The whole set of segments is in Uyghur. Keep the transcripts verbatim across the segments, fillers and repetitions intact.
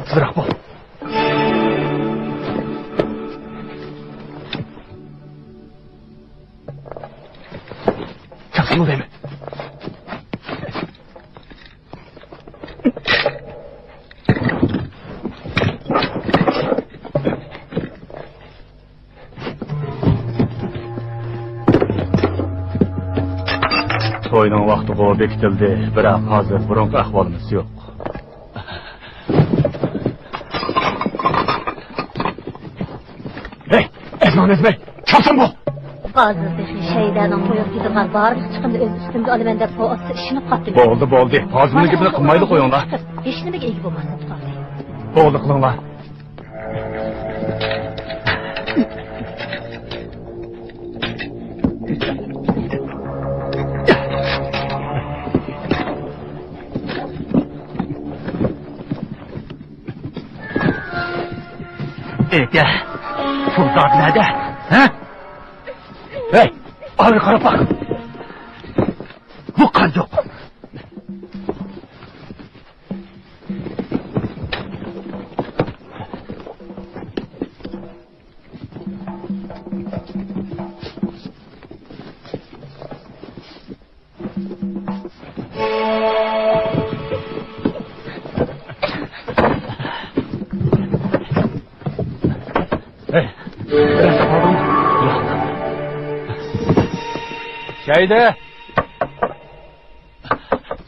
تېزراق بول. چاقسىمۇ دەيمەن. توينىڭ ۋاقتىغۇ بېكىتىلدى، بىراق ھازىر بۇرۇنقى ئەھۋالىمىز يوق. ھەي، ئەزمان ئەزمەي، چاپسان بول! ھازىر تېخى شەيدانىڭ تويىغا كېتىدىغان بارلىق چىقىمنى ئۆز ئۈستۈمگە ئالىمەن دەپ بوۋاتسا ئىشىنىپ قاپتىمەن. بولدى، بولدى. ھازىر ئۇنىڭ گېپىنى قىلمايلى قويۇڭلار. ھېچنېمىگە ئىگە بولماستىن قالدى. بولدى، قىلىڭلار. ئېكە، پۇل زادى نەدە؟ ھە؟ ھەي، ئارىغا قاراپ باق. بۇ قانداق؟ ھەي، بىرەرسى قالدىمۇ؟ يوق. شەيدە!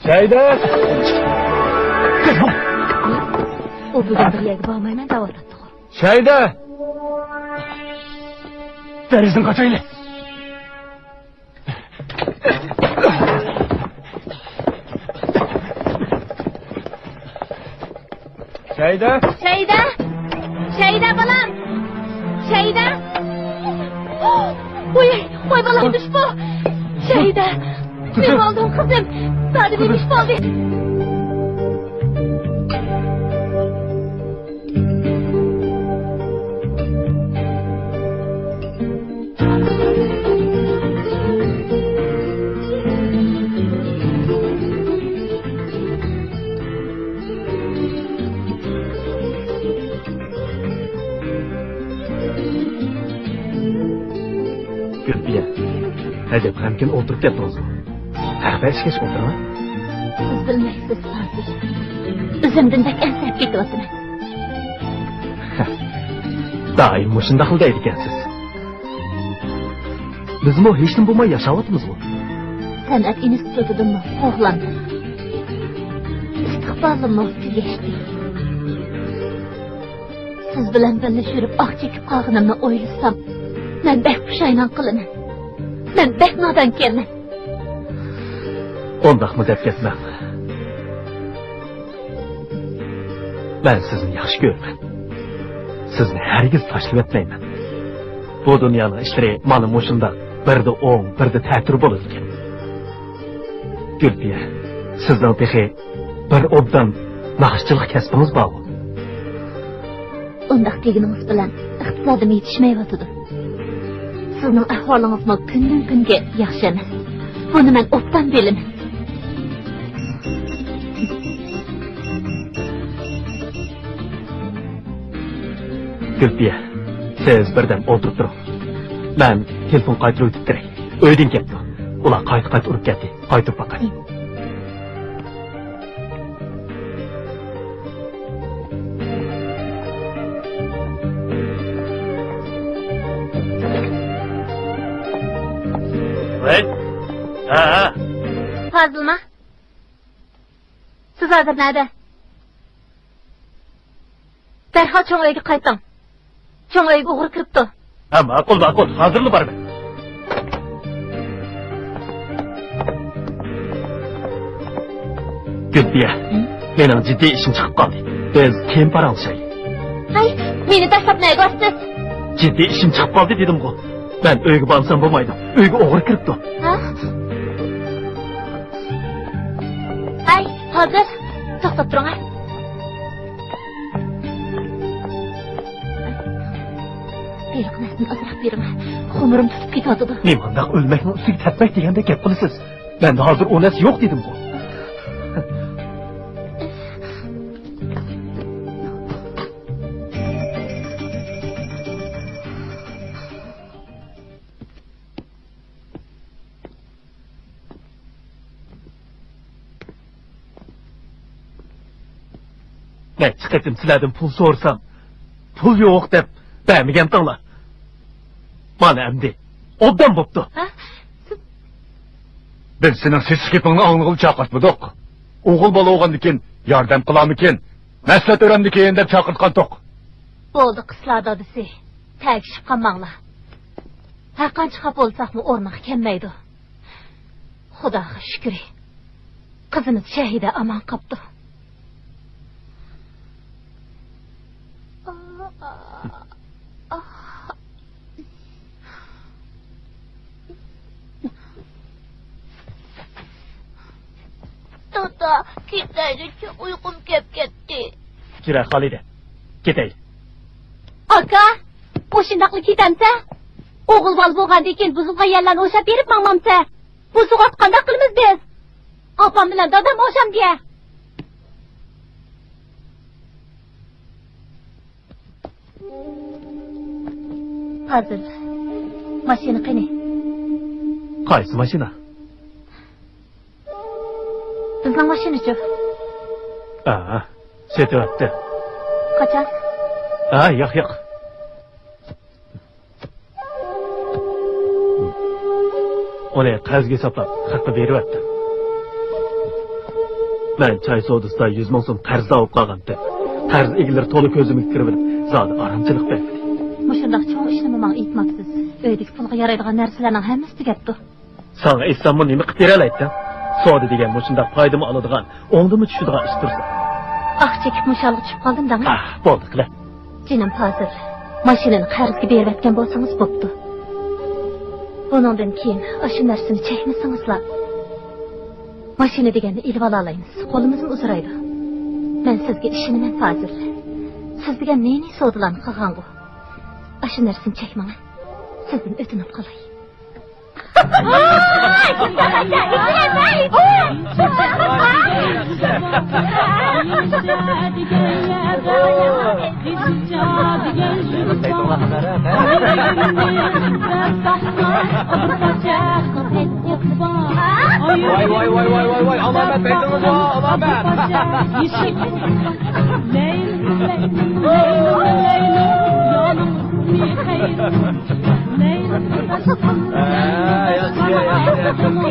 شەيدە! ئۇ بۈگۈن بىر يەرگە بارمايمەن دەۋاتاتتىغۇ. شەيدە! دېرىزىدىن قاچايلى! شەيدە! شەيدە! شەيدە بالام! شەيدە! ۋوي، ۋوي بالام، دۈش بۇ! شەيدە! نېمە بولدۇڭ قىزىم؟ زادى نېمە ئىش بولدى؟ گۈلپىيە، ئەجەب غەمكىن ئولتۇرۇپ كەتتىڭىزغۇ؟ قەھۋە ئىچكەچ ئولتۇرما. سىز بىلمەيسىز، پازىل. ئۆزۈمدىن بەك ئەنسىرەپ كېتىۋاتىمەن. دائىم مۇشۇنداقلا دەيدىكەنسىز. بىزمۇ ھېچنېمە بولماي ياشاۋاتىمىزغۇ. سەنئەت ئىنستىتۇتىدىنمۇ قوغلاندىم. ئىستىقبالىممۇ تۈگەشتى. سىز بىلەن بىللە يۈرۈپ ئاھ چېكىپ قالغىنىمنى ئويلىسام، مەن بەك پۇشايمان قىلىمەن. مەن بەك نادانكەنمەن. ئۇنداقمۇ دەپ كەتمەڭ. مەن سىزنى ياخشى كۆرىمەن. سىزنى ھەرگىز تاشلىۋەتمەيمەن. بۇ دۇنيانىڭ ئىشلىرى مانا مۇشۇنداق، بىردە ئوڭ، بىردە تەتۈر بولىدىكەن. گۈلپىيە، سىزنىڭ تېخى بىر ئوبدان ناخشىچىلىق كەسپىڭىز بارغۇ؟ ئۇنداق دېگىنىڭىز بىلەن ئىقتىسادىم يېتىشمەيۋاتىدۇ. سىزنىڭ ئەھۋالىڭىزمۇ كۈندىن-كۈنگە ياخشى ئەمەس. بۇنى مەن ئوبدان بىلىمەن. گۈلپىيە، سىز بىردەم ئولتۇرۇپ تۇرۇڭ. مەن تېلېفون قايتۇرۇۋېتىپ كىرەي. ئۆيدىن كەپتۇ. ئۇلار قايتا-قايتا ئۇرۇپ كەتتى. قايتۇرۇپ باقاي. ۋەي. ھە، ھە. پازىلما. سىز ھازىر نەدە؟ دەرھال چوڭ ئۆيگە قايتىڭ. چوڭ ئۆيگە ئوغرى كىرىپتۇ. ھە، ماقۇل، ماقۇل. ھازىرلا بارىمەن. گۈلپىيە، ھە؟ مېنىڭ جىددىي ئىشىم چىقىپ قالدى. بىز كېيىن پاراڭلىشايلى. ھەي، مېنى تاشلاپ نەگە بارىسىز؟ جىددىي ئىشىم چىقىپ قالدى دېدىمغۇ. مەن ئۆيگە بارمىسام بولمايدۇ. ئۆيگە ئوغرى كىرىپتۇ. ھە؟ ھەي، ھازىر. توختاپ تۇرۇڭ، ھە. ھېلىقى نەرسىنى ئازراق بېرىڭ. خۇمۇرۇم تۇتۇپ كېتىۋاتىدۇ. نېمانداق ئۆلمەكنىڭ ئۈستىگە تەپمەك دېگەندەك گەپ قىلىسىز؟ مەندە ھازىر ئۇ نەرسە يوق دېدىمغۇ. نەچچە قېتىم سىلەردىن پۇل سورىسام، پۇل يوق دەپ بەرمىگەنتىڭلار. مانا ئەمدى ئوبدان بوپتۇ. ھە؟ بىز سېنىڭ سېسىق گېپىڭنى ئاڭلىغىلى چاقىرتمىدۇق. ئوغۇل بالا بولغاندىكىن ياردەم قىلارمىكىن، مەسلىھەت ئۆرەمدىكىن دەپ چاقىرتقانتۇق. بولدى، قىسلا دادىسى. تەگىشىپ قالماڭلار. ھەرقانچە خاپا بولساقمۇ ئورنىغا كەلمەيدۇ. خۇداغا شۈكرى، قىزىمىز شەھىدە ئامان قاپتۇ. دادا، كېتەيلىچۇ، ئۇيقۇم كەپ كەتتى. جۈرە خالىدە، كېتەيلى. ئاكا، ئۇ شۇنداقلا كېتەمسە؟ ئوغۇل بالا بولغاندىن كېيىن بۇزۇلغان يەرلەرنى ئوشاپ بېرىپ ماڭمامسە؟ بۇ سوغاتقا قانداق قىلىمىز بىز؟ ئاپام بىلەن دادام ئوشامدىيە. پازىل، ماشىنا قېنى؟ قايسى ماشىنا؟ بىزنىڭ ماشىنىچۇ؟ ھە، سېتىۋەتتى. قاچان؟ ھە، ياق، ياق. ئۇنى قەرزگە ھېسابلاپ، خەققە بېرىۋەتتىم. مەن چاي سودىسىدا يۈز مىڭ سوم قەرزدار بولۇپ قالغانتىم. قەرز ئىگىلىرى تولا كۆزۈمگە كىرىۋېلىپ، زادى ئارامچىلىق بەرمىدى. مۇشۇنداق چوڭ ئىشنىمۇ ماڭا ئېيتماپسىز. ئۆيدىكى پۇلغا يارايدىغان نەرسىلەرنىڭ ھەممىسى تۈگەپتۇ. ساڭا ئېيتساممۇ نېمە قىلىپ بېرەلەيتتىڭ؟ سودا دېگەن مۇشۇنداق پايدىمۇ ئالىدىغان، ئوڭدىمۇ چۈشىدىغان ئىش تۇرسا. ئاھ چېكىپ مۇشۇ ھالغا چۈشۈپ قالدىم دەڭ. ئاھ، بولدى قىلە. جېنىم پازىل، ماشىنىنى قەرزگە بېرىۋەتكەن بولسىڭىز بوپتۇ. بۇنىڭدىن كېيىن ئاشۇ نەرسىنى چەكمىسىڭىزلا، ماشىنا دېگەننى ئېلىۋالالايمىز، قولىمىزمۇ ئۇزىرايدۇ. مەن سىزگە ئىشىنىمەن پازىل. سىز دېگەن نى-نى سودىلارنى قىلغانغۇ. ئاشۇ نەرسىنى چەكمەڭە. سىزدىن ئۆتۈنۈپ قالاي. ۋاي، ۋاي، ۋاي، ۋاي، ۋاي، ۋاي، ئالامەت، بەيتىڭىز بار، ئالامەت.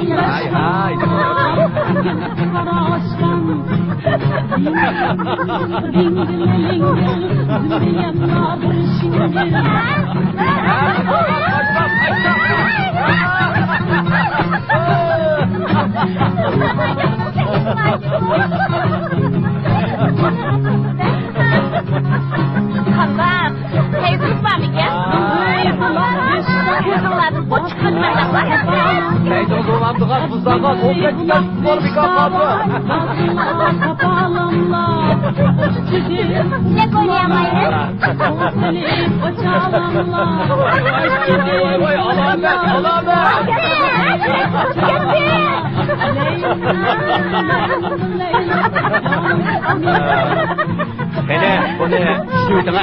ھەي، ھەي، ھەي. قانداق؟ پەيزىڭىز بارمىكەن؟ ۋاي، ئۆزۈڭلاردىن ئوت چىققان مەندەك بار. پەيزىڭىز بولمامدىغان بۇزدارغا ئوت كەتكەن بار بىكار قالدى. ئىشلەپ ئوينىيالمايمىز. ۋاي، ۋاي، ۋاي، ئالامەت، ئالامەت. قېنى، بۇنى چۈشۈرۈۋېتىڭە.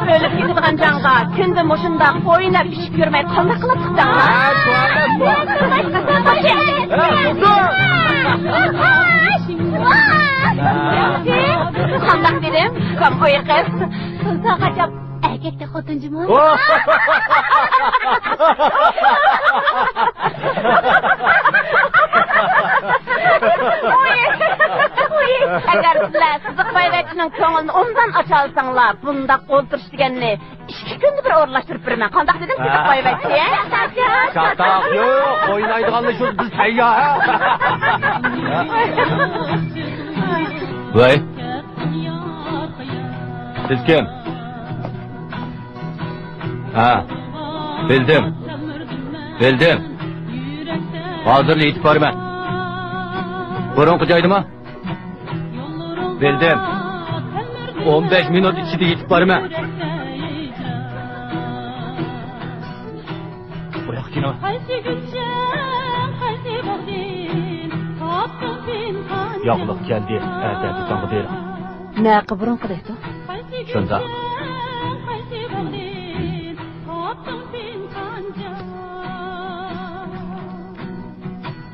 ئۆلۈپ كېتىدىغان جاڭغا كۈندە مۇشۇنداق ئويناپ ئىش كۆرمەي قانداق قىلىپ چىقتىڭلار؟ قانداق دېدىم؟ ئۇكام ئوي قىز. تۇنسا قاچاپ ئەركەكتە خوتۇن جۇمۇ. ئەگەر سىلەر سىزىق بايۋەچچىنىڭ كۆڭلىنى ئوبدان ئاچالىساڭلار، بۇنداق ئولتۇرۇش دېگەننى ئىككى كۈندە بىر ئورۇنلاشتۇرۇپ بېرىمەن. قانداق دېدىم، سىزىق بايۋەچچى؟ چاتاق يوق، ئوينايدىغاننى شۇ بىز تەييار. ۋاي. سىز كىم؟ ھە، بىلدىم. بىلدىم. ھازىرلا يېتىپ بارىمەن. بۇرۇنقى جايدىمۇ؟ بىلدىم. ئون بەش مىنۇت ئىچىدە يېتىپ بارىمەن. بۇياققا كىنو. ياقلىق كەلدى، ئەتە دۇكانغا بېرىڭ. نەقى بۇرۇنقىدەكتۇ. شۇنداق.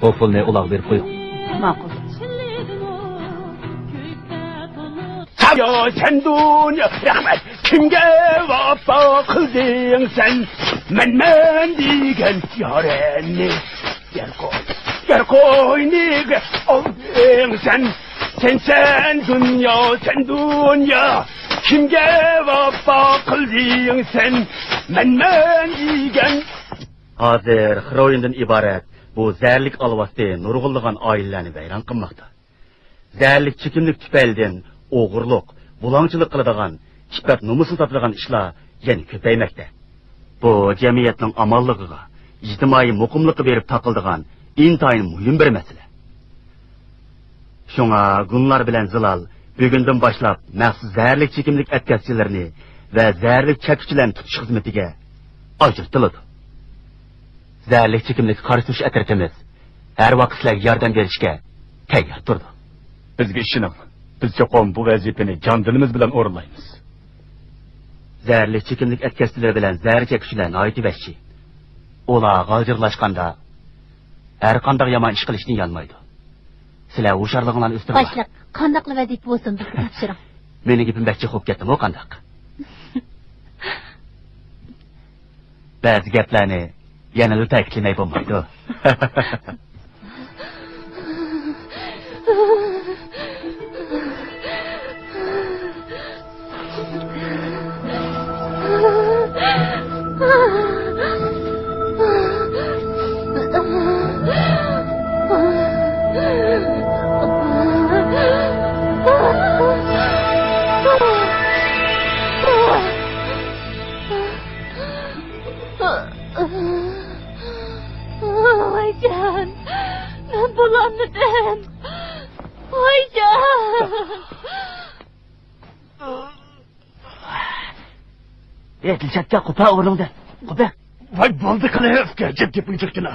بۇ پۇلنى ئۇلارغا بېرىپ قويۇڭ. ماقۇل. يا سەن دۇنيا، رەھمەت، كىمگە ۋاپا قىلدىڭ سەن؟ مەن، مەن دېگەن يارەننى يەر قوي، يەر قوينىگە ئالدىڭ سەن. سەن، سەن دۇنيا، سەن دۇنيا، كىمگە ۋاپا قىلدىڭ سەن؟ مەن، مەن دېگەن. ھازىر خىروئىندىن ئىبارەت بۇ زەھەرلىك ئالۋاستى نۇرغۇنلىغان ئائىلىلەرنى ۋەيران قىلماقتا. زەھەرلىك چېكىملىك تۈپەيلىدىن ئوغرىلىق، بۇلاڭچىلىق قىلىدىغان، ئىپپەت-نومۇسنى ساتىدىغان ئىشلار يەنە كۆپەيمەكتە. بۇ جەمئىيەتنىڭ ئامانلىقىغا، ئىجتىمائىي مۇقىملىققا بېرىپ تاقىلىدىغان ئىنتايىن مۇھىم بىر مەسىلە. شۇڭا گۇنلار بىلەن زىلال بۈگۈندىن باشلاپ مەخسۇس زەھەرلىك چېكىملىك ئەتكەسچىلىرىنى ۋە زەھەرلىك چەككۈچىلەرنى تۇتۇش خىزمىتىگە ئاجرىتىلىدۇ. زەھەرلىك چېكىملىككە قارشى تۇرۇش ئەترىتىمىز ھەر ۋاقىت سىلەرگە ياردەم بېرىشكە تەييار تۇرىدۇ. بىزگە ئىشىنىڭ. بىز چوقۇم بۇ ۋەزىپىنى جان-دىلىمىز بىلەن ئورۇنلايمىز. زەھەرلىك چېكىملىك ئەتكەسچىلىرى بىلەن زەھەر چەككۈچىلەر ناھايىتى ۋەھشىي. ئۇلار غالجىرلاشقاندا ھەر قانداق يامان ئىش قىلىشتىن يانمايدۇ. سىلەر ھوشيارلىقىڭلارنى ئۆستۈرۈڭلار. باشلىق، قانداقلا ۋەزىپە بولسۇن، بىزگە تاپشۇرۇڭ. مېنىڭ گېپىم بەك جىق بولۇپ كەتتىمۇ قانداق؟ بەزى گەپلەرنى يەنىلا تەكىتلىمەي بولمايدۇ. ۋايجان، مەن بولالمىدىم. ۋايجان. ئەي، دىلشاتكا، قوپار ئورنۇڭدىن. قوپار. ۋاي، بولدى، قېنى، ئۇكا، جىق گېپىڭ جىقكىنا.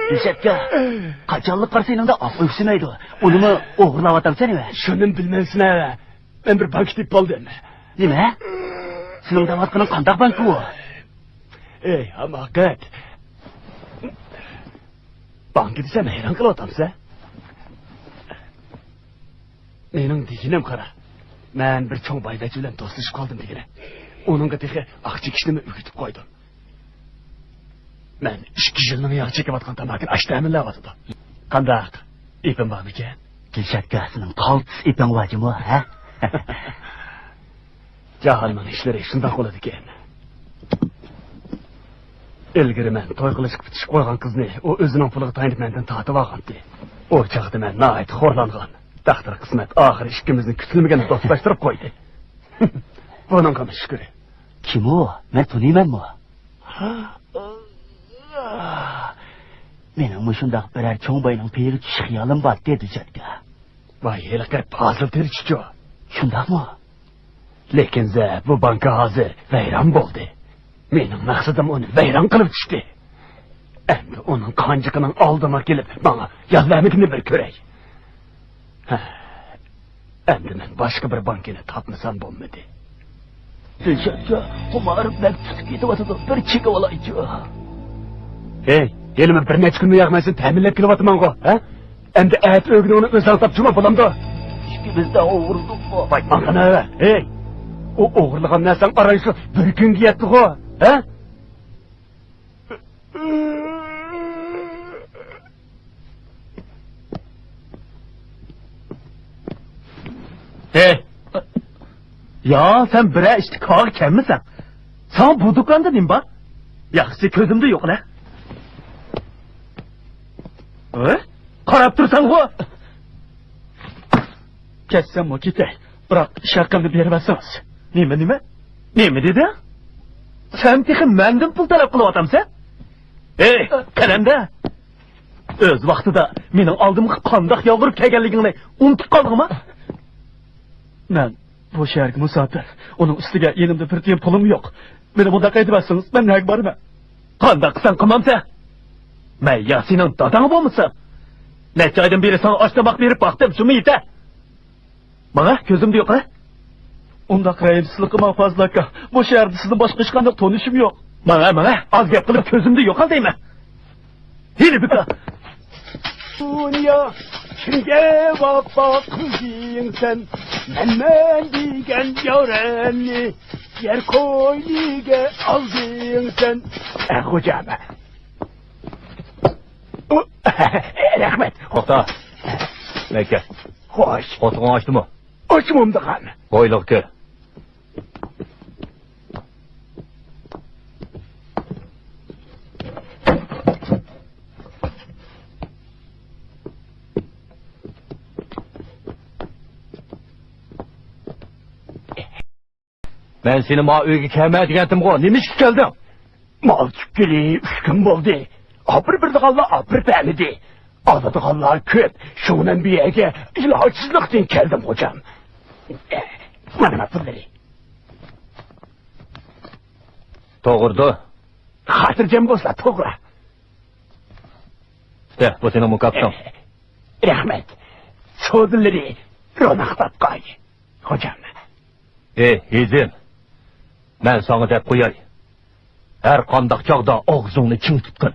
دىلشاتكا، قاچانلىق قارىسا يېنىڭدا ئاق ئۆكسۈمەيدۇ. ئۇنىمۇ ئوغرىلاۋاتامسەن ھە؟ شۇنىمۇ بىلمەمسەن ھە؟ مەن بىر بانكا تېپىپ بولدۇم. نېمە؟ سېنىڭ دەۋاتقىنىڭ قانداق بانكا ئۇ؟ ئەي، ھاماقەت. بانكا دېسەم ھەيران قېلىۋاتامسەن؟ مېنىڭ دېگىنىم قارا. مەن بىر چوڭ بايۋەچچە بىلەن دوستلىشىپ قالدىم دېگىنە. ئۇنىڭغا تېخى ئاق چېكىشنىمۇ ئۆگىتىپ قويدۇم. مەن ئىككى يىلنىڭ ياغى چېكىۋاتقان تاماكىنى ئاشۇ تەمىنلەۋاتىدۇ. قانداق؟ ئېپىم بارمىكەن؟ دىلشاتكا، سېنىڭ قالتىس ئېپىڭ بار جۇمۇ، ھە؟ جاھاننىڭ ئىشلىرى شۇنداق بولىدىكەن. ئىلگىرى مەن توي قىلىشقا پۈتۈشۈپ قويغان قىزنى ئۇ ئۆزىنىڭ پۇلىغا تايىنىپ مەندىن تارتىۋالغانتى. ئۇ چاغدا مەن ناھايىتى خورلانغان. تەقدىر قىسمەت ئاخىرى ئىككىمىزنى كۈتۈلمىگەن دوستلاشتۇرۇپ قويدى. بۇنىڭغىمۇ شۈكرى. كىم ئۇ؟ مەن تونۇيمەنمۇ؟ مېنىڭمۇ شۇنداق بىرەر چوڭ باينىڭ پېيىگە چۈشۈش خىيالىم بارتى، دىلشاتكا. ۋاي، ھېلىقى پازىل تېرىچىچۇ؟ شۇنداقمۇ؟ لېكىن زە، بۇ بانكا ھازىر ۋەيران بولدى. مېنىڭ مەقسىتىم ئۇنى ۋەيران قىلىۋېتىشتى. ئەمدى ئۇنىڭ قانجىقىنىڭ ئالدىمغا كېلىپ، ماڭا ياز بەرمىكىنى بىر كۆرەي. ھە، ئەمدى مەن باشقا بىر بانكىنى تاپمىسام بولمىدى. دىلشاتكا، خۇمارىم بەك تۇتۇپ كېتىۋاتىدۇ، بىر چېكىۋالايچۇ. ھەي، ھېلىمۇ بىر نەچچە كۈنمۇ ياق مەن سېنى تەمىنلەپ كېلىۋاتىمەنغۇ، ھە؟ ئەمدى ئەتە ئۆگۈنۈڭنى ئۆزۈڭ تاپچۇما، بولامدۇ؟ ئىككىمىز دە ئوغرىلىق. ۋاي، ماڭا قاراۋە، ھەي! ئۇ ئوغرىلىغان نەرسەڭ ئاران شۇ بىر كۈنگە يەتتىغۇ، ھە؟ ھەي! يا، سەن بىرەر ئىشتا كارغا كەلمىسەڭ. ساڭا بۇ دۇكاندا نېمە بار؟ ياخشىسى كۆزۈمدە يوقلا. ھە؟ قاراپ تۇرساڭغۇ. كەتسەممۇ كېتەي، بىراق ئىش ھەققىمنى بېرىۋەرسىڭىز. نېمە، نېمە؟ نېمە دېدىڭ؟ سەن تېخى مەندىن پۇل تەلەپ قىلىۋاتامسەن؟ ھەي، قەلەندەر! ئۆز ۋاقتىدا مېنىڭ ئالدىمغا قانداق يالۋۇرۇپ كەلگەنلىكىڭنى ئۇنتۇپ قالدىڭمۇ؟ مەن بۇ شەھەرگە مۇساپىر. ئۇنىڭ ئۈستىگە يېنىمدا بىر تىيىن پۇلۇم يوق. مېنى مۇنداق ھەيدىۋەتسىڭىز، مەن نەگە بارىمەن؟ قانداق قىلساڭ قىلمامسەن؟ مەن يا سېنىڭ داداڭ بولمىسام؟ نەچچە ئايدىن بېرى ساڭا ئاش-تاماق بېرىپ باقتىم، شۇمۇ يېتە. ماڭا، كۆزۈمدە يوق، ھە؟ ئۇنداق رەھىمسىزلىك قىلماڭ، پازىل ئاكا. بۇ شەھەردە سىزدىن باشقا ھېچقانداق تونۇشۇم يوق. ماڭا، ماڭا، ئاز گەپ قىلىپ كۆزۈمدىن يوقال دەيمەن. ھېلى بىكار. دۇنيا، كىمگە ۋاپا قىلدىڭ سەن؟ مەنمەن دېگەن يارەننى يەر قوينىگە ئالدىڭ سەن. ئە، خوجام. ئۇ، رەھمەت. توختا. مەككە. خوش. قوتۇقۇڭ ئاچتىمۇ؟ ئاچمامدىغان. ھويلىغا كىر. مەن سېنى ما ئۆيگە كەلمە دېگەنتىمغۇ، نېمىشقا كەلدىڭ؟ مال چۈشكىلى ئۈچ كۈن بولدى. ئاپىرىپ بېرىدىغانلار ئاپىرىپ بەرمىدى. ئالىدىغانلار كۆپ، شۇڭا مەن بۇ يەرگە ئىلاجسىزلىقتىن كەلدىم، خوجام. مانا، مانا پۇللىرى. توغرىدۇ. خاتىرجەم بولسا، توغرا. دە، بۇ سېنىڭ مۇكاپاتىڭ. رەھمەت. سودىلىرى روناق تاپقاي، خوجام. ئېي، ھېزىم، مەن ساڭا دەپ قوياي. ھەر قانداق چاغدا ئاغزىڭنى چىڭ تۇتقىن.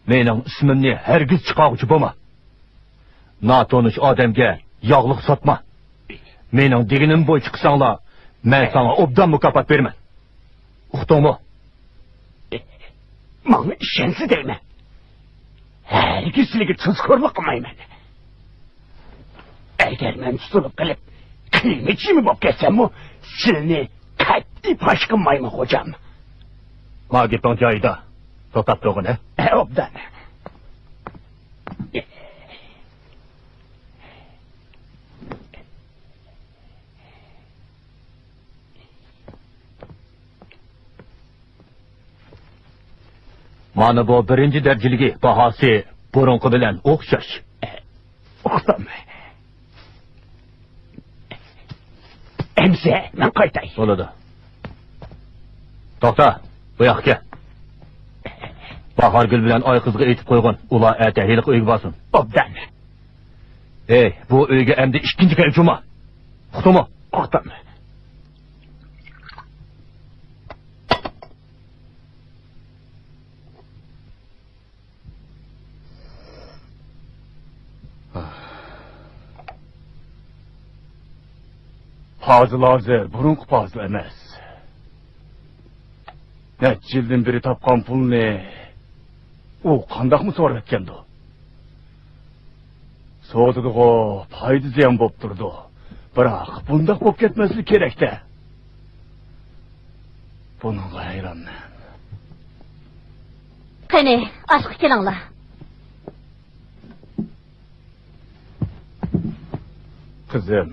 مېنىڭ ئىسمىمنى ھەرگىز چىقارغۇچى بولما. ناتونۇش ئادەمگە ياغلىق ساتما. مېنىڭ دېگىنىم بويىچە قىلساڭلار، مەن ساڭا ئوبدان مۇكاپات بېرىمەن. ئۇقتۇڭمۇ؟ ماڭا ئىشەنسە دەيمەن. ھەرگىز سىلىگە تۇزكورلۇق قىلمايمەن. ئەگەر مەن تۇتۇلۇپ قېلىپ، قىيما-چىيما بولۇپ كەتسەممۇ، سىلىنى قەتئىي پاش قىلمايمەن، خوجام. ما گېپىڭ جايىدا. توختاپ تۇرغىن، ھە؟ ھە، ئوبدان. مانا بۇ بىرىنچى دەرىجىلىكى، باھاسى بۇرۇنقى بىلەن ئوخشاش. ئۇقتۇم. ئەمسە مەن قايتاي. بولىدۇ. توختا، بۇ ياققا كەل. باھارگۈل بىلەن ئايقىزغا ئېيتىپ قويغىن، ئۇلار ئەتە ھېلىقى ئۆيگە بارسۇن. ئوبدان. ئەي، بۇ ئۆيگە ئەمدى ئىككىنچى كەل جۇما. ئۇقتۇڭمۇ؟ ئۇقتۇم. پازىل ھازىر بۇرۇنقى پازىل ئەمەس. نەچچە يىلدىن بېرى تاپقان پۇلنى ئۇ قانداقمۇ سوراۋەتكەندۇ؟ سودىدىغۇ، پايدا زىيان بوپ تۇرىدۇ. بىراق بۇنداق بوپ كەتمەسلىكى كېرەك-دە. بۇنىڭغا ھەيرانمەن. قېنى، ئاشقا كېلىڭلار. قىزىم،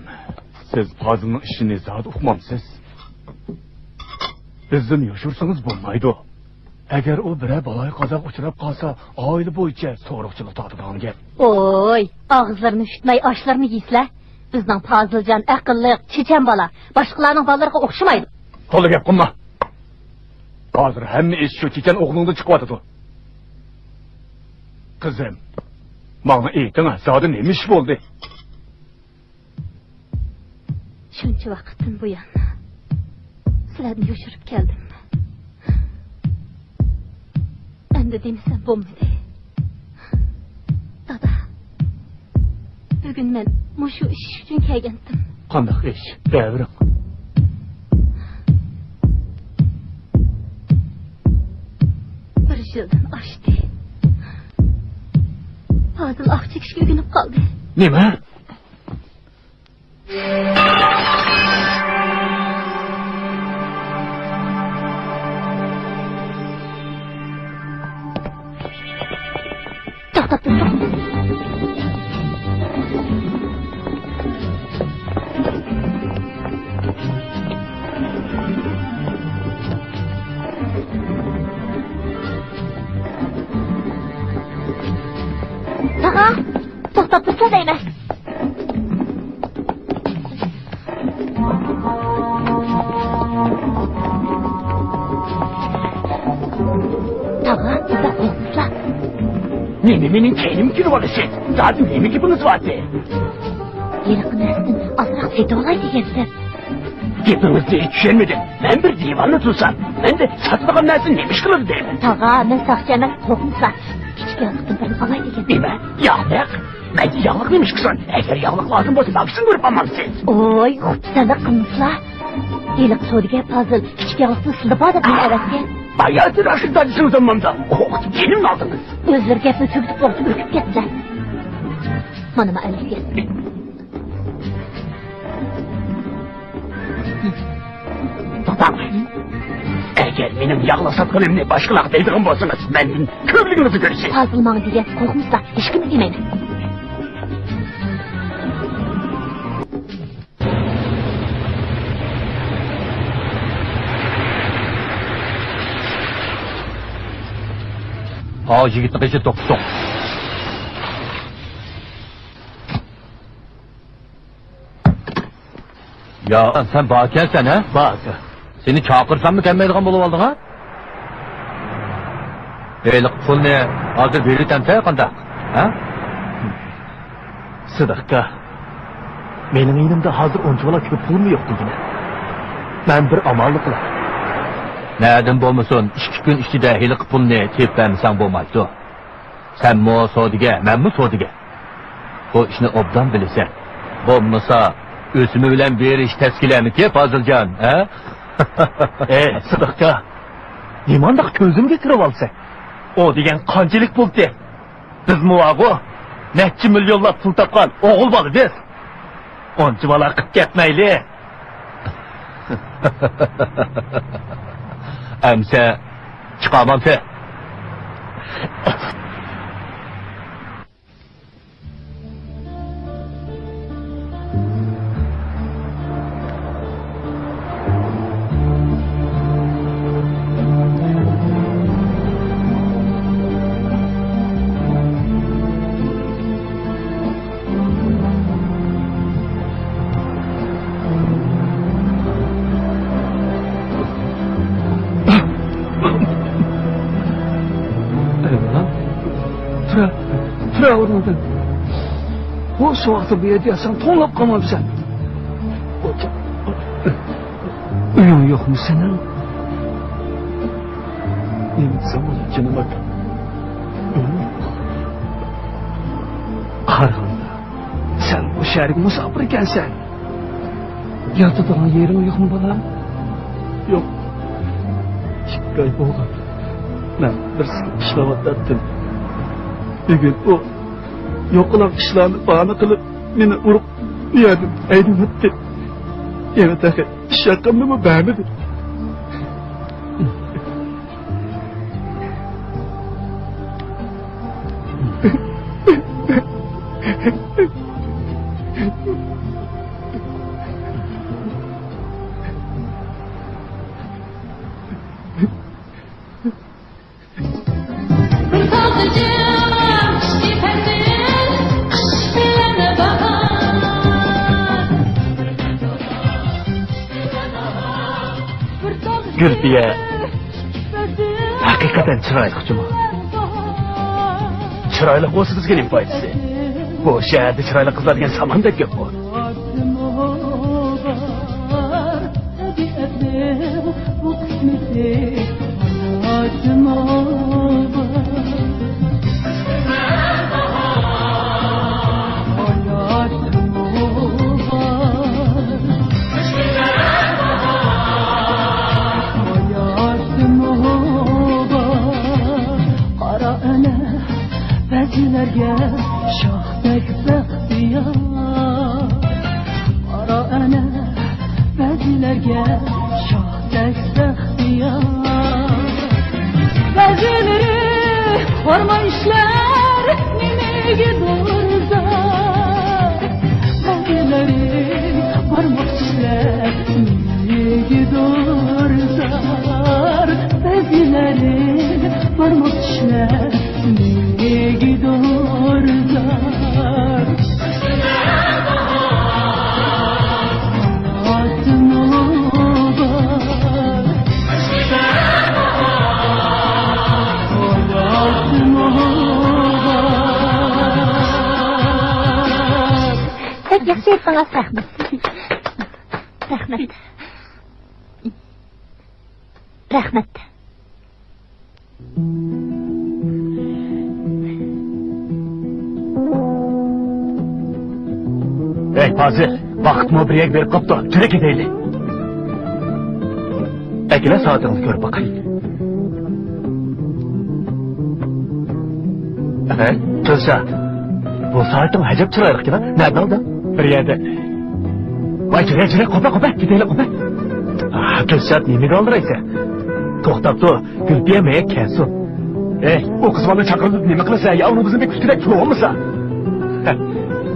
سىز پازىلنىڭ ئىشىنى زادى ئۇقمامسىز؟ بىزدىن يوشۇرسىڭىز بولمايدۇ. ئەگەر ئۇ بىرەر بالايىقازاغا ئۇچراپ قالسا، ئائىلە بويىچە سورۇقچىلىق تارتىدىغان گەپ. ۋوي، ئاغزىلىرىنى ئۈشۈتمەي ئاشلىرىنى يېسىلە. بىزنىڭ پازىلجان ئەقىللىق، چېچەن بالا. باشقىلارنىڭ بالىلىرىغا ئوخشىمايدۇ. تولا گەپ قىلما. ھازىر ھەممە ئىش شۇ چېچەن ئوغلۇڭدىن چىقىۋاتىدۇ. قىزىم، ماڭا ئېيتىڭ، زادى نېمە ئىش بولدى؟ شۇنچە ۋاقىتتىن بۇيان سىلەردىن يوشۇرۇپ كەلدىم. ئەمدى دېمىسەم بولمىدى. دادا، بۈگۈن مەن مۇشۇ ئىش ئۈچۈن كەلگەنتىم. قانداق ئىش؟ دەۋېرىڭ. بىر يىلدىن ئاشتى. پازىل ئاق چېكىشكە ئۆگىنىپ قالدى. نېمە؟ توختاپ تۇرسۇن. تاغا، توختاپ تۇرسۇن دەيمەن. تاغا، بىزدە قورقۇپلا. نېمە مېنىڭ كەينىمگە كېلىۋالىسىز؟ زادى نېمە گېپىڭىز بار ئىدى؟ ھېلىقى نەرسىدىن ئازراق سېتىۋالاي دېگەنتىم. گېپىڭىزنى چۈشەنمىدىم. مەن بىر دىۋانە تۇرسام، مەندە ساتىدىغان نەرسە نېمە ئىش قىلىدۇ دەيمەن. تاغا، مەن ساقچى ئەمەس، قورقمىسا. كىچىك ياستۇقتىن بىرنى ئالاي دېگەنتىم. نېمە؟ ياستۇق؟ مەندە ياغلىق نېمىشقىسۇن؟ ئەگەر ياغلىق لازىم بولسا، ماڭا سىڭدۈرۈپ ئالمامسىز؟ ئوي، خۇپسەنلىك قىلمىسىلا. ھېلىقى سودىگەر پازىل كىچىك ياغلىقنى سىزدا بار دەپ مېنى ئەۋەتكەن. باياتى راشىد دادىسىڭىز ئالمامدا. قورقۇپ جېنىمنى ئالدىڭىز. ئۆزلىرى گەپنى تۈگىتىپ بولۇپ ئۈركۈپ كەتتىلەر. مانا ما ئەلىسكە. توختاڭ. ئەگەر مېنىڭ ياغلىق ساتقىنىمنى باشقىلارغا دەيدىغان بولسىڭىز، مەندىن كۆرلۈكىڭىزنى كۆرىسىز. پازىل ماڭا دېگەن، قورقمىسىلا، ھېچكىمگە دېمەيمەن. ھاۋ يىگىتنى قېچىپ توختىتىڭ. يا، سەن باركەنسەن، ھە؟ بار ئاكا. سېنى چاقىرساممۇ كەلمەيدىغان بولۇۋالدىڭ، ھە؟ ھېلىقى پۇلنى ھازىر بېرىۋېتەمسەن قانداق؟ ھە؟ سىدىق ئاكا، مېنىڭ يېنىمدا ھازىر ئۇنچىۋالا كۆپ پۇلمۇ يوق دېگىنە. مەن بىر ئاماللىق قىلاي. نەدىن بولمىسۇن، ئىككى كۈن ئىچىدە ھېلىقى پۇلنى تېپىپ بەرمىسەڭ بولمايدۇ. سەنمۇ سودىگەر، مەنمۇ سودىگەر. بۇ ئىشنى ئوبدان بىلىسەن. بولمىسا، ئۆسۈمى بىلەن بېرىش تەسكىلەمىكى، پازىلجان، ھە؟ ئەي، سىدىق ئاكا، نېمانداق كۆزۈمگە كىرىۋالىسەن؟ ئۇ دېگەن قانچىلىك پۇلتى؟ بىزمۇ بارغۇ، نەچچە مىليونلاپ پۇل تاپقان ئوغۇل بالا بىز. ئۇنچىۋالا قىپ كەتمەيلى. ئەمسە چىقامامسەن؟ ئەي بالام، تۇرە، تۇرە ئورنۇڭدىن. بۇ سوغۇقتا بۇ يەردە ياتساڭ توڭلاپ قالمامسەن؟ ئۆيۈڭ يوقمۇ سېنىڭ؟ نېمە دېسەم بولىدۇ جېنىم ئاكا؟ قارىغاندا سەن بۇ شەھەرگە مۇساپىر ئىكەنسەن. ياتىدىغان يېرىڭ يوقمۇ بالام؟ يوق. ئىككى ئاي بولغان مەن بىر سىرتتا ئىشلەۋاتاتتىم. بۈگۈن ئۇ يوقىلاق ئىشلارنى باھانە قىلىپ مېنى ئۇرۇپ بۇ يەردىن ھەيدىۋەتتى. يەنە تېخى ئىش ھەققىمنىمۇ بەرمىدى. گۈلپىيە ھەقىقەتەن چىرايلىق جۇمۇ. چىرايلىق بولسا بىزگە نېمە پايدىسى؟ بۇ شەھەردە چىرايلىق قىزلار دېگەن ساماندەك كۆپمۇ؟ قارا ئەنە بەزىلەرگە شاھتەك بەختىيار. قارا ئەنە بەزىلەرگە شاھتەك بەختىيار. بەزىلىرى ئارمان ئىشلەر نېمىگىدۇر زار. بەزىلىرى بارماق ئىشلەر نېمىگىدۇر زار. بەزىلىرى بارماق ئىشلەر نېمىگىدۇر زار. بەك ياخشى ئېيتتىڭىز، رەھمەت. رەھمەت. رەھمەت. ھەي، پازىل، ۋاقىتمۇ بىر يەرگە بېرىپ قاپتۇ. جۈرە كېتەيلى. ئەكېلە سائىتىڭنى كۆرۈپ باقاي. ھەي، دىلشات. بۇ سائىتىڭ ئەجەب چىرايلىقكەن ھە. نەدىن ئالدىڭ؟ بىر يەردە. ۋاي، جۈرە، جۈرە، قوپە، قوپە، كېتەيلى، قوپە. ئاھ، دىلشات، نېمىگە ئالدىرايسەن؟ توختاپ تۇر، گۈلپىيە مەيەك كەلسۇن. ھەي، ئۇ قىز بالىنى چاقىرىپ نېمە قىلىسەن؟ يا ئۇنىڭ بىزنى بىر كۈتكۈدەك پۇلى بولمىسا؟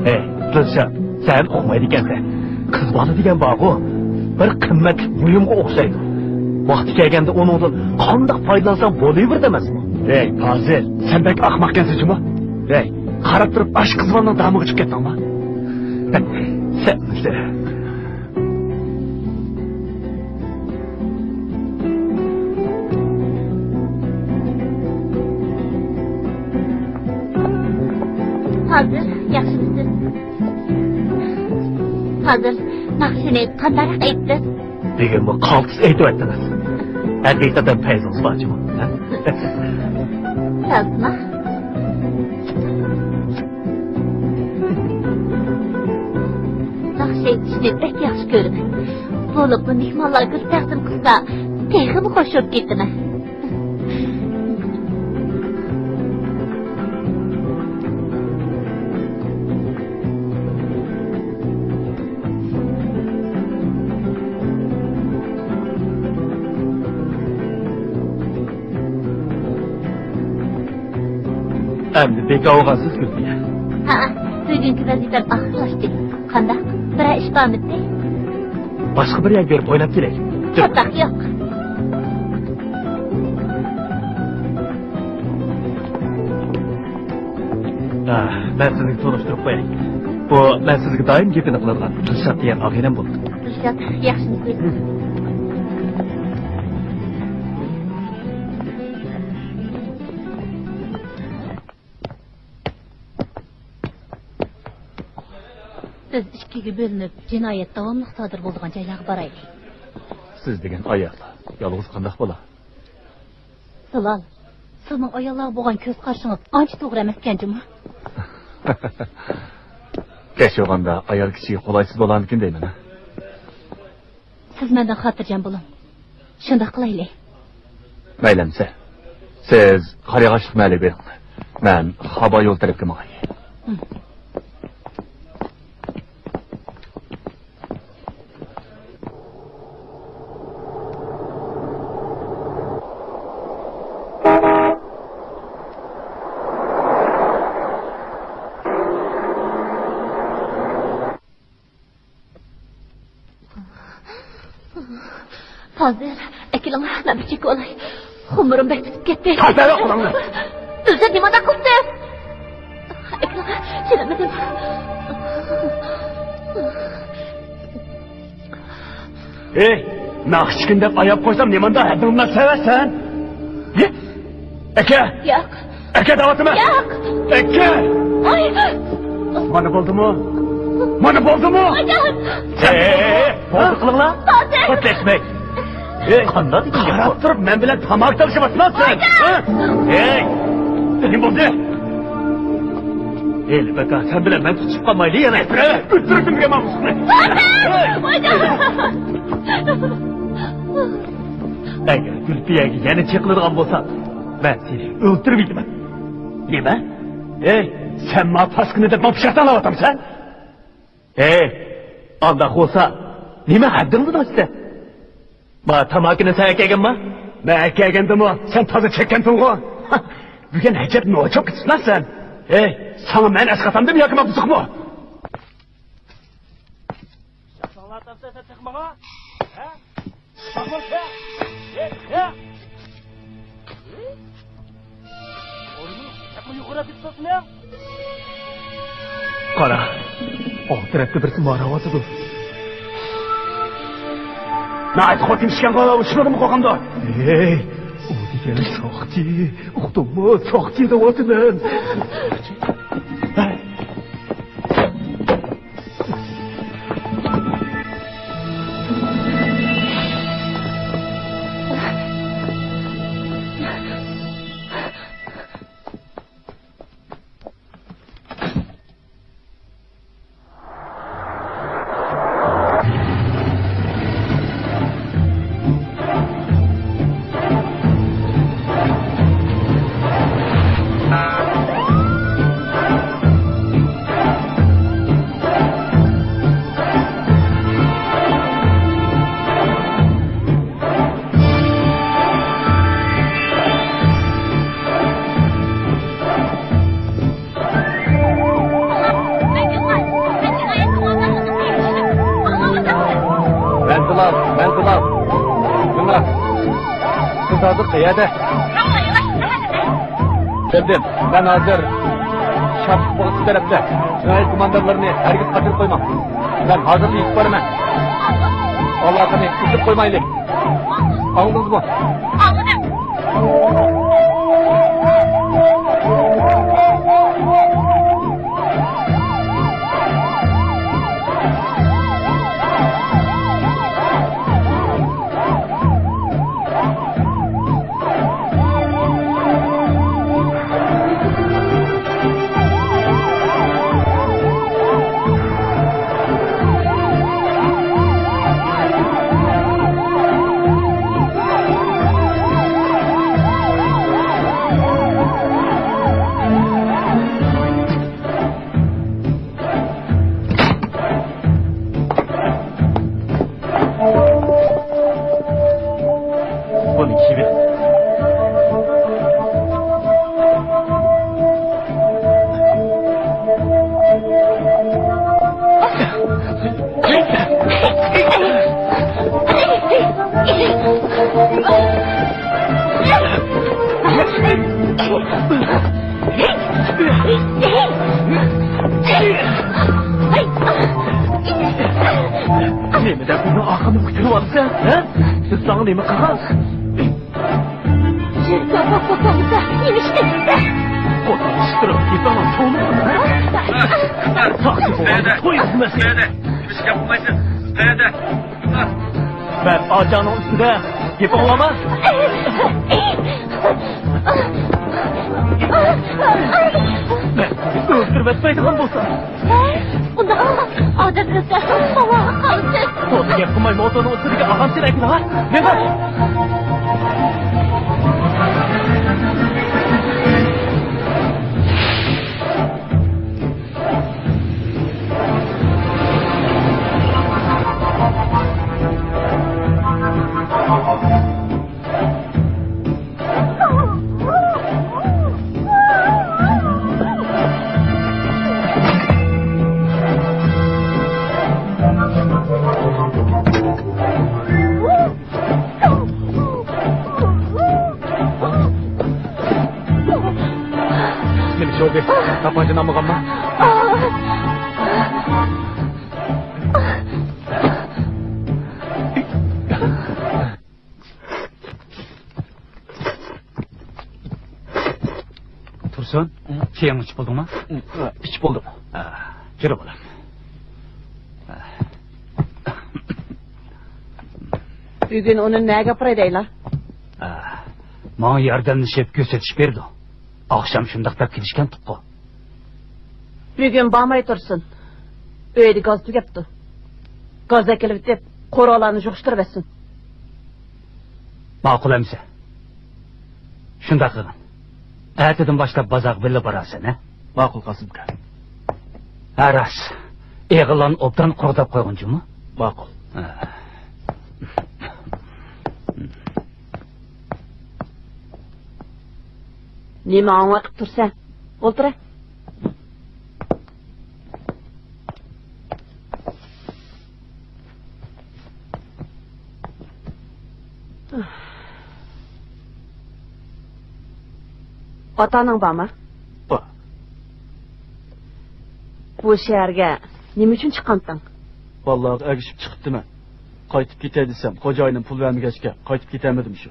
ھەي، دىلشات، سەن ئۇقمايدىكەنسەن. قىز بالا دېگەن بارغۇ، بىر قىممەتلىك بۇيۇمغا ئوخشايدۇ. ۋاقتى كەلگەندە ئۇنىڭدىن قانداق پايدىلانساڭ بولۇۋېرىدۇ ئەمەسمۇ؟ ھەي، پازىل، سەن بەك ئەخمەقكەنسەن جۇمۇ. ھەي، قاراپ تۇرۇپ ئاشۇ قىز بالىنىڭ دامىغا چۈشۈپ كەتتىڭمۇ؟ سەن، سەن. پازىل، ياخشىمۇسىز؟ پازىل، ناخشىنى قانداقراق ئېيتتىڭ؟ بۈگۈنمۇ قالتىس ئېيتىۋەتتىڭىز. ھەقىقەتەن پەيزىڭىز بار جۇمۇ، ھە؟ راستما؟ ناخشا ئېيتىشنى بەك ياخشى كۆرىمەن. بولۇپمۇ مېھمانلارغا گۈل تەقدىم قىلسا، تېخىمۇ خوش بولۇپ كېتىمەن. ئەمدى بىكار بولغانسىز، گۈلپىيە. ھە، بۈگۈنكى ۋەزىپەم ئاخىرلاشتى. قانداق؟ بىرەر ئىش بارمىدى؟ باشقا بىر يەرگە بېرىپ ئويناپ كېلەيلى. چاتاق يوق. ھە، مەن سىزگە تونۇشتۇرۇپ قوياي. بۇ مەن سىزگە دائىم گېپىنى قىلىدىغان دىلشات دېگەن ئاغىنەم بولىدۇ. دىلشات، ياخشىمۇسىز؟ بىز ئىككىگە بۆلۈنۈپ، جىنايەت داۋاملىق سادىر بولىدىغان جايلارغا بارايلى. سىز دېگەن ئاياللار يالغۇز قانداق بولا؟ زۇلال، سىزنىڭ ئاياللارغا بولغان كۆز قارىشىڭىز ئانچە توغرا ئەمەسكەن جۇمۇ. كەچۈرگەندە ئايال كىشىگە قولايسىز بولامدىكىن دەيمەن ھە. سىز مەندىن خاتىرجەم بولۇڭ. شۇنداق قىلايلى. مەيلى ئەمىسە. سىز قارىياغاچلىق مەھەللىگە بېرىڭلار. مەن خابا يول تەرەپكە ماڭاي. پازىل، ئەكېلىڭ، مەن بىر چېكىۋالاي. خۇمۇرۇم بەك پىتىپ كەتتى. تارتىۋەر قولۇڭنى. ئۆزى نېمانداق قىلدى؟ ئەكېلىڭ، چىدىمىدىم. ھېي، ناخشىچىكىن دەپ ئاياپ قويسام، نېمانداق ھەددىڭدىن ئاشىسەن؟ ھە؟ ئەكە! ياق. ئەكە دەۋاتىمەن! ياق! ئەكە! ۋاي! مانا بولدىمۇ؟ مانا بولدىمۇ؟ ھاجەت! ھەي، ھەي، ھەي، بولدى قىلىڭلار. ھازىر! ئۆتلەشمەي. ھەي، قانداق دېگەن قاراپ بۇ؟ تۇرۇپ مەن بىلەن تاماكا تالىشىۋاتىسەن سەن! ھاجەت! ھە؟ ھەي! نېمە بولدى؟ ھېلى بەكار سەن بىلەن مەن تۇتۇشۇپ قالمايلى يەنە. ئۆلتۈرۈپ بېرىمەن مۇشۇنى. ھاجەت! ھاجەت! ئەگەر گۈلپىيەگە يەنە چېقىلىدىغان بولساڭ، مەن سېنى ئۆلتۈرۈپ يېتىمەن. نېمە؟ ھەي، سەن ماڭا پاسكىنا دەپ ماڭا پىچاق تاڭلاۋاتامسەن؟ ھەي، ئانداق بولسا، نېمە ھەددىڭدىن ئاشتى؟ ما تاماكىنى سەن ئەكەلگەنما؟ مەن ئەكەلگەندىمۇ، سەن تازا چەككەنتىڭغۇ. بۈگۈن ئەجەب نوچىلىق كېتىپسىلە سەن. ھەي، ساڭا مەن ئەسقاتامدىم ياكى ماڭا بۇزۇقمۇ؟ شاخلار تاپسا سەن تېخى ماڭا؟ ھە؟ شاخلار كە! ھە؟ ھە؟ ئورنۇم تېخىمۇ يۇقىرى كېتىپ قالسۇن يا! قارا، ئۇ تەرەپتە بىرسى ماراۋاتىدۇ. ناھايىتى قورقۇنچ ئىكەنغۇ، ئۇششۇقىدىمۇ قورقامدۇ؟ ھەي، ئۇ دېگەن ساقچى، ئۇقتۇڭمۇ؟ ساقچى دەۋاتىمەن. قەيەردە؟ ئەپەندىم، مەن ھازىر شاپتۇق بۇغىسى تەرەپتە. جىنايەت گۇماندارلىرىنى ھەرگىز قاچۇرۇپ قويماڭ. مەن ھازىرلا يېتىپ بارىمەن. ئالاقىنى ئۈزۈپ قويمايلى. ئاڭلىدىڭىزمۇ؟ بۇنى كىيىۋېلىڭ. نېمە دەپ بىزنىڭ ئارقىمىزغا كىرىۋالىسەن، ھە؟ بىز ساڭا نېمە قىلغان؟ سىز ساقلاپ بولساڭىز نېمە ئىش قىلىسىز؟ قوتان ئىشتىراك ئېتىڭلار، شۇمۇ؟ ساقچى بولغاندا توي خىزمەتى. سىز قەيەردە؟ نېمە ئىش گەپ قىلمايسىز؟ سىز قەيەردە؟ مەن ئاچاڭنىڭ ئۈستىدە گېپىڭ بارمۇ؟ مەن سىزنى ئۆلتۈرۈۋەتمەيدىغان بولسام. ئۇنداق ئادەم ئۆلتۈرسە، ھاۋاغا قالىسىز. تولا گەپ قىلماي موتورنىڭ ئۈستىدىكى ئاغامچىنى ئەكىلىڭ، ھە؟ مېڭە! نېمە ئىش بولدى؟ تاپانچىنى ئالمىغانما؟ تۇرسۇن، چېيىڭنى ئىچىپ بولدۇڭمۇ؟ ئىچىپ بولدۇم. ھە، يۈرۈۋېلىڭ. بۈگۈن ئۇنى نەگە ئاپىراي دەيلا؟ ھە، ماڭا ياردەملىشىپ كۆرسىتىش بېرىدۇ. ئاخشام شۇنداق دەپ كېلىشكەنتۇققۇ. بۈگۈن بارماي تۇرسۇن. ئۆيدە گاز تۈگەپتۇ. گاز ئەكېلىۋېتىپ، قورالارنى يىغىشتۇرۇۋەتسۇن. ماقۇل ئەمىسە. شۇنداق قىلغىن. ئەتىدىن باشلاپ بازارغا بىللە بارارسەن، ھە؟ ماقۇل، قاسىم ئاكا. ھە، راست. ئېغىللارنى ئوبدان قوغداپ قويغىن جۇمۇ. ماقۇل. ھە. نېمە ئاڭۋاقىپ تۇرسەن؟ ئولتۇر. ئاتا-ئاناڭ بارمۇ؟ بار. بۇ شەھەرگە نېمە ئۈچۈن چىققانتىڭ؟ بالىلارغا ئەگىشىپ چىقىپتىمەن. قايتىپ كېتەي دېسەم، خوجايىنىم پۇل بەرمىگەچكە، قايتىپ كېتەلمىدىم شۇ.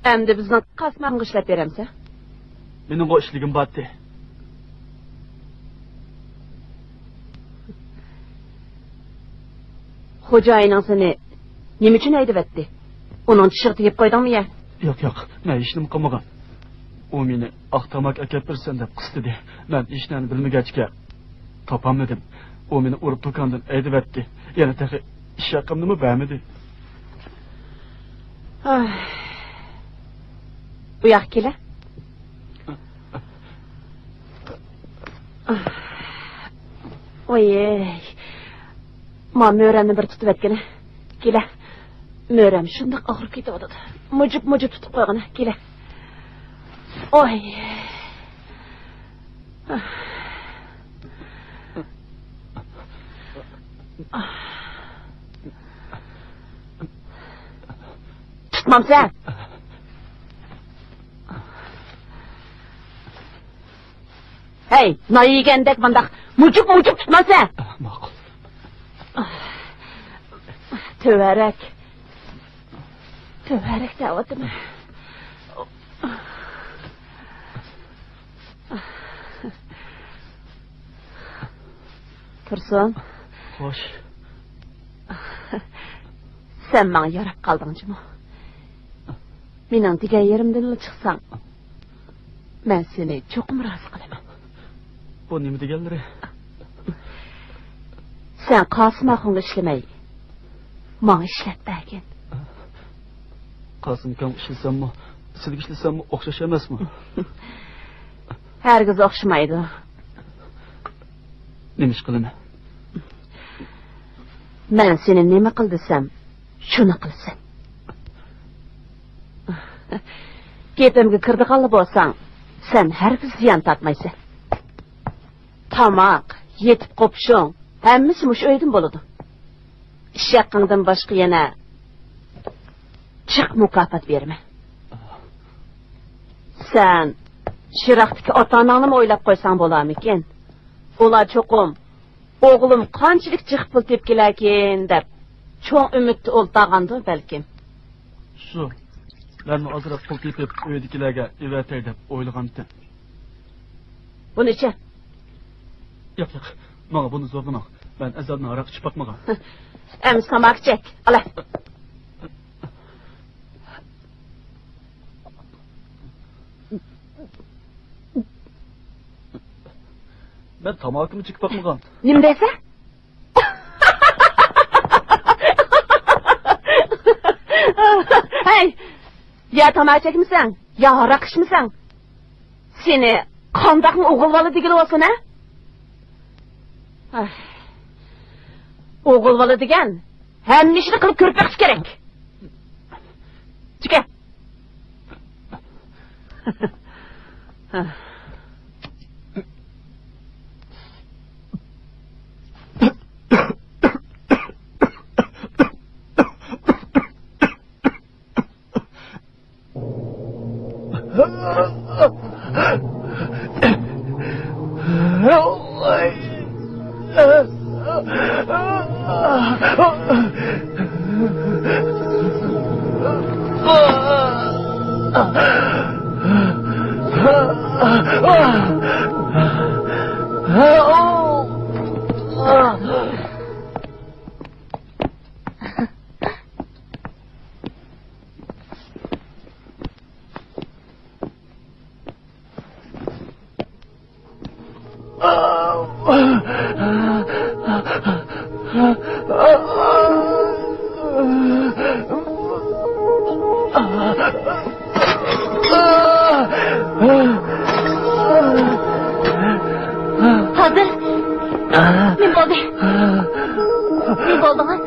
ئەمدى بىزنىڭ قاسماققا ئىشلەپ بېرەمسەن؟ مېنىڭغۇ ئىشلىگۈم بارتتى. خوجايىنىڭ سېنى نېمە ئۈچۈن ھەيدىۋەتتى؟ ئۇنىڭ چىشىغا تېگىپ قويدۇڭمۇ يا؟ ياق، ياق، مەن ھېچنېمە قىلمىغان. ئۇ مېنى ئاق تاماكا ئەكەپ بېرىسەن دەپ قىستىدى. مەن ھېچنېمىنى بىلمىگەچكە، تاپالمىدىم. ئۇ مېنى ئۇرۇپ دۇكاندىن ھەيدىۋەتتى. يەنە تېخى ئىش ھەققىمنىمۇ بەرمىدى. ئاھ. بۇ ياققا كېلە. ۋايەي. ما مۈرەمنى بىر تۇتۇۋەتكىنە. كېلە. مۈرەم شۇنداق ئاغرىپ كېتىۋاتىدۇ. مۇجۇپ، مۇجۇپ تۇتۇپ قويغىنە. كېلە. ئوي. تۇتمامسەن؟ ئەي، نان يېگەندەك مۇنداق مۇجۇپ-مۇجۇپ تۇتماسا. ماقۇل. تۆۋەرەك. تۆۋەرەك دەۋاتىمەن. تۇرسۇن. خوش. سەن ماڭا ياراپ قالدىڭ جۇمۇ. مېنىڭ دېگەن يېرىمدىنلا چىقساڭ، مەن سېنى چوقۇم رازى قىلىمەن. بۇ نېمە دېگەنلىرى؟ سەن قاسىم ئاخۇنغا ئىشلىمەي، ماڭا ئىشلەپ بەرگىن. قاسىم ئاكاڭغا ئىشلىسەممۇ، سىزگە ئىشلىسەممۇ ئوخشاش ئەمەسمۇ؟ ھەرگىز ئوخشىمايدۇ. نېمە ئىش قىلىمەن؟ مەن سېنى نېمە قىل دېسەم، شۇنى قىلىسەن. گېپىمگە كىرىدىغانلا بولساڭ، سەن ھەرگىز زىيان تارتمايسەن. تاماق، يېتىپ قوپۇشۇڭ، ھەممىسى مۇشۇ ئۆيدىن بولىدۇ. ئىش ھەققىڭدىن باشقا يەنە جىق مۇكاپات بېرىمەن. سەن يىراقتىكى ئاتا-ئاناڭنىمۇ ئويلاپ قويساڭ بولارمىكىن؟ ئۇلار چوقۇم ئوغلۇم قانچىلىك جىق پۇل تېپىپ كېلەركىن دەپ چوڭ ئۈمىدتە ئولتۇرغاندۇ بەلكىم. شۇ، مەنمۇ ئازراق پۇل تېپىپ ئۆيدىكىلەرگە ئېۋەتەي دەپ ئويلىغانتىم. بۇنى ئىچە. ياق، ياق، ماڭا بۇنى زورلىماڭ. مەن ئەزەلدىن ھاراق ئىچىپ باقمىغان. ئەمسە تاماكا چەك، ئالا. مەن تاماكىمۇ چېكىپ باقمىغان. نېمە دەيسەن؟ ھەي! يا تاماكا چەكمىسەڭ، يا ھاراق ئىچمىسەڭ، سېنى قانداقمۇ ئوغۇل بالا دېگىلى بولسۇن، ھە؟ ئاھ. ئوغۇل بالا دېگەن ھەممە ئىشنى قىلىپ كۆرۈپ بېقىش كېرەك. چىكە. ھازىر. نېمە بولدى؟ نېمە بولدىڭىز؟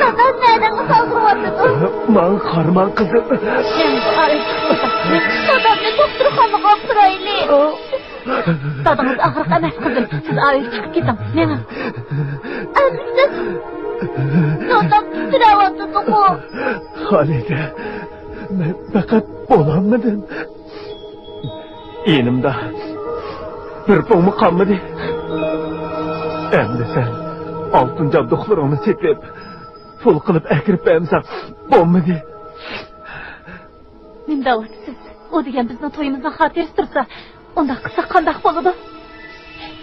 دادام نەدىن سالغۇرۇۋاتىدۇ؟ ماڭا قارىماڭ، قىزىم. دادامنى دوختۇرخانىغا ئاپىرايلى. دادىڭىز ئاغرىق ئەمەس، قىزىم. سىز ئائىلە چىقىپ كېتىڭ. مېڭىڭ. ئەمىسە، دادام تىترەۋاتىدىغۇ. خالىدە، مەن پەقەت بولالمىدىم. يېنىمدا بىر پۇڭمۇ قالمىدى. ئەمدى سەن ئالتۇن جابدۇقلىرىڭنى سېتىپ، پۇل قىلىپ ئەكىرىپ بەرمىسەڭ بولمىدى. نېمە دەۋاتىسىز؟ ئۇ دېگەن بىزنىڭ تويىمىزنىڭ خاتىرىسى تۇرسا، ئۇنداق قىلساق قانداق بولىدۇ؟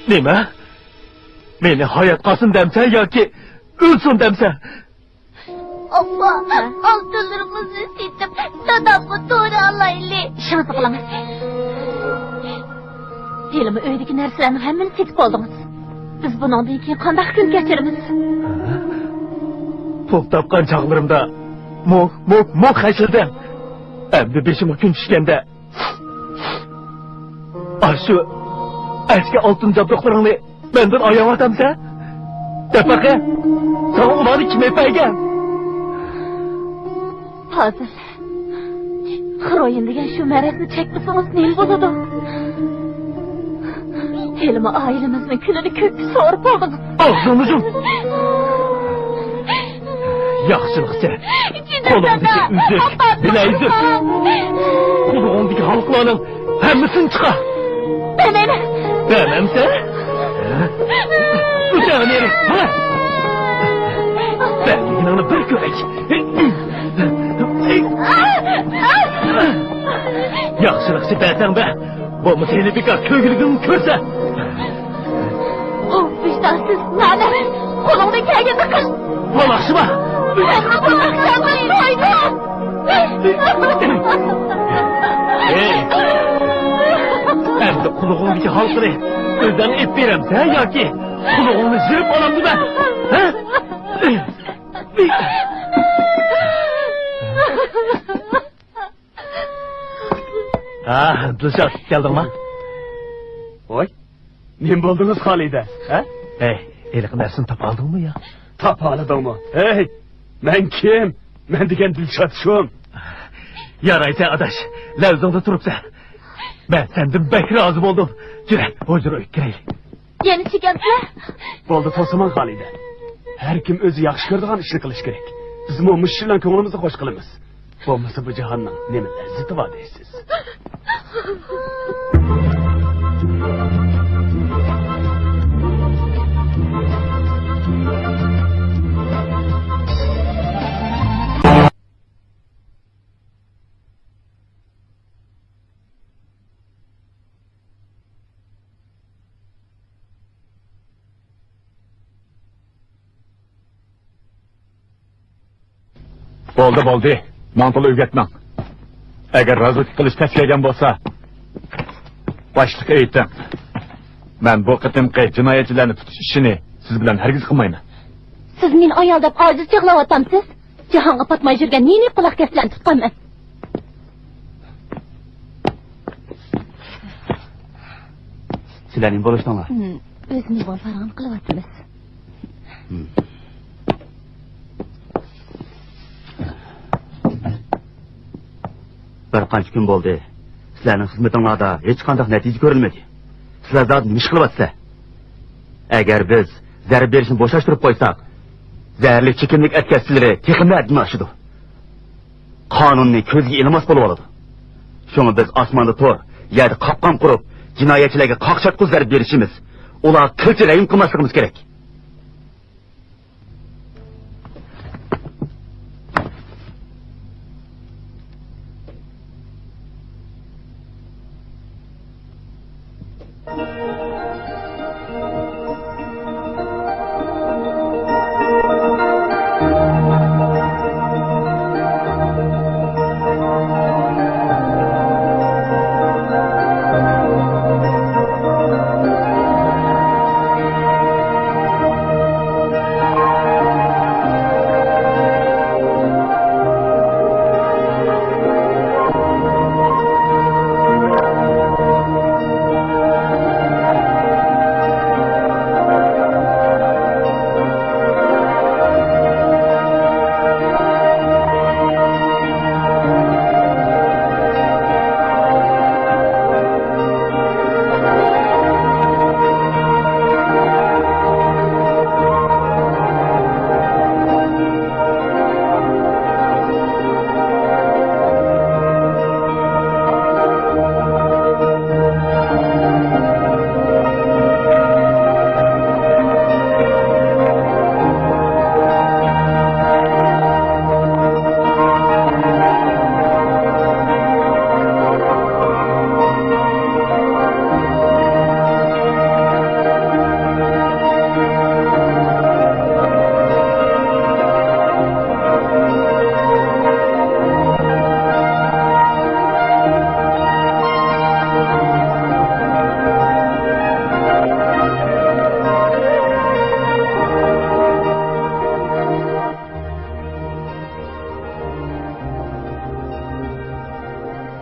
نېمە؟ مېنى ھايات قالسۇن دەمسەن ياكى ئۆلسۇن دەمسەن؟ ئاپا، ھە؟ ئالتۇنلىرىڭىزنى سېتىپ، دادامغا تورا ئالايلى. ئىشىڭىزنى قىلىڭىز. ھېلىمۇ ئۆيدىكى نەرسىلەرنىڭ ھەممىنى سېتىپ بولدىڭىز. بىز بۇنىڭدىن كېيىن قانداق كۈن كەچۈرىمىز؟ پۇل تاپقان چاغلىرىمدا موھ، موھ، موھ خەجلىدىم. ئەمدى بېشىمغا كۈن چۈشكەندە، ئاشۇ ئەسكى ئالتۇن جابدۇقلىرىڭنى مەندىن ئاياۋاتامسەن؟ دەپ بېقە، ساڭا ئۇلارنى كىم ئېلىپ بەرگەن؟ پازىل، خىروئىن دېگەن شۇ مەرەزنى چەكمىسىڭىز نېمە بولىدۇ؟ ھېلىمۇ ئائىلىمىزنىڭ كۈلىنى كۆككە سورۇپ ئالدىڭىز. ئاغزىڭنى يۇم! ياخشىلىقچە قولۇڭدىكى ئۈزۈك، بىلەيزۈك، قۇلىقىڭدىكى ھالقىلارنىڭ ھەممىسىنى چىقار! بىلمەيمەن. بەرمەمسەن؟ ھە؟ ئۆتەڭ نېرى، ھە؟ بەرمىگىنىڭنى بىر كۆرەي. ياخشىلىقچە بەرسەڭ بەر. بولمىسا يەنە بىكار كۆرگۈلۈكۈڭنى كۆرسە. ئۇ ۋىجدانسىز، نامەرد. قولۇڭدىن كەلگەننى قىل. ۋالاقشىما. مەنمۇ بۇ ئاخشامنى تويدۇم. ئەي، ئەمدى قۇلىقىڭدىكى ھالقىنى ئۆزۈڭ ئېلىپ بېرەمسەن ياكى قۇلىقىڭنى يىرىپ ئالامدىمەن؟ ھە؟ ھا، دىلشات، كەلدىڭما؟ ۋاي، نېمە بولدىڭىز، خالىدە؟ ھە؟ ھەي، ھېلىقى نەرسىنى تاپالدىڭمۇ يا؟ تاپالىدىڭمۇ؟ ھەي، مەن كىم؟ مەن دېگەن دىلشات شۇم. يارايسەن ئاداش، لەۋزىڭدە تۇرۇپسەن. مەن سەندىن بەك رازى بولدۇم. يۈرە، ھۇجرا ئۆيگە كىرەيلى. يەنە چېكەمسىلەر؟ بولدى، توسىماڭ خالىدە. ھەر كىم ئۆزى ياخشى كۆرىدىغان ئىشنى قىلىشى كېرەك. بىزمۇ مۇشۇ ئىش بىلەن كۆڭلىمىزنى خوش قىلىمىز. بولمىسا بۇ جاھاننىڭ نېمە لەززىتى بار دەيسىز؟ بولدى، بولدى. ماڭا تولا ئۆگەتمەڭ. ئەگەر رازۋېدكا قىلىش تەس كەلگەن بولسا، باشلىققا ئېيتىڭ. مەن بۇ قېتىمقى جىنايەتچىلەرنى تۇتۇش ئىشىنى سىز بىلەن ھەرگىز قىلمايمەن. سىز مېنى ئايال دەپ ئاجىز چاغلاۋاتامسىز؟ جاھانغا پاتماي يۈرگەن نى-نى قۇلاق كەسلەرنى تۇتقانمەن. سىلەر نېمە بولۇشتۇڭلار؟ ھىم، ئۆز مېۋە پاراڭىنى قىلىۋاتىمىز. ھىم. بىر قانچە كۈن بولدى. سىلەرنىڭ خىزمىتىڭلاردا ھېچقانداق نەتىجە كۆرۈلمىدى. سىلەر زادى نېمە ئىش قىلىۋاتىسىلەر؟ ئەگەر بىز زەربە بېرىشنى بوشاشتۇرۇپ قويساق، زەھەرلىك چېكىملىك ئەتكەسچىلىرى تېخىمۇ ھەددىدىن ئاشىدۇ. قانۇننى كۆزگە ئىلماس بولۇۋالىدۇ. شۇڭا بىز ئاسماندا تور، يەردە قاپقان قۇرۇپ، جىنايەتچىلەرگە قاقشاتقۇ زەربە بېرىشىمىز، ئۇلارغا قىلچە رەھىم قىلماسلىقىمىز كېرەك.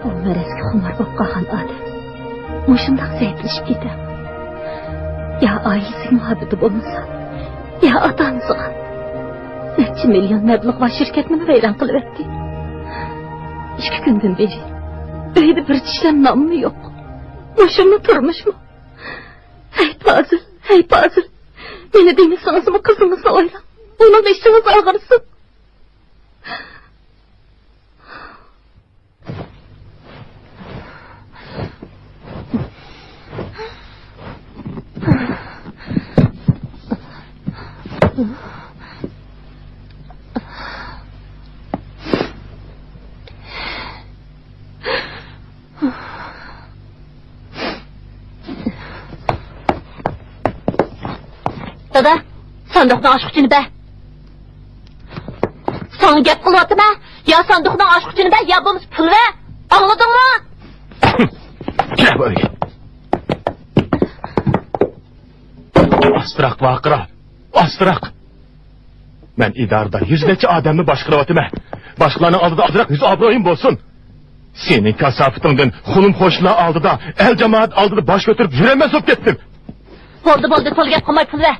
ئۇ مەرەزگە خۇمار بولۇپ قالغان ئادەم مۇشۇنداق زەئىپلىشىپ كېتەر. يا ئائىلىسىگە مۇھەببىتى بولمىسا، يا ئاتا-ئانىسىغا. نەچچە مىليون مەبلىغى بار شىركەتنىمۇ ۋەيران قىلىۋەتتى. ئىككى كۈندىن بېرى ئۆيدە بىر چىشلەم نانمۇ يوق. مۇشۇمۇ تۇرمۇشمۇ؟ ھەي پازىل، ھەي پازىل. مېنى دېمىسىڭىزمۇ قىزىڭىزنى ئويلاڭ. ئۇنىڭغا ئىچىڭىز ئاغرىسۇن. دادا، ساندۇقنىڭ ئاچقۇچىنى بەر. ساڭا گەپ قىلىۋاتىمەن. يا ساندۇقنىڭ ئاچقۇچىنى بەر، يا بولمىسا پۇل بەر. ئاڭلىدىڭمۇ؟ كىر بۇ ئۆيگە. ئاستىراق ۋارقىرا. ئاستىراق. مەن ئىدارىدا يۈز نەچچە ئادەمنى باشقۇرۇۋاتىمەن. باشقىلارنىڭ ئالدىدا ئازراق يۈز ئابرۇيۇم بولسۇن. سېنىڭ كاساپىتىڭدىن قولۇم قوشنىلار ئالدىدا، ئەل جامائەت ئالدىدا باش كۆتۈرۈپ يۈرەلمەس بولۇپ كەتتىم. بولدى، بولدى، تولا گەپ قىلماي پۇل بەر.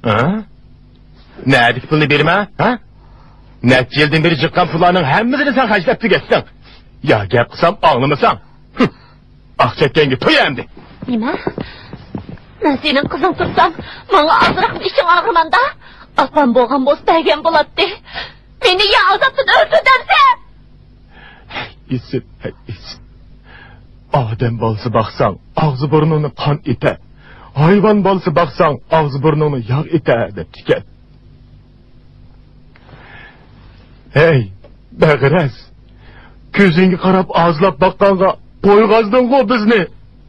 ھە؟ نەدىكى پۇلنى بېرىمەن، ھە؟ نەچچە يىلدىن بېرى جىققان پۇللارنىڭ ھەممىسىنى سەن خەجلەپ تۈگەتتىڭ. يا گەپ قىلسام ئاڭلىمىساڭ. ھىم. ئاق چەككەنگە توي ئەمدى. نېمە؟ مەن سېنىڭ قىزىڭ تۇرسام، ماڭا ئازراقمۇ ئىچىڭ ئاغرىمامدا؟ ئاپام بولغان بولسا بەرگەن بولاتتى. مېنى يا ئازابتىن ئۆلتۈر دەمسە! ھەي، ئىسىت، ھەي، ئىسىت. ئادەم بالىسى باقساڭ، ئاغزى بۇرنۇڭنى قان ئېتە. ھايۋان بالىسى باقساڭ، ئاغزى بۇرنۇڭنى ياغ ئېتە، دەپتىكەن. ھەي، بەغىرەز! كۆزۈڭگە قاراپ ئازلاپ باققانغا قويغازدىڭغۇ بىزنى!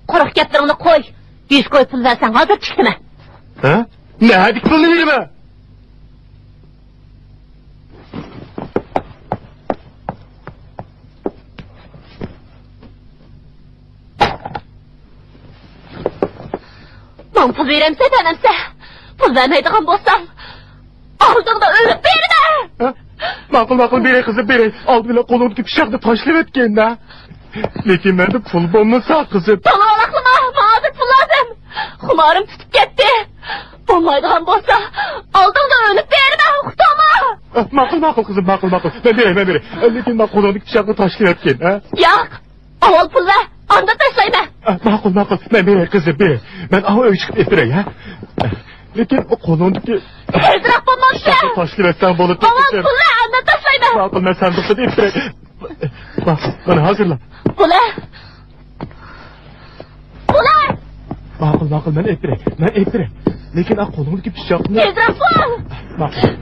قۇرۇق گەپلىرىڭنى قوي! يۈز كوي پۇل بەرسەڭ، ھازىر چىقىمەن! ھە؟ نەدىكى پۇلنى بېرىمەن؟ ماڭا پۇل بېرەمسەن، بەرمەمسەن؟ پۇل بەرمەيدىغان بولساڭ، ئالدىڭدا ئۆلۈپ بېرىمەن! ھە؟ ماقۇل، ماقۇل، بېرەي قىزىم، بېرەي. ئالدى بىلەن قولۇڭدىكى پىچاقنى تاشلىۋەتكىن-دە. لېكىن مەندە پۇل بولمىسا، قىزىم. تولا ۋاراقلىما، ماڭا ھازىر پۇل لازىم. خۇمارىم پۈتۈپ كەتتى. بولمايدىغان بولسا، ئالدىڭدا ئۆلۈپ بېرىمەن، ئۇقتۇڭمۇ؟ ھە، ماقۇل، ماقۇل، قىزىم، ماقۇل، ماقۇل. مەن بېرەي، مەن بېرەي. لېكىن ماڭا قولۇڭدىكى پىچاقنى تاشلىۋەتكىن، ھە؟ ياق. ئاۋۋال پۇل بەر، ئاندىن تاشلايمەن. ئە، ماقۇل، ماقۇل. مەن بېرەي، قىزىم، بېرەي. مەن ئاۋۇ ئۆيگە چىقىپ ئېلىپ بېرەي، ھە؟ لېكىن ئۇ قولۇڭدىكى تېزرەك بولمامسەن؟ پىچاقنى تاشلىۋەتسەڭ بولىدۇ، ئاۋۋال قىزىم. پۇل بەر، ئاندىن تاشلايمەن. ماقۇل، مەن ساندۇقتىن ئېلىپ بېرەي. ماقۇل، مانا ھازىرلا. پۇل بەر. پۇل بەر. ماقۇل، ماقۇل، مەن ئېلىپ بېرەي. مەن ئېلىپ بېرەي. لېكىن ئا قولۇڭدىكى پىچاقنى. تېزرەك بول. ماقۇل.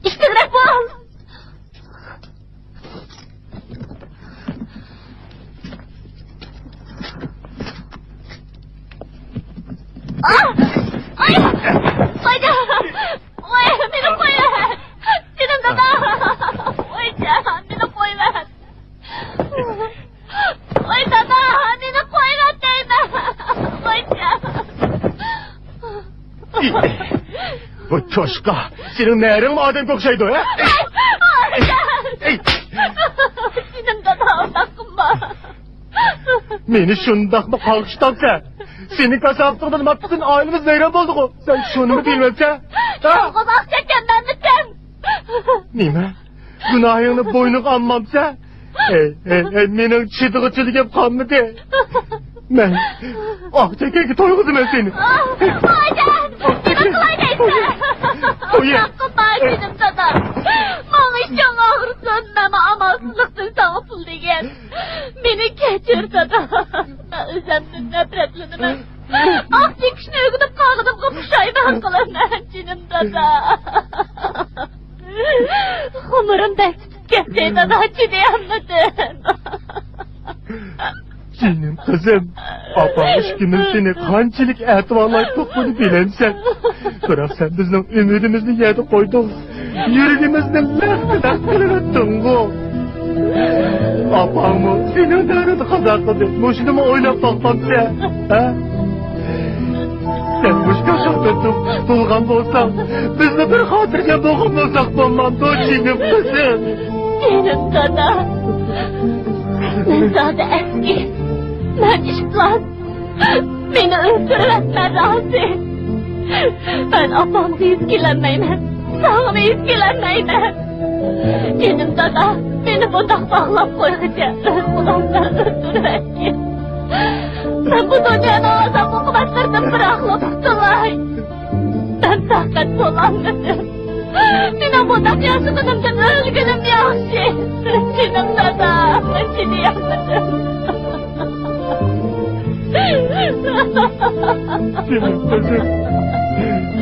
تېزرەك بول. ئاھ! ئاي! ۋايجان! ۋاي، مېنى قويۇۋەت! جېنىم دادا! ۋايجان، مېنى قويۇۋەت! ۋاي دادا، مېنى قويۇۋەت دەيمەن! ۋايجان! بۇ چوشقا، سېنىڭ نەرىڭمۇ ئادەمگە ئوخشايدۇ، ھە؟ ۋايجان! جېنىم دادا، ئۇنداق قىلما! مېنى شۇنداقمۇ قارغىشىتامسەن؟ سېنىڭ كاساپىتىڭدىن مانا پۈتۈن ئائىلىمىز ۋەيران بولدىغۇ. سەن شۇنىمۇ بىلمەمسەن؟ ھە؟ يالغۇز ئاق چەككەن مەنمىكىن؟ نېمە؟ گۇناھىڭنى بوينۇڭغا ئالمامسەن؟ ھەي، ھەي، ھەي، مېنىڭ چىدىغۇچىلىكىم قالمىدى. مەن ئاق چەككەنگە تويغۇزىمەن سېنى. ۋايجان! نېمە قىلاي دەيسەن؟ تويى. ئۇنداق قىلما، جېنىم دادا. ماڭا ئىچىڭ ئاغرىسۇن، مەنمۇ ئامالسىزلىقتىن ساڭا پۇل دېگەن. مېنى كەچۈر، دادا. مەن ئۆزۈمدىن نەپرەتلىنىمەن. ئاق چېكىشنى ئۆگىنىپ قالغىنىمغا پۇشايمان قىلىمەن، جېنىم دادا. خۇمۇرۇم بەك تۇتۇپ كەتتى، دادا، چىدىيالمىدىم. جېنىم قىزىم، ئاپاڭ ئىككىمىز سېنى قانچىلىك ئەتىۋارلايتتۇق، بۇنى بىلەمسەن؟ بىراق سەن بىزنىڭ ئۈمىدىمىزنى يەردە قويدۇڭ. يۈرىكىمىزنى لەختە-لەخت قىلىۋەتتىڭغۇ. ئاپاڭمۇ سېنىڭ دەردىڭنى قازا قىلدى. مۇشۇنىمۇ ئويلاپ باقمامسەن؟ ھە؟ سەن مۇشۇ كاشاپەتتىن قۇتۇلغان بولساڭ، بىزمۇ بىر خاتىرجەم بولغان بولساق بولمامدۇ، جېنىم قىزىم؟ جېنىم دادا. مەن زادى ئەسكى. مەن ئىپلاس. مېنى ئۆلتۈرۈۋەت، مەن رازى. مەن ئاپامغا يۈز كېلەلمەيمەن، ساڭىمۇ يۈز كېلەلمەيمەن. جېنىم دادا، مېنى بۇنداق باغلاپ قويغۇچە ئۆز قولۇڭ بىلەن ئۆلتۈرۈۋەتكىن. مەن بۇ دۇنيانىڭ ئازاب-ئوقۇبەتلىرىدىن بىراقلا قۇتۇلاي. مەن تاقەت بولالمىدىم. مېنىڭ بۇنداق ياشىغىنىمدىن ئۆلگىنىم ياخشى. جېنىم دادا، چىدىيالمىدىم. جېنىم قىزىم،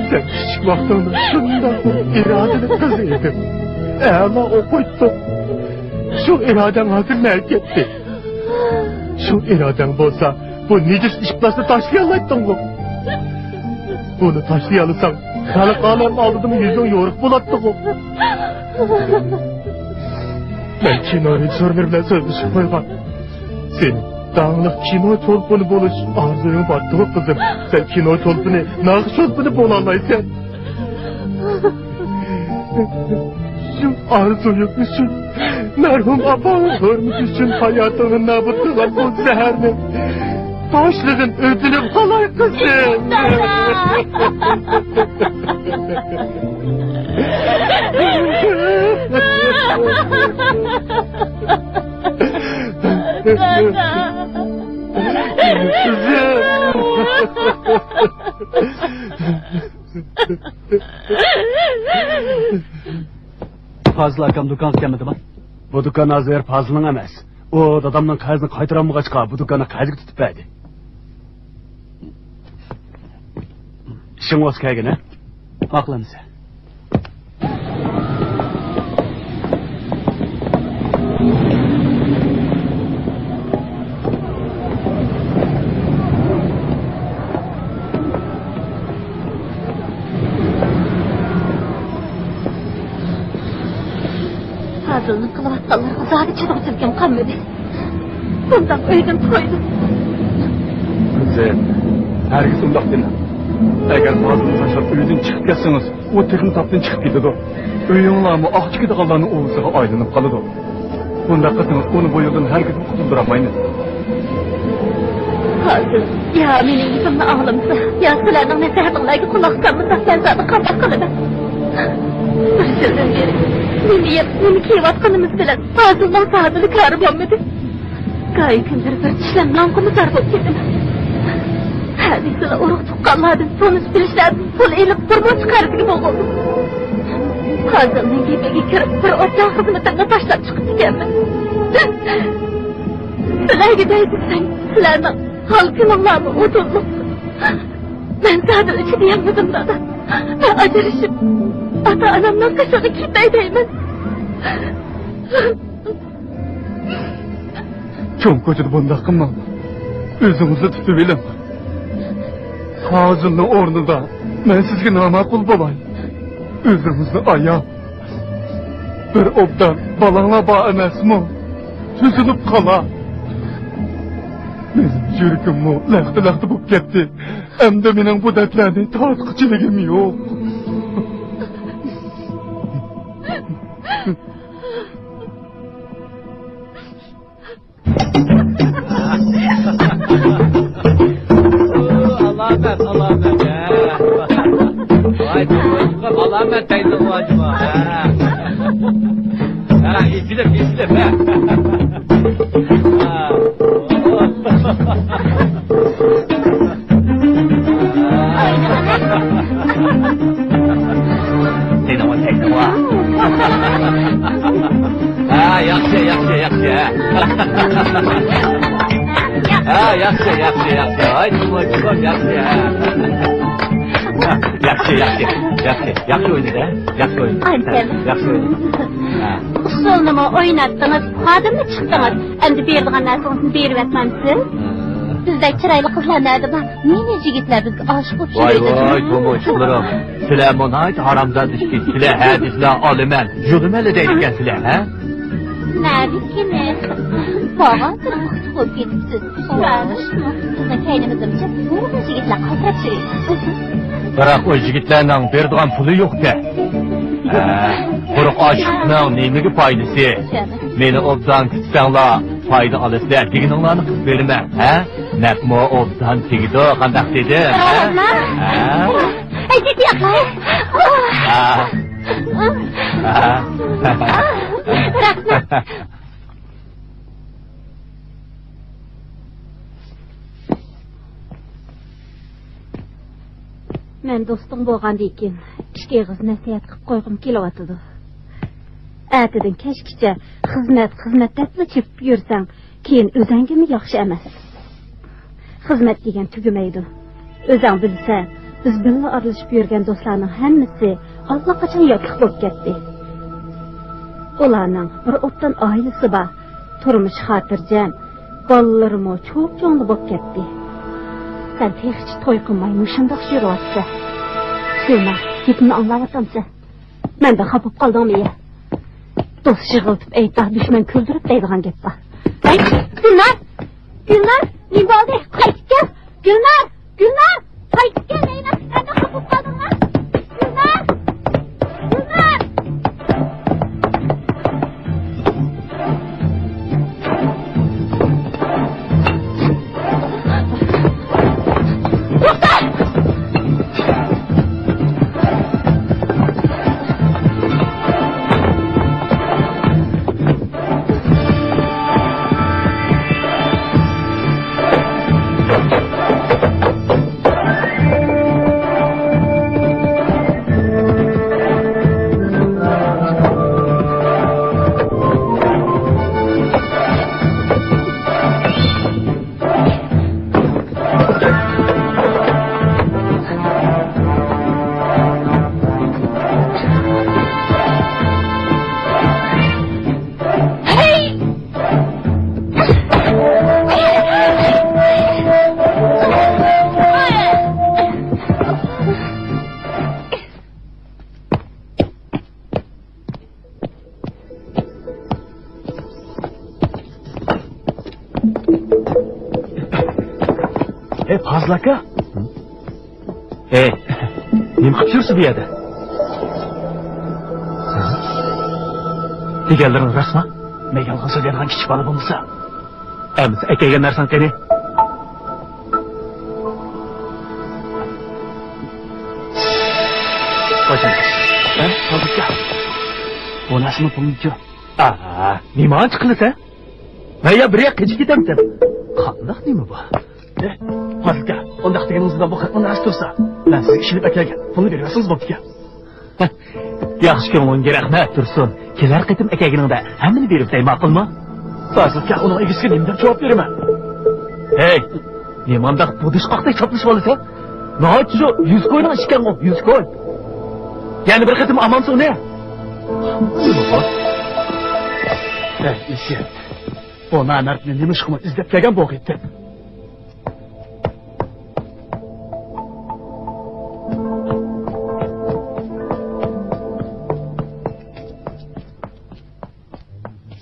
سەن كىچىك ۋاقتىڭدا شۇنداق بىر ئىرادىلىك قىز ئىدىڭ. ئەلا ئوقۇيتتۇق. شۇ ئىرادەڭ ھازىر نەگە كەتتى؟ شۇ ئىرادەڭ بولسا، بۇ نىجىس ئىپلاسنى تاشلىيالايتتىڭغۇ؟ بۇنى تاشلىيالىساڭ، خەلق ئالەم ئالدىدىمۇ يۈزۈڭ يورۇق بولاتتىغۇ. مەن كىنو رېژىسسورلىرى بىلەن سۆزلىشىپ قويغان. سېنىڭ داڭلىق كىنو چولپىنى بولۇش ئارزۇيۇڭ بارتىغۇ، قىزىم. سەن كىنو چولپىنى، ناخشا چولپىنى بولالايسەن. شۇ ئارزۇيۇم ئۈچۈن، مەرھۇم ئاپاڭنىڭ ھۆرمىتى ئۈچۈن ھاياتىڭنى نابۇت قىلغان بۇ زەھەرنى تاشلىغىن، ئۆتۈنۈپ قالاي، قىزىم. قىزىم. پازىل ئاكام دۇكانغا كەلمىدىما؟ بۇ دۇكان ھازىر پازىلنىڭ ئەمەس. ئۇ دادامنىڭ قەرزىنى قايتۇرالمىغاچقا، بۇ دۇكاننى قەرزگە تۇتۇپ بەردى. ئىشىڭ بولسا كەلگىن، ھە؟ ماقۇل ئەمىسە. پازىلنىڭ قىلىۋاتقانلىرىغا زادى چىدىغۇچىلىكىم قالمىدى. بۇنداق ئۆيدىن قويدۇم. قىزىم، ھەرگىز ئۇنداق دېمەڭ. ئەگەر پازىلنى تاشلاپ ئۆيدىن چىقىپ كەتسىڭىز، ئۇ تېخىمۇ تاپتىن چىقىپ كېتىدۇ. ئۆيۈڭلارمۇ ئاق چىكىدىغانلارنىڭ ئۇۋىسىغا ئايلىنىپ قالىدۇ. بۇنداق قىلسىڭىز، ئۇنى بۇ يولدىن ھەرگىزمۇ قۇتۇلدۇرالمايمىز. پازىل، يا مېنىڭ گېپىمنى ئاڭلىمىسا، يا سىلەرنىڭ نەسىھەتىڭلارگە قۇلاق سالمىسا، مەن زادى قانداق قىلىمەن؟ بىر يىلدىن بېرى نېمە يەپ، نېمە كىيىۋاتقىنىمىز بىلەن پازىلنىڭ زادىلا كارى بولمىدى. گاھى كۈنلىرى بىر چىشلەم نانغىمۇ زار بولۇپ كېتىمەن. ھە دېسىلا ئۇرۇق تۇغقانلاردىن، تونۇش بىلىشلەردىن پۇل ئېلىپ، بىر مۇنچە قەرزگە بولغۇزدۇم. پازىلنىڭ گېپىگە كىرىپ، بىر ئوبدان خىزمىتىمنى تاشلاپ چىقىپتىكەنمەن. سىلەرگە دەي دېسەم، سىلەرنىڭ ھال كۈنۈڭلارمۇ ئۇدۇللۇق. مەن زادىلا چىدىيالمىدىم، دادا. مەن ئاجرىشىپ، ئاتا-ئانامنىڭ قېشىغا كېتەي دەيمەن. چوڭ كوچىدا بۇنداق قىلماڭ. ئۆزىڭىزنى تۇتۇۋېلىڭ. پازىلنىڭ ئورنىدا مەن سىزگە ناماقۇل بولاي. ئۆزىڭىزنى ئاياڭ. بىر ئوبدان بالاڭلار بار ئەمەسمۇ؟ سۆزۈنۈپ قالا. مېنىڭ يۈرىكىممۇ لەختە-لەختە بولۇپ كەتتى. ئەمدى مېنىڭ بۇ دەردلەرنى تارتقۇچىلىكىم يوق. ئالامەت، ئالامەت، ھە. ۋاي، ئالامەت دەيدۇ، ۋاي، ھە. ھە، ئېچىلىپ، ئېچىلىپ، ھە. ھە. سېنىڭ تەكلىپىڭ. ھە، ياخشى، ياخشى، ياخشى. ھە، ياخشى، ياخشى، ياخشى. ھاي، چوقۇم، چوقۇم ياخشى. ھە. ياخشى، ياخشى، ياخشى. ياخشى ئوينىدى، ھە؟ ياخشى ئوينىدى. ئانچە. ياخشى ئوينىدى. ھە. ئۇسسۇلنىمۇ ئويناتتىڭىز، خادىممۇ چىقتىڭىز. ئەمدى بېرىدىغان نەرسىڭىزنى بېرىۋەتمەمسىز؟ ھە. بىزدەك چىرايلىق قىزلار نەدە بار؟ نېمە يىگىتلەر بىزگە ئاشىق بولۇپ ۋاي، يۈرىدۇ؟ ۋاي، تومۇچلىرىم. سىلەرمۇ ناھايىتى ھارامزادە ئىكەنسىلەر، ھە دېسىلە ئالىمەن، يولىمەنلا دەيدىكەنسىلەر، ھە؟ نەدىكىنى؟ بارغانسېرى مۇختىر بولۇپ كېتىپسىز. بىزنىڭ كەينىمىزدىن نۇرغۇن يىگىتلەر قايتىپ يۈرىدۇ. بىراق ئۇ يىگىتلەرنىڭ بېرىدىغان پۇلى يوقكەن. ھە، قۇرۇق ئاشىقنىڭ نېمىگە پايدىسى؟ مېنى ئوبدان كۈتسەڭلار، پايدا ئالىسىلەر دېگىنىڭلارنى قىلىپ بېرىمەن، ھە؟ نەپمۇ ئوبدان تېگىدۇ، قانداق دېدىم، ھە؟ ھە؟ ھە؟ ھە. ھە. رەھمەت. مەن دوستۇڭ بولغاندىكىن، ئىككى ئېغىز نەسىھەت قىلىپ قويغۇم كېلىۋاتىدۇ. ئەتىدىن كەچكىچە خىزمەت، خىزمەت دەپلا چېپىپ يۈرسەڭ، كېيىن ئۆزەڭگىمۇ ياخشى ئەمەس. خىزمەت دېگەن تۈگىمەيدۇ. ئۆزەڭ بىلسەن، بىز بىللە ئارىلىشىپ يۈرگەن دوستلارنىڭ ھەممىسى ئاللىقاچان ياتلىق بولۇپ كەتتى. ئۇلارنىڭ بىر ئوبدان ئائىلىسى بار، تۇرمۇشى خاتىرجەم، بالىلىرىمۇ چوپچوڭلا بولۇپ كەتتى. سەن تېخىچە توي قىلماي مۇشۇنداق يۈرۈۋاتىسەن. سۆمە، گېپىمنى ئاڭلاۋاتامسەن؟ مەندىن خاپا بولۇپ قالدىڭمۇ يا؟ دوست يىغلىتىپ ئېيتسا، دۈشمەن كۈلدۈرۈپ دەيدىغان گەپ بار. ھەي، گۈلنار! گۈلنار! نېمە بولدى؟ قايتىپ كەل! گۈلنار! گۈلنار! قايتىپ كەل دەيمەن! مەندىن خاپا بولۇپ قالدىڭمۇ؟ گۈلنار! گۈلنار! ئەي، پازىل ئاكا. ئەي، نېمە قىلىپ يۈرسىز بۇ يەردە؟ دېگەنلىرىڭ راستمۇ؟ مەن يالغان سۆزلەيدىغان كىچىك بالا بولمىسا. ئەمىسە ئەكەلگەن نەرسەڭ قېنى؟ قوشۇڭ. ھە؟ قالدۇقكا. بۇ نەرسىمۇ پۇلنىڭكى. ئاھا، نېمە ئانچە قىلىسەن؟ مەن يا بىر ياق قېچىپ كېتەمسەن؟ قانداق نېمە بۇ؟ ئە، پازىلكا، ئۇنداق دېگىنىڭىز بىلەن بۇ خەتنىڭ نەرسە تۇرسا، مەن سىزگە ئىشىنىپ ئەكەلگەن پۇلنى بېرىۋەتسىڭىز بوپتىكەن. ياخشى كۆڭلۈڭگە رەھمەت، تۇرسۇن. كېلەر قېتىم ئەكەلگىنىڭدە ھەممىنى بېرىپ بەرسەڭ ماقۇلمۇ؟ پازىلكا، ئۇنىڭ ئىگىسىگە نېمە دەپ جاۋاب بېرىمەن؟ ھەي، نېمانداق بۇدۇشقاقتەك چاپلىشىۋالىسەن؟ ناھايىتى شۇ يۈز كوينىڭ ئىشىكەنغۇ، يۈز كوي. يەنە بىر قېتىم ئامانسۇنى. ھەي، ئىششىت. بۇ نامەردنى نېمىشقىمۇ ئىزدەپ كەلگەن بولغىيتتىم.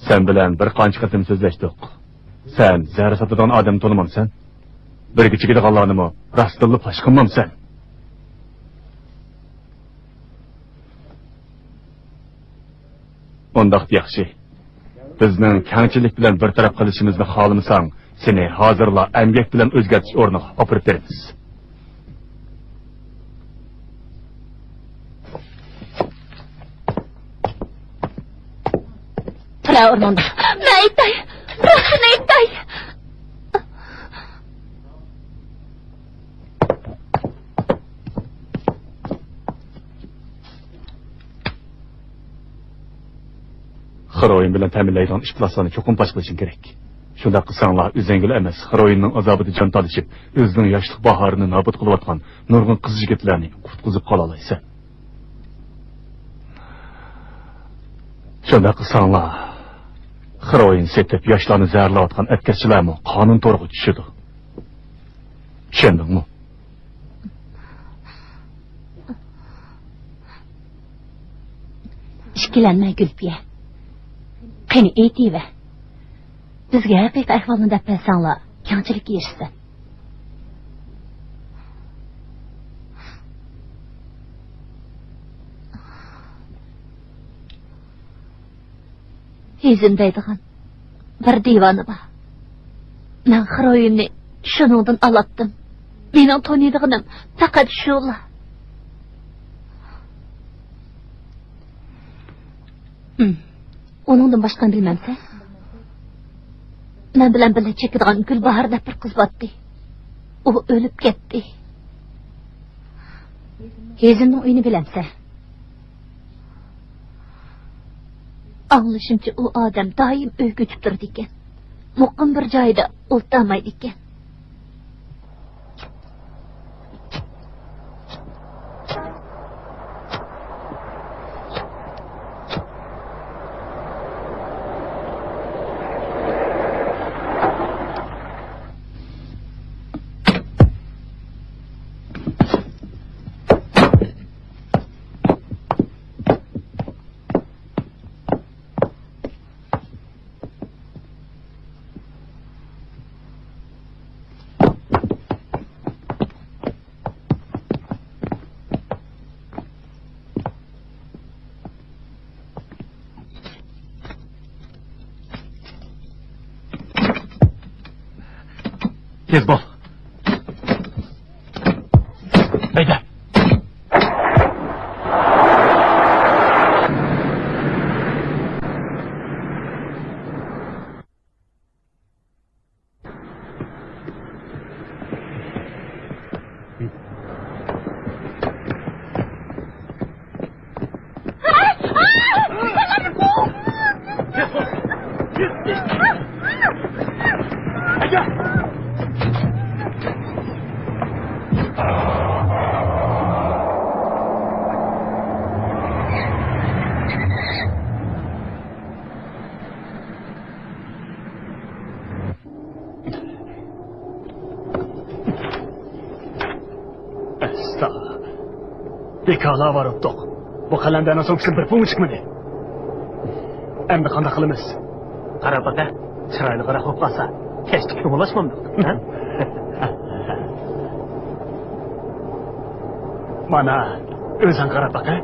سەن بىلەن بىر قانچە قېتىم سۆزلەشتۇق. سەن زەھەر ساتىدىغان ئادەمنى تونۇمامسەن؟ بىرگە چىگىدىغانلارنىمۇ راستتىنلا پاش قىلمامسەن؟ ئۇنداقتا ياخشى. بىزنىڭ كەڭچىلىك بىلەن بىر تەرەپ قىلىشىمىزنى خالىمىساڭ، سېنى ھازىرلا ئەمگەك بىلەن ئۆزگەرتىش ئورنىغا ئاپىرىپ بېرىمىز. تۇرە ئورنۇڭدا. مەن ئېيتاي، راستىنى ئېيتاي. خىروئىن بىلەن تەمىنلەيدىغان ئىپلاسلارنى چوقۇم پاش قىلىشىڭ كېرەك. شۇنداق قىلساڭلا، ئۆزۈڭگىلا ئەمەس، خىروئىننىڭ ئازابىدا جان تالىشىپ، ئۆزىنىڭ ياشلىق باھارىنى نابۇت قىلىۋاتقان نۇرغۇن قىز-يىگىتلەرنى قۇتقۇزۇپ قالالايسەن. شۇنداق قىلساڭلار، خىروئىن سېتىپ ياشلارنى زەھەرلەۋاتقان ئەتكەسچىلەرمۇ قانۇن تورىغا چۈشىدۇ. چۈشەندىڭمۇ؟ ئىككىلەنمە، گۈلپىيە. قېنى، ئېيتىۋەر. بىزگە ھەقىقىي ئەھۋالنى دەپ بەرسەڭلار، كەڭچىلىككە ئېرىشسەم. ھېزىم دەيدىغان بىر دىۋانە بار. مەن خىروئىننى شۇنىڭدىن ئالاتتىم. مېنىڭ تونۇيدىغىنىم پەقەت شۇلا. ھىم. ئۇنىڭدىن باشقىنى بىلمەمسەن؟ مەن بىلەن بىللە چېكىدىغان گۈلباھار دەپ بىر قىز بارتتى. ئۇ ئۆلۈپ كەتتى. ھېزىمنىڭ ئۆيىنى بىلەمسەن؟ ئاڭلىشىمچە، ئۇ ئادەم دائىم ئۆي كۆچۈپ تۇرىدىكەن. مۇقىم بىر جايدا ئولتۇرمايدىكەن. تېز بول. ھەيدە. ئەستا. بىكارلا ئاۋارە بوپتۇق. بۇ قەلەندەرنىڭ سومكىسىدىن بىر پۇڭمۇ چىقمىدى. ئەمدى قانداق قىلىمىز؟ قاراپ باقە، چىرايلىقراق بولۇپ قالسا، كەچتە كۆڭۈل ئاچمامدۇق؟ ھە؟ مانا، ئۆزۈڭ قاراپ باقە.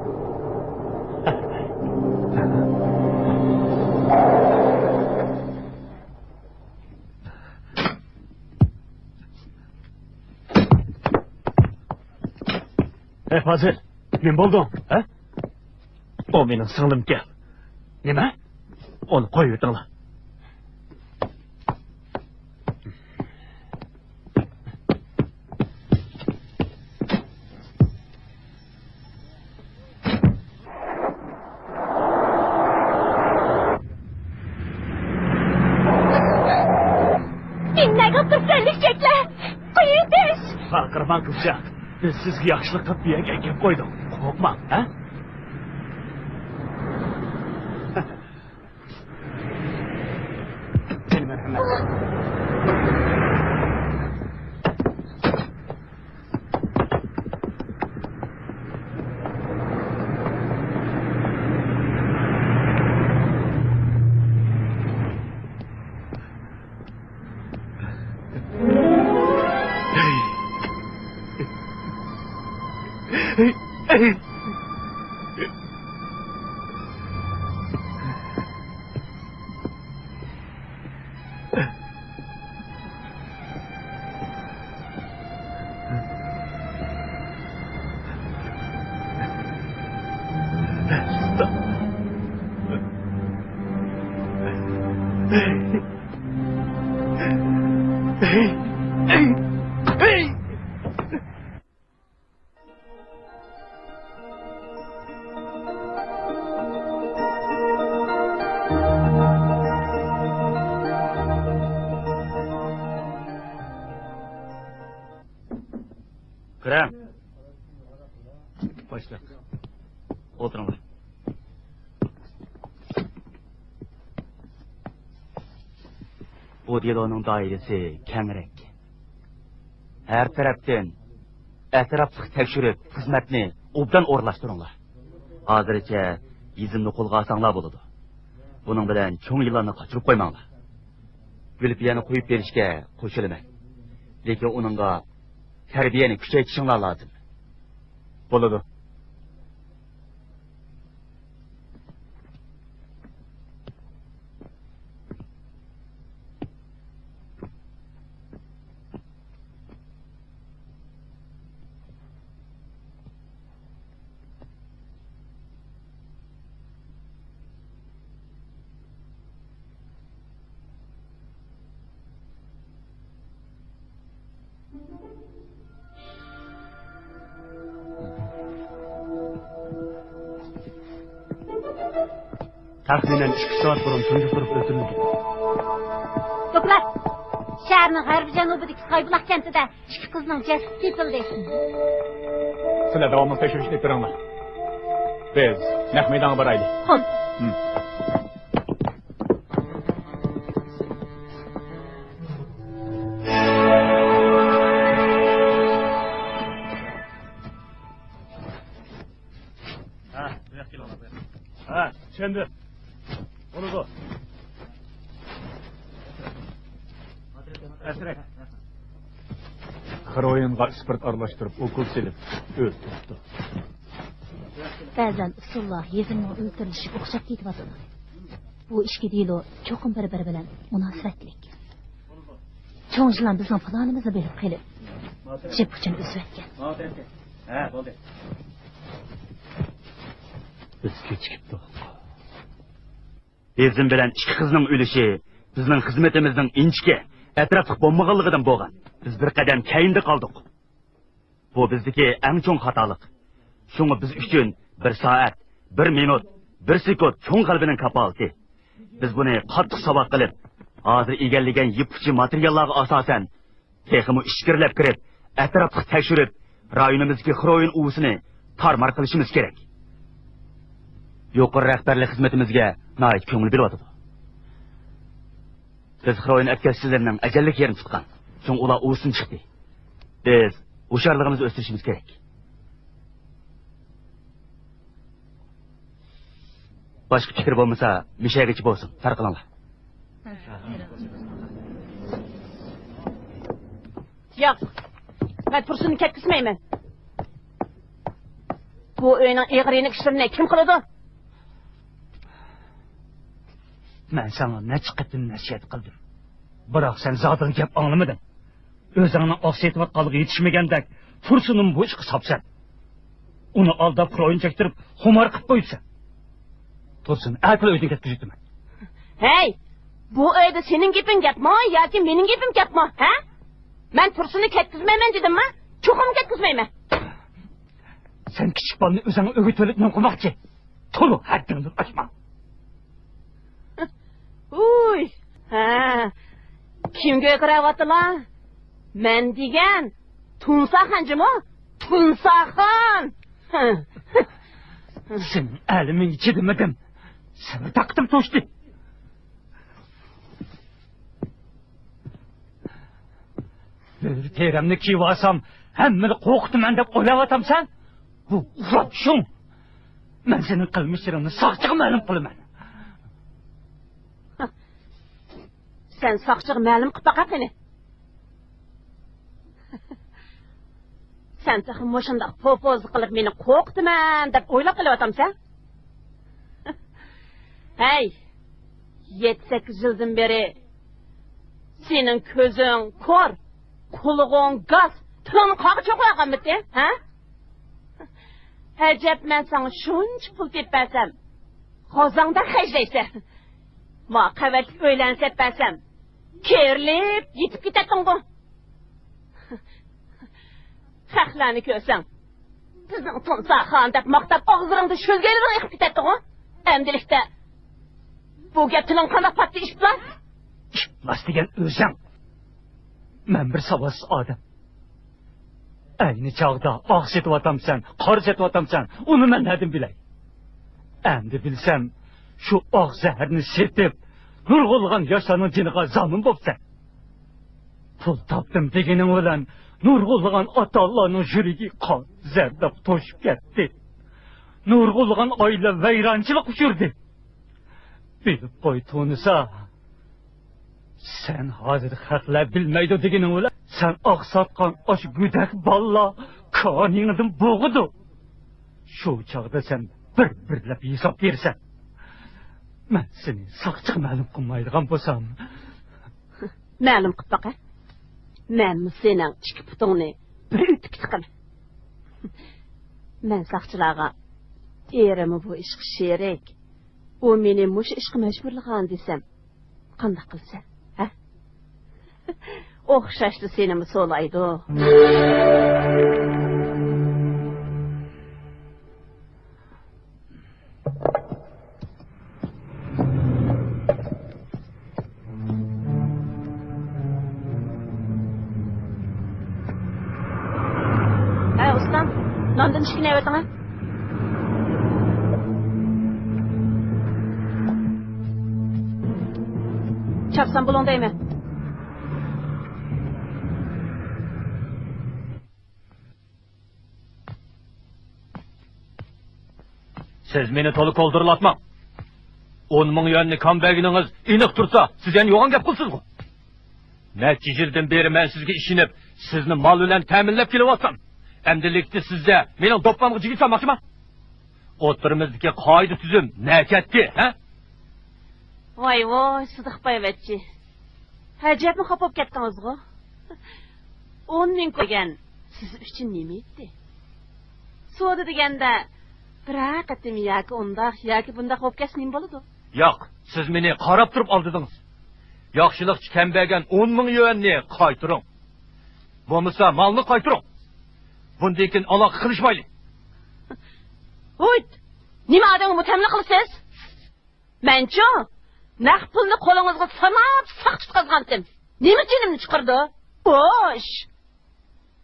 ئەي، پازىل، نېمە بولدۇڭ، ھە؟ ئۇ مېنىڭ سىڭلىمكەن. نېمە؟ ئۇنى قويۇۋېتىڭلار. سەن نەگە تۇرسەن، ئېشەكلەر؟ قويۇۋېتىش! ۋارقىرىماڭ، قىزچاق. بىز سىزگە ياخشىلىق قىلىپ، بۇ يەرگە ئەكىرىپ قويدۇق. قورقماڭ، ھە؟ سېنى مەرھەمەت. كىرىڭ. باشلىق. ئولتۇرۇڭلار. بۇ دېلونىڭ دائىرىسى كەڭرەك. ھەر تەرەپتىن ئەتراپلىق تەكشۈرۈپ، خىزمەتنى ئوبدان ئورۇنلاشتۇرۇڭلار. ھازىرچە يېزىمنى قولغا ئالساڭلار بولىدۇ. بۇنىڭ بىلەن چوڭ يىلاننى قاچۇرۇپ قويماڭلار. گۈلپىيەنى قويۇپ بېرىشكە قوشۇلىمەن. لېكىن ئۇنىڭغا تەربىيەنى كۈچەيتىشىڭلار لازىم. بولىدۇ. تەخمىنەن ئىككى سائەت بۇرۇن تۇنجۇقتۇرۇپ ئۆلتۈرۈلگەن. دوكلات! شەھەرنىڭ غەربىي جەنۇبىدىكى سايبۇلاق كەنتىدە ئىككى قىزنىڭ جەسىتى تېپىلدى. سىلەر داۋاملىق تەكشۈرۈشنى ئېلىپ بېرىڭلار. بىز نەق مەيدانغا بارايلى. خوپ. ھىم. ھە، بۇ ياققا كېلىڭلار، بۇ ياققا. ھە، چۈشەندىم. بولىدۇ. ئەسرەك. خروئىنغا ئىسپىرت ئارىلاشتۇرۇپ، ئوكۇل سېلىپ ئۆلتۈرۈپتۇ. بەزەن ئۇسسۇللار ھېزىمنىڭ ئۆلتۈرۈلۈشىگە ئوخشاپ كېتىۋاتىدۇ. بۇ ئىككى دېلو چوقۇم بىر-بىرى بىلەن مۇناسىۋەتلىك. چوڭ يىلان بىزنىڭ پىلانىمىزنى بىلىپ قېلىپ، جىپ ئۇچىنى ئۈزۈۋەتكەن. ھە، بولدى. بىز كېچىكىپتۇق. ھېزىم بىلەن ئىككى قىزنىڭ ئۆلۈشى بىزنىڭ خىزمىتىمىزنىڭ ئىنچىكە، ئەتراپلىق بولمىغانلىقىدىن بولغان. بىز بىر قەدەم كەينىدە قالدۇق. بۇ بىزدىكى ئەڭ چوڭ خاتالىق. شۇڭا بىز ئۈچۈن بىر سائەت، بىر مىنۇت، بىر سېكۇنت چوڭ غەلىبىنىڭ كاپالىتى. بىز بۇنى قاتتىق ساۋاق قىلىپ، ھازىر ئىگىلىگەن يىپ ئۇچى ماتېرىياللارغا ئاساسەن، تېخىمۇ ئىچكىرىلەپ كىرىپ، ئەتراپلىق تەكشۈرۈپ، رايونىمىزدىكى خروئىن ئۇۋىسىنى تارمار قىلىشىمىز كېرەك. يۇقىرى رەھبەرلىك خىزمىتىمىزگە ناھايىتى كۆڭۈل بۆلۈۋاتىدۇ. بىز خروئىن ئەتكەسچىلىرىنىڭ ئەجەللىك يېرىنى تۇتقان. شۇڭا ئۇلار ئۇۋىسىدىن چىقتى. بىز ھوشيارلىقىمىزنى ئۆستۈرۈشىمىز كېرەك. باشقا پىكىر بولمىسا، مۈشەگىچە بولسۇن، تارقىلىڭلار. ياق، مەن تۇرسۇننى كەتكۈزمەيمەن. بۇ ئۆينىڭ ئېغىر-يېنىك ئىشلىرىنى كىم قىلىدۇ؟ مەن ساڭا نەچچە قېتىم نەسىھەت قىلدىم. بىراق سەن زادىلا گەپ ئاڭلىمىدىڭ. ئۆزۈڭنىڭ ئاق سېتىۋاتقانلىقىغا يېتىشمىگەندەك، تۇرسۇنمۇ بۇ ئىشقا ساپسەن. ئۇنى ئالداپ، خروئىن چەكتۈرۈپ، خۇمار قىلىپ قويۇپسەن. تۇرسۇن، ئەتىلا ئۆيدىن كەتكۈزۈۋېتىمەن. ھەي! بۇ ئۆيدە سېنىڭ گېپىڭ گەپمۇ ياكى مېنىڭ گېپىم گەپمۇ، ھە؟ مەن تۇرسۇننى كەتكۈزمەيمەن دېدىممۇ؟ چوقۇم كەتكۈزمەيمەن. سەن كىچىك بالىنى ئۆزۈڭ ئۆگىتىۋېلىپ نېمە قىلماقچى؟ تولۇ ھەددىڭدىن ئاشما. ھۇي، ھە، كىمگە ئۆكرەۋاتىلا؟ مەن دېگەن تۇنساخان جۇمۇ، تۇنساخان. سېنىڭ ئەلىمىڭگە چىدىمىدىم. سەۋر تاقىتىم توشتى. بۆرە تېرەمنى كىيىۋالسام، ھەممىنى قورقۇتىمەن دەپ ئويلاۋاتامسەن؟ بۇ ئۇخلاپ شۇڭ. مەن سېنىڭ قىلمىشلىرىڭنى ساقچىغا مەلۇم قىلىمەن. سەن ساقچىغا مەلۇم قىلىپ باقە قېنى. سەن تېخى مۇشۇنداق پوپوزلۇق قىلىپ مېنى قورقۇتىمەن دەپ ئويلاپ قېلىۋاتامسەن؟ ھەي، يەتتە-سەككىز يىلدىن بېرى سېنىڭ كۆزۈڭ كور، قۇلىقىڭ گاس، تىلىڭنى قاغا چوقۇۋالغانمىتى، ھە؟ ئەجەب، مەن ساڭا شۇنچە پۇل تېپىپ بەرسەم، غازاڭدەك خەجلەيسەن. ما قەۋەتلىك ئۆيلەرنى سېتىپ بەرسەم، كېرىلىپ يېتىپ كېتەتتىڭغۇ. خەقلەرنى كۆرسەڭ، بىزنىڭ تۇنساخان دەپ ماختاپ، ئاغزىلىرىڭدا شۆلگەيلىرىڭ ئېقىپ كېتەتتىغۇ. ئەمدىلىكتە بۇ گەپ تىلىڭ قانداق پاتتى، ئىپلاس؟ ئىپلاس دېگەن ئۆزۈڭ. مەن بىر ساۋاتسىز ئادەم. ئەينى چاغدا ئاق سېتىۋاتامسەن، قارا سېتىۋاتامسەن، ئۇنى مەن نەدىن بىلەي؟ ئەمدى بىلسەم، شۇ ئاق زەھەرنى سېتىپ، نۇرغۇنلىغان ياشلارنىڭ جېنىغا زامىن بوپسەن. پۇل تاپتىم دېگىنىڭ بىلەن نۇرغۇنلىغان ئاتا-ئانىلارنىڭ يۈرىكى قان زەرداب توشۇپ كەتتى. نۇرغۇنلىغان ئائىلە ۋەيرانچىلىققا ئۇچرىدى. بىلىپ قوي، تونۇسا. سەن ھازىر خەقلەر بىلمەيدۇ دېگىنىڭ بىلەن، سەن ئاق ساتقان ئاشۇ گۆدەك بالىلار كانىيىڭدىن بوغىدۇ. شۇ چاغدا سەن بىر-بىرلەپ ھېساب بېرىسەن. مەن سېنى ساقچىغا مەلۇم قىلمايدىغان بولسام. مەلۇم قىلىپ باقە. مەنمۇ سېنىڭ ئىككى پۇتۇڭنى بىر ئۆتۈككە تىقىمەن. مەن ساقچىلارغا، ئېرىممۇ بۇ ئىشقا شېرىك، ئۇ مېنى مۇشۇ ئىشقا مەجبۇرلىغان دېسەم، قانداق قىلىسەن، ھە؟ ئوخشاشلا سېنىمۇ سولايدۇ. ئاندىن ئىشىكنى ئەۋەتىڭە. چاپسان بولۇڭ دەيمەن. سىز مېنى تولا كولدۇرلاتماڭ. ئون مىڭ يۈەننى كام بەرگىنىڭىز ئېنىق تۇرسا، سىز يەنە يوغان گەپ قىلىسىزغۇ؟ نەچچە يىلدىن بېرى مەن سىزگە ئىشىنىپ، سىزنى مال بىلەن تەمىنلەپ كېلىۋاتسام، ئەمدىلىكتە سىزدە مېنىڭ دوپپامغا جىگىت سالماقچىما؟ ئوتتۇرىمىزدىكى قائىدە تۈزۈم نەگە كەتتى، ھە؟ ۋاي ۋاي، سىدىق بايۋەچچى. ئەجەبمۇ خاپا بولۇپ كەتتىڭىزغۇ؟ ئون مىڭ كوي دېگەن سىز ئۈچۈن نېمە ئىدى؟ سودا دېگەندە بىرەر قېتىم ياكى ئۇنداق، ياكى بۇنداق بولۇپ كەتسە نېمە بولىدۇ؟ ياق، سىز مېنى قاراپ تۇرۇپ ئالدىدىڭىز. ياخشىلىقچە كەم بەرگەن ئون مىڭ يۈەننى قايتۇرۇڭ. بولمىسا مالنى قايتۇرۇڭ. بۇندىن كېيىن ئالاقە قىلىشمايلى. ھويت! نېمە ئادەمگە مۇتەملىق قىلىسىز؟ مەنچۇ، نەق پۇلنى قولىڭىزغا ساناپ ساق تۇتقازغانتىم. نېمە جېنىمنى چىقىرىدۇ؟ بوش!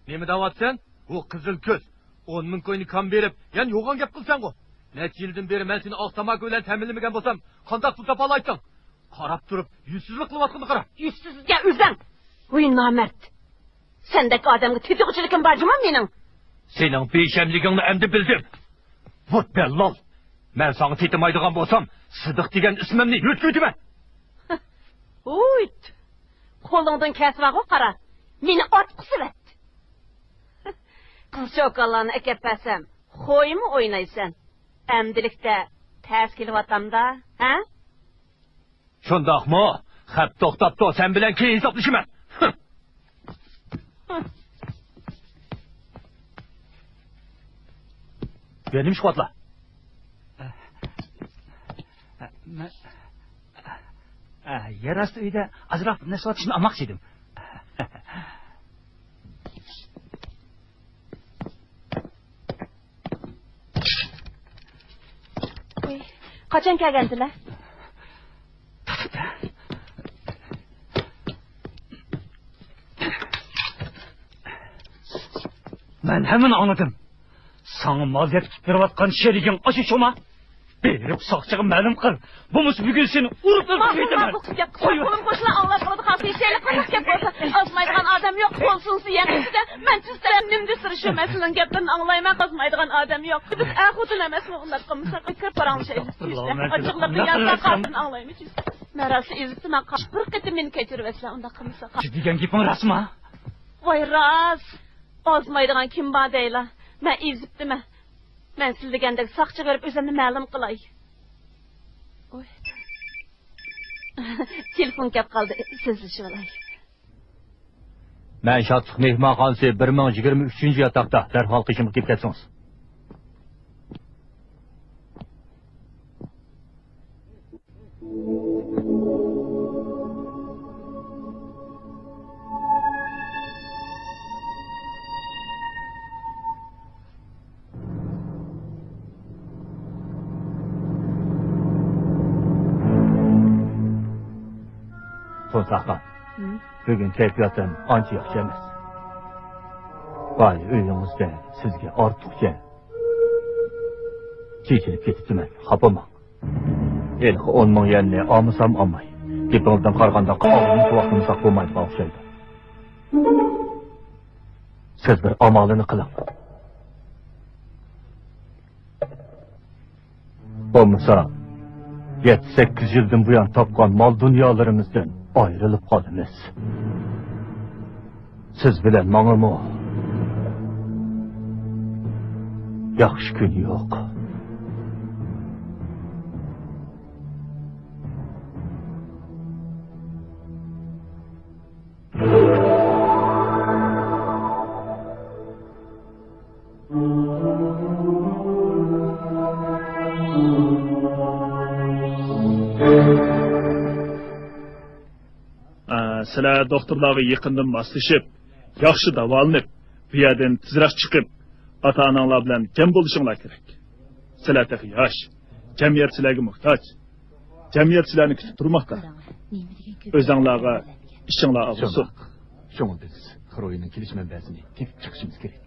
نېمە دەۋاتىسەن؟ بۇ قىزىل كۆز. ئون مىڭ كوينى كام بېرىپ، يەنە يوغان گەپ قىلساڭغۇ. نەچچە يىلدىن بېرى مەن سېنى ئاق تاماكا بىلەن تەمىنلىمىگەن بولسام، قانداق پۇل تاپالايتتىڭ؟ قاراپ تۇرۇپ، يۈزسىزلىك قىلىۋاتقىنىغا قارا. يۈزسىزگە ئۆزەڭ! ھۇي نامەرد! سەندەك ئادەمگە تېتىغۇچىلىكىم بار جۇما مېنىڭ! سېنىڭ بىشەملىكىڭنى ئەمدى بىلدىم. ۋوت دەللال! مەن ساڭا تېتىمايدىغان بولسام، سىدىق دېگەن ئىسمىمنى يۆتكىۋېتىمەن! ھۇيت! قولۇڭدىن كەلسە بارغۇ قارا، مېنى ئارتۇق قىلىۋەت! قىز چوكانلارنى ئەكەپ بەرسەم، خويمۇ ئوينايسەن. ئەمدىلىكتە تەس كېلىۋاتامدا، ھە؟ شۇنداقمۇ؟ خەپ توختاپتۇ، سەن بىلەن كېيىن ھېسابلىشىمەن. يەنە نېمە ئىش قىلىۋاتلا؟ مەن، يەر ئاستى ئۆيدە ئازراق نەرسە سېتىشنى ئالماقچى ئىدىم. قاچان كەلگەنتىلە؟ مەن ھەممىنى ئاڭلىدىم. ساڭا مال يەتكۈزۈپ بېرىۋاتقان شېرىكىڭ ئاشۇ شۇما؟ بېرىپ ساقچىغا مەلۇم قىل. بولمىسا بۈگۈن سېنى ئۇرۇپ ئۆلتۈرۈپ كېتىمەن. ماقۇل، ماقۇل، قويۇڭ. قولۇم قوشنا ئاڭلاپ قالىدۇ، قاسى. شەيلىك قانداق گەپ بولسا، قازمايدىغان ئادەم يوق. قول سۇنسا يەر ئۈستىدە. مەن تۈز تەرەپ نېمە دېسە شۇ، مەن سىلىنىڭ گەپلىرىنى ئاڭلايمەن، قازمايدىغان ئادەم يوق. بىز ئەر خوتۇن ئەمەسمۇ، ئۇنداق قىلمىساق، كىرىپ پاراڭلىشايلى. ئاستاغپىرۇللا، مەن ئاچچىقلىقتىن يانساق، قاتىن ئاڭلايمىز. مەن راسلا ئېزىپتىمەن، قاش. بىر قېتىم مېنى كەچۈرۈۋەتسىلە، ئۇنداق قىلمىساق. شۇ دېگەن گېپىڭ راستمۇ؟ ۋاي راست. ئازمايدىغان كىم بار دەيلا. مەن ئېزىپتىمەن. مەن سىلە دېگەندەك ساقچىغا بېرىپ ئۆزۈمنى مەلۇم قىلاي. ئوي. تېلېفون كەپ قالدى، سۆزلىشىۋالاي. مەن شادلىق مېھمانخانىسى بىر مىڭ يىگىرمە ئۈچىنچى ياتاقتا، دەرھال قېشىمغا كېلىپ كەتسىڭىز. تۇنساخان، ھە؟ بۈگۈن كەيپىياتىم ئانچە ياخشى ئەمەس. بايا ئۆيىڭىزدە سىزگە ئارتۇقچە چېچىلىپ كېتىپتىمەن، خاپا بولماڭ. ھېلىقى ئون مىڭ يۈەننى ئالمىسام ئالماي، گېپىڭىزدىن قارىغاندا، قاغىنىنى سۇۋاقلىمىساق بولمايدىغان ئوخشايدۇ. سىز بىر ئامالىنى قىلىڭ. بولمىسا، يەتتە-سەككىز يىلدىن بۇيان تاپقان مال-دۇنيالىرىمىزدىن ئايرىلىپ قالىمىز. سىز بىلەن ماڭىمۇ ياخشى كۈن يوق. ئە، سىلەر دوختۇرلارغا يېقىندىن ماسلىشىپ، ياخشى داۋالىنىپ، بۇ يەردىن تېزرەك چىقىپ، ئاتا-ئاناڭلار بىلەن جەم بولۇشۇڭلار كېرەك. سىلەر تېخى ياش، جەمئىيەت سىلەرگە موھتاج. جەمئىيەت سىلەرنى كۈتۈپ تۇرماقتا. ئۆزەڭلارغا ئىشىڭلار ئاغرىسۇن. شۇڭا، شۇڭا بىز خىروينىڭ كېلىش مەنبەسىنى تېپىپ چىقىشىمىز كېرەك.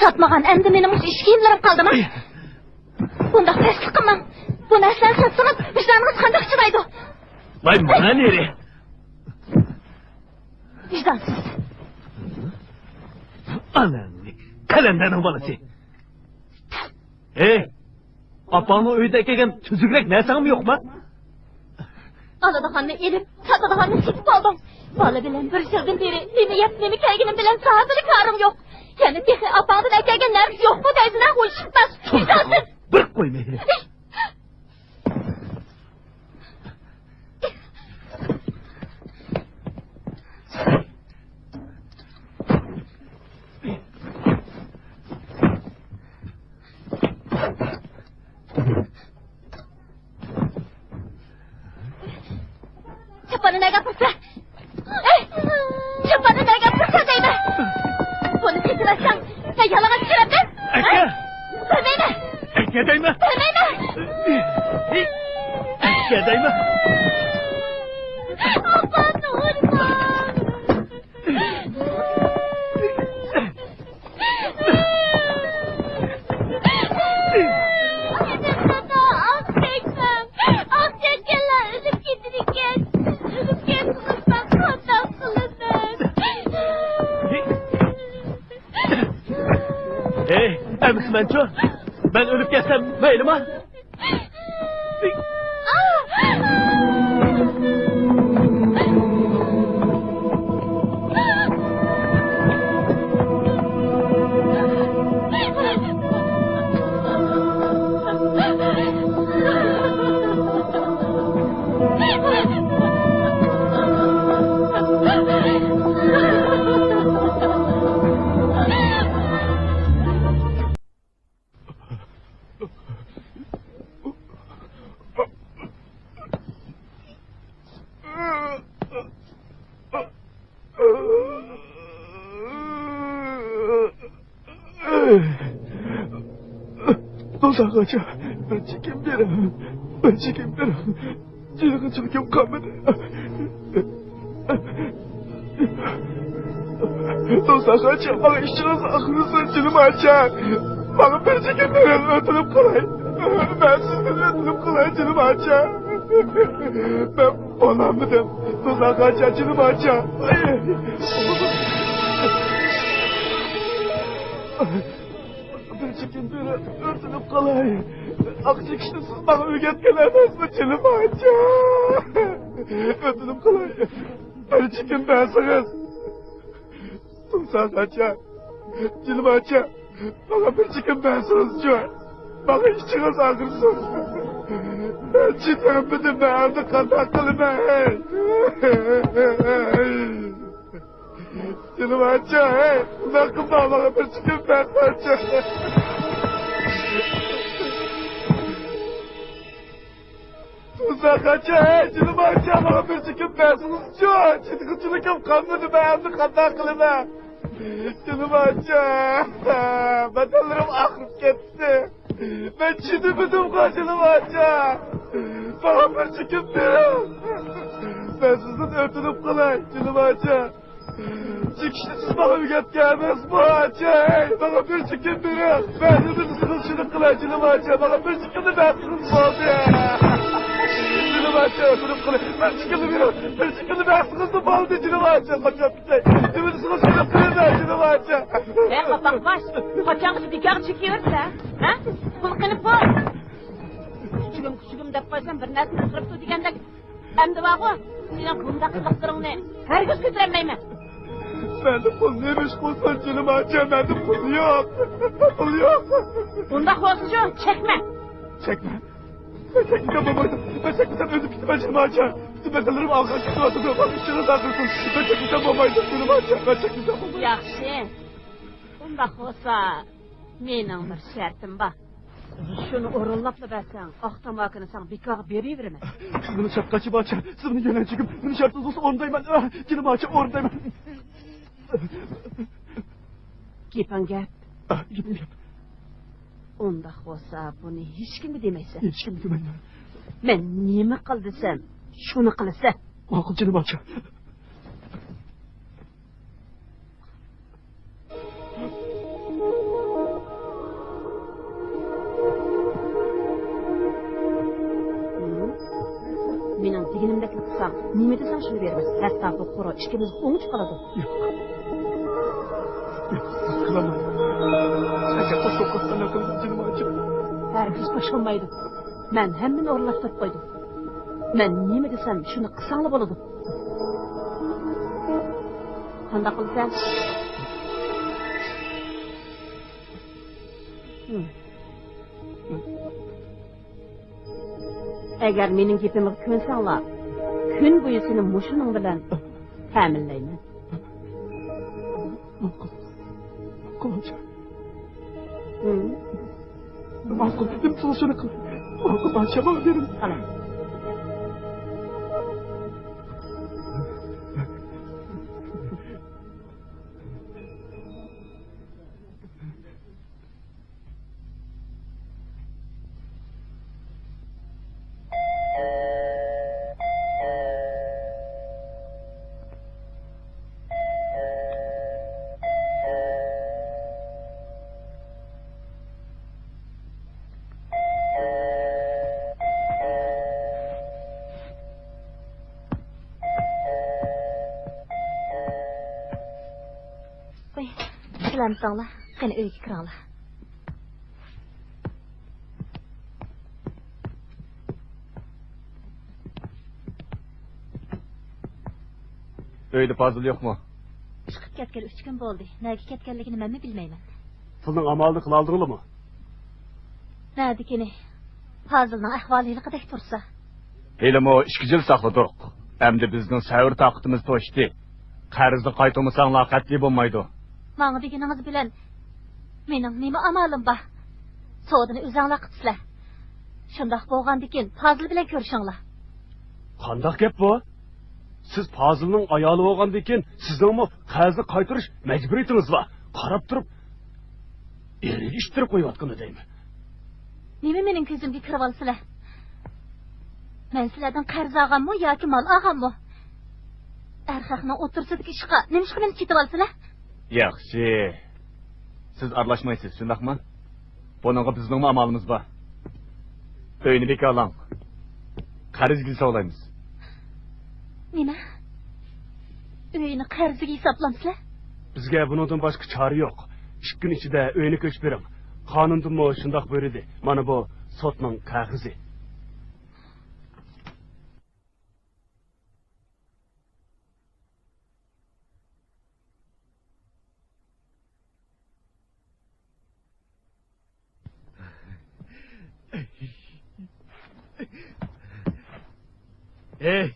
ساتمىغان، ئەمدى مېنىڭ مۇشۇ ئىچكى كىيىملىرىم قالدىمۇ؟ بۇنداق پەسلىك قىلماڭ. بۇ نەرسىلەرنى ساتسىڭىز، ۋىجدانىڭىز قانداق چىدايدۇ؟ ۋاي، مانا نېرى. ۋىجدانسىز. ئاناڭنى، قەلەندەرنىڭ بالىسى. ھەي، ئاپاڭنىڭ ئۆيىدە ئەكەلگەن تۈزۈكرەك نەرسەڭمۇ يوقما؟ ئالىدىغاننى ئېلىپ، ساتىدىغاننى سېتىپ ئالدىڭ. بالا بىلەن بىر يىلدىن بېرى نېمە يەپ، نېمە كىيگىنىم بىلەن زادىلا كارىڭ يوق. يەنە تېخى ئاپاڭدىن ئەكەلگەن نەرسە يوقمۇ دەيسىلە، ھوشۇقماس. بىر قويمايلى. چاپاننى نەگە ئاپىرىسەن؟ ئەي، چاپاننى نەگە ئاپىرىسەن دەيمەن! بۇنى چېكىۋەتسەڭ، مەن يالىڭاچ كىرەمدىم؟ ئەكە! بەرمەيمەن! ئەكە دەيمەن! بەرمەيمەن! ئەكە دەيمەن! ئاپامنى ئۇرماڭ! ھەي، ئەمىسە مەنچۇ؟ مەن ئۆلۈپ كەتسەم مەيلىما؟ دوزاخ ئاچا، بىر چېكىم بېرىڭ، بىر چېكىم بېرىڭ. جېنىغا چىقىپ قالمىدى. دوزاخ ئاچا، ماڭا ئىچىڭىز ئاغرىسۇن، جېنىم ئاچا. ماڭا بىر چېكىم بېرىڭ، ئۆتۈنۈپ قالاي. مەن سىزدىن ئۆتۈنۈپ قالاي، جېنىم ئاچا. مەن بولالمىدىم. دوزاخ ئاچا، جېنىم ئاچا. بىر چېكىم بېرىڭ، ئۆتۈنۈپ قالاي. ئاق چېكىشنى سىز ماڭا ئۆگەتكەن ئەمەسمۇ، جېنىم ئاچا؟ ئۆتۈنۈپ قالاي. بىر چېكىم بەرسىڭىز. سۇمساق ئاچا، جېنىم ئاچا، ماڭا بىر چېكىم بەرسىڭىزچۇ؟ ماڭا ئىچىڭىز ئاغرىسۇن. مەن چىدىيالمىدىم، مەن ئەمدى قانداق قىلىمەن؟ جېنىم ئاچا، ھەي، ئۇنداق قىلما، ماڭا بىر چېكىم بەرسەڭچۇ. سۇمساق ئاچا، ھەي، جېنىم ئاچا، ماڭا بىر چېكىم بەرسىڭىزچۇ. چىدىغۇچىلىكىم قالمىدى، مەن ئەمدى قانداق قىلىمەن؟ جېنىم ئاچا، بەدەنلىرىم ئاغرىپ كەتتى. مەن چىدىمىدىمغۇ، جېنىم ئاچا. ماڭا بىر چېكىم بېرىڭ. مەن سىزدىن ئۆتۈنۈپ قالاي، جېنىم ئاچا. چېكىشنى سىز ماڭا ئۆگەتكەن ئەمەسمۇ، ئاچا؟ ھەي، ماڭا بىر چېكىم بېرىڭ. مەن نېمە دېسىڭىز شۇنى قىلاي، جېنىم ئاچا. ماڭا بىر چېكىمنى بەرسىڭىز بولدى. جېنىم ئاچا، ئۆتۈنۈپ قالاي. بىر چېكىمنى بېرىڭ. بىر چېكىمنى بەرسىڭىزمۇ بولدى، جېنىم ئاچا. قاچاپ كېتەي. نېمە دېسىڭىز شۇنى قىلاي، جېنىم ئاچا. ھەي، قاپاقباش، قاچانغىچە بىكارغا چېكىۋېرىسەن، ھە؟ پۇل قېنى پۇل؟ كۈچۈكۈم، كۈچۈكۈم دەپ قويسام، بىر نەرسە قىلىپتۇ دېگەندەك. ئەمدى بارغۇ، سېنىڭ بۇنداق قىلىقلىرىڭنى ھەرگىز كۆتۈرەلمەيمەن. مەندە پۇل نېمە ئىش قىلسۇن، جېنىم ئاچا، مەندە پۇل يوق. پۇل يوق. ئۇنداق بولسىچۇ، چەكمە. چەكمە. مەن چەكمىسەم بولمايدۇ. مەن چەكمىسەم ئۆلۈپ كېتىمەن، جېنىم ئاچا. پۈتۈن بەدەنلىرىم ئاغرىپ كېتىۋاتىدۇ. ماڭا ئىچىڭىز ئاغرىسۇن. مەن چەكمىسەم بولمايدۇ، جېنىم ئاچا. مەن چەكمىسەم بولمايدۇ. ياخشى. ئۇنداق بولسا، مېنىڭ بىر شەرتىم بار. شۇنى ئورۇنلاپلا بەرسەڭ، ئاق تاماكىنى ساڭا بىكارغا بېرىۋېرىمەن. سىز مېنى شەپقەتچى بارچە، سىز مېنى يۆلەنچۈكۈم، مېنى شەرتىڭىز بولسا ئورۇندايمەن. ئاھ، جېنىم ئاچا، ئورۇندايمەن. گېپىڭ گەپ. ئاھ، گېپىم گەپ. ئۇنداق بولسا، بۇنى ھېچكىمگە دېمەيسەن. ھېچكىمگە دېمەيمەن. مەن نېمە قىل دېسەم، شۇنى قىلىسەن. ماقۇل، جېنىم ئاچا. مېنىڭدەكلا قىلساڭ، نېمە دېسەڭ شۇنى بېرىمىز. ھەتتا بۇ قورا ئىككىمىز ئۇڭۇچ قالىدۇ. ياق. ياق، قىلالمايمەن. ئەگەر ئاشۇ قىلسا نېمە قىلىدۇ جېنىم ئاچىم. ھەرگىز بوشالمايدۇ. مەن ھەممىنى ئورۇنلاشتۇرۇپ قويدۇم. مەن نېمە دېسەم، شۇنى قىلساڭلا بولىدۇ. قانداق قىلىسەن؟ ھىم. ئەگەر مېنىڭ گېپىمگە كۆنسەڭلار، كۈن بويى سېنى مۇشۇنىڭ بىلەن تەمىنلەيمەن. ماقۇل. ماقۇل، ئاچا. ھىم. ماقۇل، دېدىم، سىز شۇنى قىلىڭ. ماقۇل، ئاچا، ماڭا بېرىڭ. قاراڭ. ۋاي، سالامەت بولۇڭلار. قېنى، ئۆيگە كىرىڭلار. ئۆيدە پازىل يوقمۇ؟ چىقىپ كەتكىلى ئۈچ كۈن بولدى. نەگە كەتكەنلىكىنى مەنمۇ بىلمەيمەن. پۇلنىڭ ئامالىنى قىلالىدىڭلارمۇ؟ نەدىكىنى؟ پازىلنىڭ ئەھۋالى ھېلىقىدەك تۇرسا. ھېلىمۇ ئىككى يىل ساقلىدۇق. ئەمدى بىزنىڭ سەۋر تاقىتىمىز توشتى. قەرزنى قايتۇرمىساڭلار قەتئىي بولمايدۇ. ماڭا دېگىنىڭىز بىلەن مېنىڭ نېمە ئامالىم بار؟ سودىنى ئۆزۈڭلار قىپسىلەر. شۇنداق بولغاندىكىن پازىل بىلەن كۆرۈشۈڭلار. قانداق گەپ بۇ؟ سىز پازىلنىڭ ئايالى بولغاندىن كېيىن سىزنىڭمۇ قەرزنى قايتۇرۇش مەجبۇرىيىتىڭىز بار. قاراپ تۇرۇپ ئېرىگە ئىتتىرىپ قويۇۋاتقىنى دەيمەن. نېمە مېنىڭ كۆزۈمگە كىرىۋالىسىلەر؟ مەن سىلەردىن قەرز ئالغانمۇ ياكى مال ئالغانمۇ؟ ئەر خەقنىڭ ئوتتۇرىسىدىكى ئىشقا نېمىشقا مېنى چېتىۋالىسىلەر؟ ياخشى. سىز ئارىلاشمايسىز، شۇنداقمۇ؟ بۇنىڭغا بىزنىڭمۇ ئامالىمىز بار. ئۆينى بىكارلاڭ. قەرزگە ھېسابلايمىز. نېمە؟ ئۆينى قەرزگە ھېسابلامسىلەر؟ بىزگە بۇنىڭدىن باشقا چارە يوق. ئىككى كۈن ئىچىدە ئۆينى كۆچۈپ بېرىڭ. قانۇندىنمۇ شۇنداق بۇيرۇدى. مانا بۇ سوتنىڭ قەغىزى. ئەي،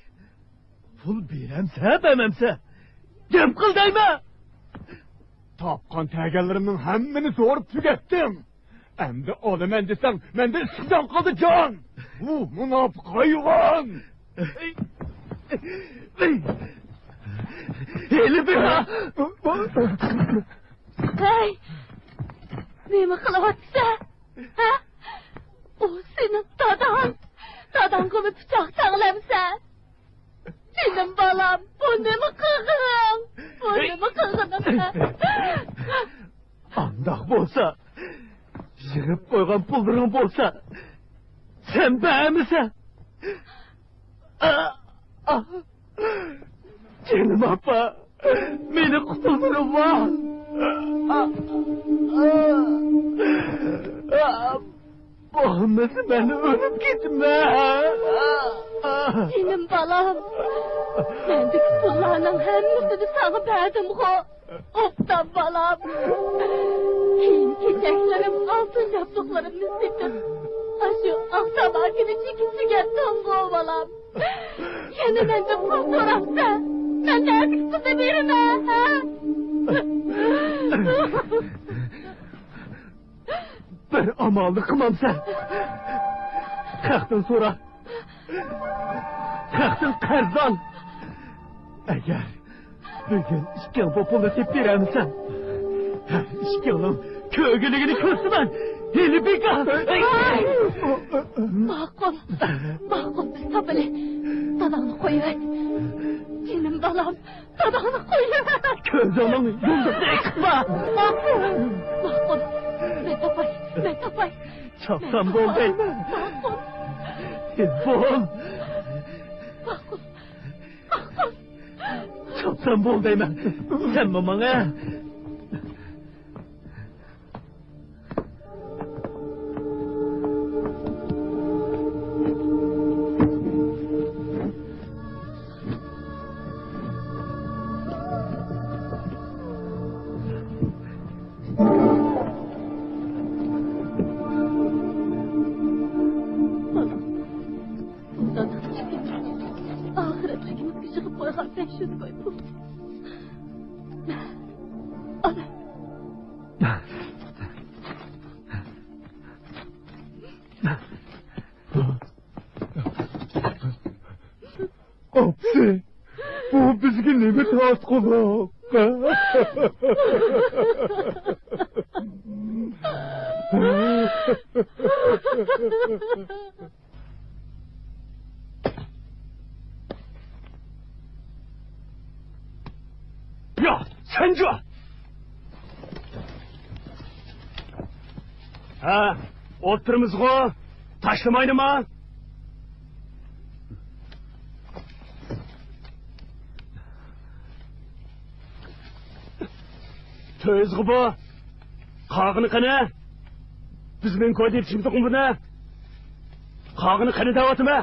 پۇل بېرەمسە، بەرمەمسە؟ گەپ قىل دەيمەن! تاپقان تەگەنلىرىمنىڭ ھەممىنى زورۇپ تۈگەتتىم. ئەمدى ئالىمەن دېسەڭ، مەندە ئىسسىقجان قالدى، جان! بۇ مۇناپىق ھايۋان! ھېلى بىر. ھەي! نېمە قىلىۋاتىسەن؟ ھە؟ ئۇ سېنىڭ داداڭ! داداڭغىمۇ پىچاق تەڭلەمسەن؟ جېنىم بالام، بۇ نېمە قىلغىنىڭ؟ بۇ نېمە قىلغىنىڭ؟ ئانداق بولسا، يىغىپ قويغان پۇللىرىڭ بولسا، سەن بەرمىسەڭ. ئا، ئا، جېنىم ئاپا، مېنى قۇتۇلدۇرۇۋال. ئا، ئا، ئا، ئا. بولمىسا مەن ئۆلۈپ كېتىمەن. جېنىم بالام، مەندىكى پۇللارنىڭ ھەممىسىنى ساڭا بەردىمغۇ؟ ئوبدان بالام. كىيىم-كېچەكلىرىم، ئالتۇن ياپلىقلىرىمنى سېتىپ، ئاشۇ ئاق تاماكىنى چېكىپ تۈگەتتىڭغۇ بالام؟ يەنە مەندىن پۇل سوراپسەن، مەن نەدىكى پۇلنى بېرىمەن، ھە؟ بىر ئامالنى قىلمامسەن؟ خەقتىن سورا. خەقتىن قەرز ئال. ئەگەر بۈگۈن ئىككىڭ بۇ پۇلنى تېپىپ بېرەلمىسەڭ، ھەر ئىككىڭنىڭ كۆرگۈلۈكىنى كۆرسىمەن. ھېلى بىكار. ماقۇل، ماقۇل، بىز تاپىلى. داداڭنى قويۇۋەت. جېنىم بالام، داداڭنى قويۇۋەت. كۆزۈڭنىڭ يۇلتۇزىنى ئېقىتما. ماقۇل، ماقۇل. مەن تاپاي، مەن تاپاي. چاپسان بولدى. ماقۇل. بول. سەن بول دەيمەن. سەنمۇ ماڭا. ئاخىرەتلىكىمىزگە يىغىپ قويغان پەشۇدە باي بۇ. ئانا. ئاپىسى، بۇ بىزگە نېمە تارتقۇلۇق؟ يا، سەنجۇ! ھە، ئولتۇرىمىزغۇ، تاشلىمايدىما؟ تۆزغۇ بۇ. قاغىنى قېنى؟ بىز مىڭ كوي دېيىپ چىمدۇقمۇ بۇنى؟ قاغىنى قېنى دەۋاتىمەن.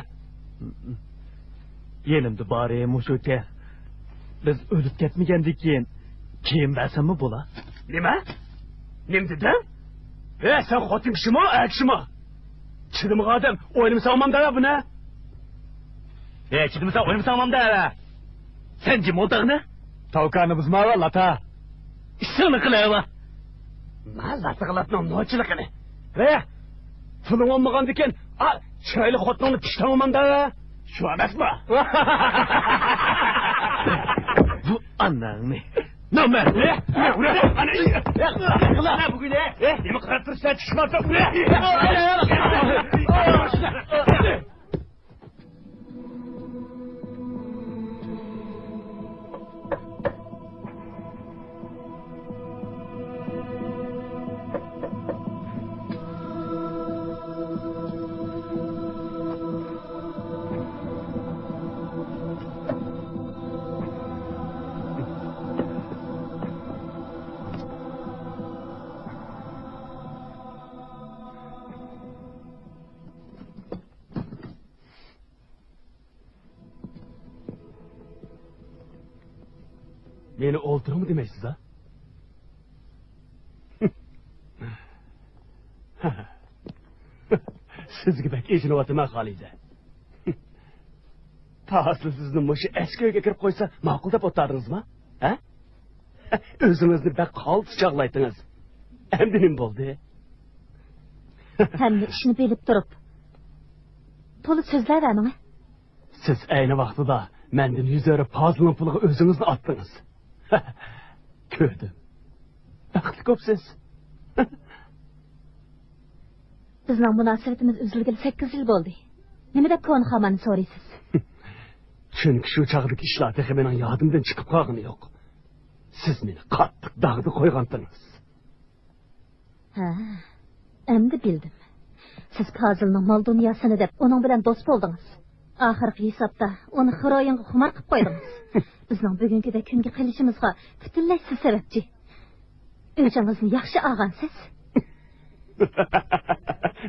يېنىمدا بارى مۇشۇكەن. بىز ئۆلۈپ كەتمىگەندىن كېيىن كىيىم بەرسەممۇ بولا؟ نېمە؟ نېمە دېدىڭ؟ ئە، سەن خوتۇن كىشىمۇ، ئەر كىشىمۇ؟ چىدىمىغان ئادەم ئوينىمىساڭ مامدا بۇنى. ئە، چىدىمىساڭ ئوينىمىساڭ مامدا. سەن جىم ئولتۇرغىنە. تاۋكانى بۇزماۋا، لاتا. ئىشىڭنى قىلەۋا. ما لاتىغا لاتنىڭ نوچىلىقىنى. ھە؟ پۇلۇڭ بولمىغاندىكىن، ئا، چىرايلىق خوتۇنۇڭنى پىشتاڭ مامدا. شۇ ئەمەسمۇ؟ بۇ ئاناڭنى. نامەرد. ئە، ئە، ئە، ئە، ئە، بۈگۈن، ئە، ئە، نېمە قاراپ تۇرسەن، چۈشمەپتۇ. مېنى ئولتۇرۇڭ دېمەيسىز ھە؟ سىزگە بەك ئېچىنىۋاتىمەن، خالىدە. تاسلا سىزنى مۇشۇ ئەسكى ئۆيگە كىرىپ قويسا ماقۇل دەپ ئولتۇردىڭىزمۇ؟ ھە؟ ئۆزىڭىزنى بەك قالتىس چاغلايتتىڭىز. ئەمدى نېمە بولدى؟ ھەممە ئىشنى بىلىپ تۇرۇپ، تولا سۆزلەۋەرمەڭ. سىز ئەينى ۋاقتىدا مەندىن يۈز ئېۋرو پازىلنىڭ پۇلىغا ئۆزىڭىزنى ئاتتىڭىز. كۆردۈم. بەختلىك بوپسىز. بىزنىڭ مۇناسىۋىتىمىز ئۈزۈلگىلى سەككىز يىل بولدى. نېمە دەپ كونا خاماننى سورىيسىز؟ چۈنكى شۇ چاغدىكى ئىشلار تېخى مېنىڭ يادىمدىن چىقىپ قالغىنى يوق. سىز مېنى قاتتىق داغدا قويغانتىڭىز. ھە، ئەمدى بىلدىم. سىز پازىلنىڭ مال-دۇنياسىنى دەپ، ئۇنىڭ بىلەن دوست بولدىڭىز. ئاخىرقى ھېسابتا ئۇنى خىروئىنغا خۇمار قىلىپ قويدىڭىز. بىزنىڭ بۈگۈنكىدەك كۈنگە قېلىشىمىزغا پۈتۈنلەي سىز سەۋەبچى. ئۆچىڭىزنى ياخشى ئالغانسىز.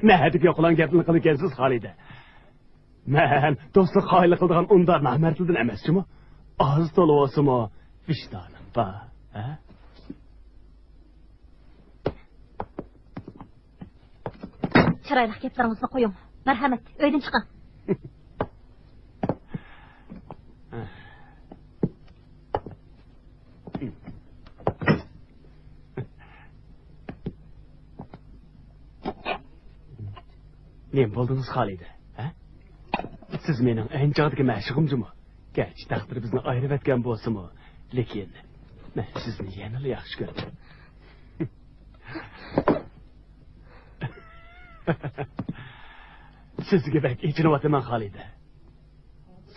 نەدىكى يوقىلاڭ گەپنى قىلىدىكەنسىز، خالىدە. مەن دوستلۇق قايىل قىلىدىغان ئۇنداق نامەردلەردىن ئەمەس جۇمۇ. ئاز تولا بولسىمۇ ۋىجدانىم بار، ھە؟ چىرايلىق گەپلىرىڭىزنى قويۇڭ. مەرھەمەت، ئۆيدىن چىقىڭ. نېمە بولدىڭىز، خالىدە؟ ھە؟ سىز مېنىڭ ئەڭ چاغدىكى مەشۇقۇم جۇمۇ. گەرچە تەقدىر بىزنى ئايرىۋەتكەن بولسىمۇ، لېكىن مەن سىزنى يەنىلا ياخشى كۆرىمەن. سىزگە بەك ئېچىنىۋاتىمەن، خالىدە.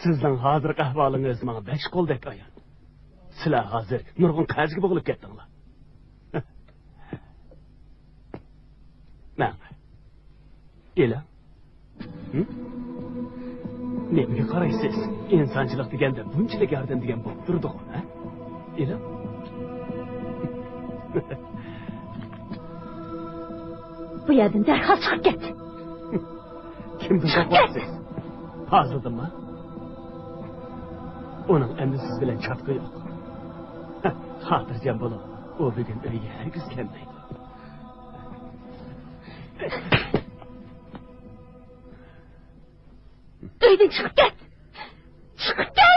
سىزنىڭ ھازىرقى ئەھۋالىڭىز ماڭا بەش قولدەك ئايان. سىلەر ھازىر نۇرغۇن قەرزگە بوغۇلۇپ كەتتىڭلار. مەن. ئېلىڭ. ھىم؟ نېمىگە قارايسىز؟ ئىنسانچىلىق دېگەندە بۇنچىلىك ياردەم دېگەن بولۇپ تۇرىدىغۇ، ھە؟ ئىلىم. بۇ يەردىن دەرھال چىقىپ كەت. كىمدىن قورقۇۋاتىسىز؟ پازىلدىنمۇ؟ ئۇنىڭ ئەمدى سىز بىلەن چاتىقى يوق. خاتىرجەم بولۇڭ، ئۇ بۈگۈن ئۆيگە ھەرگىز كەلمەيدۇ. ئۆيدىن چىقىپ كەت! چىقىپ كەت!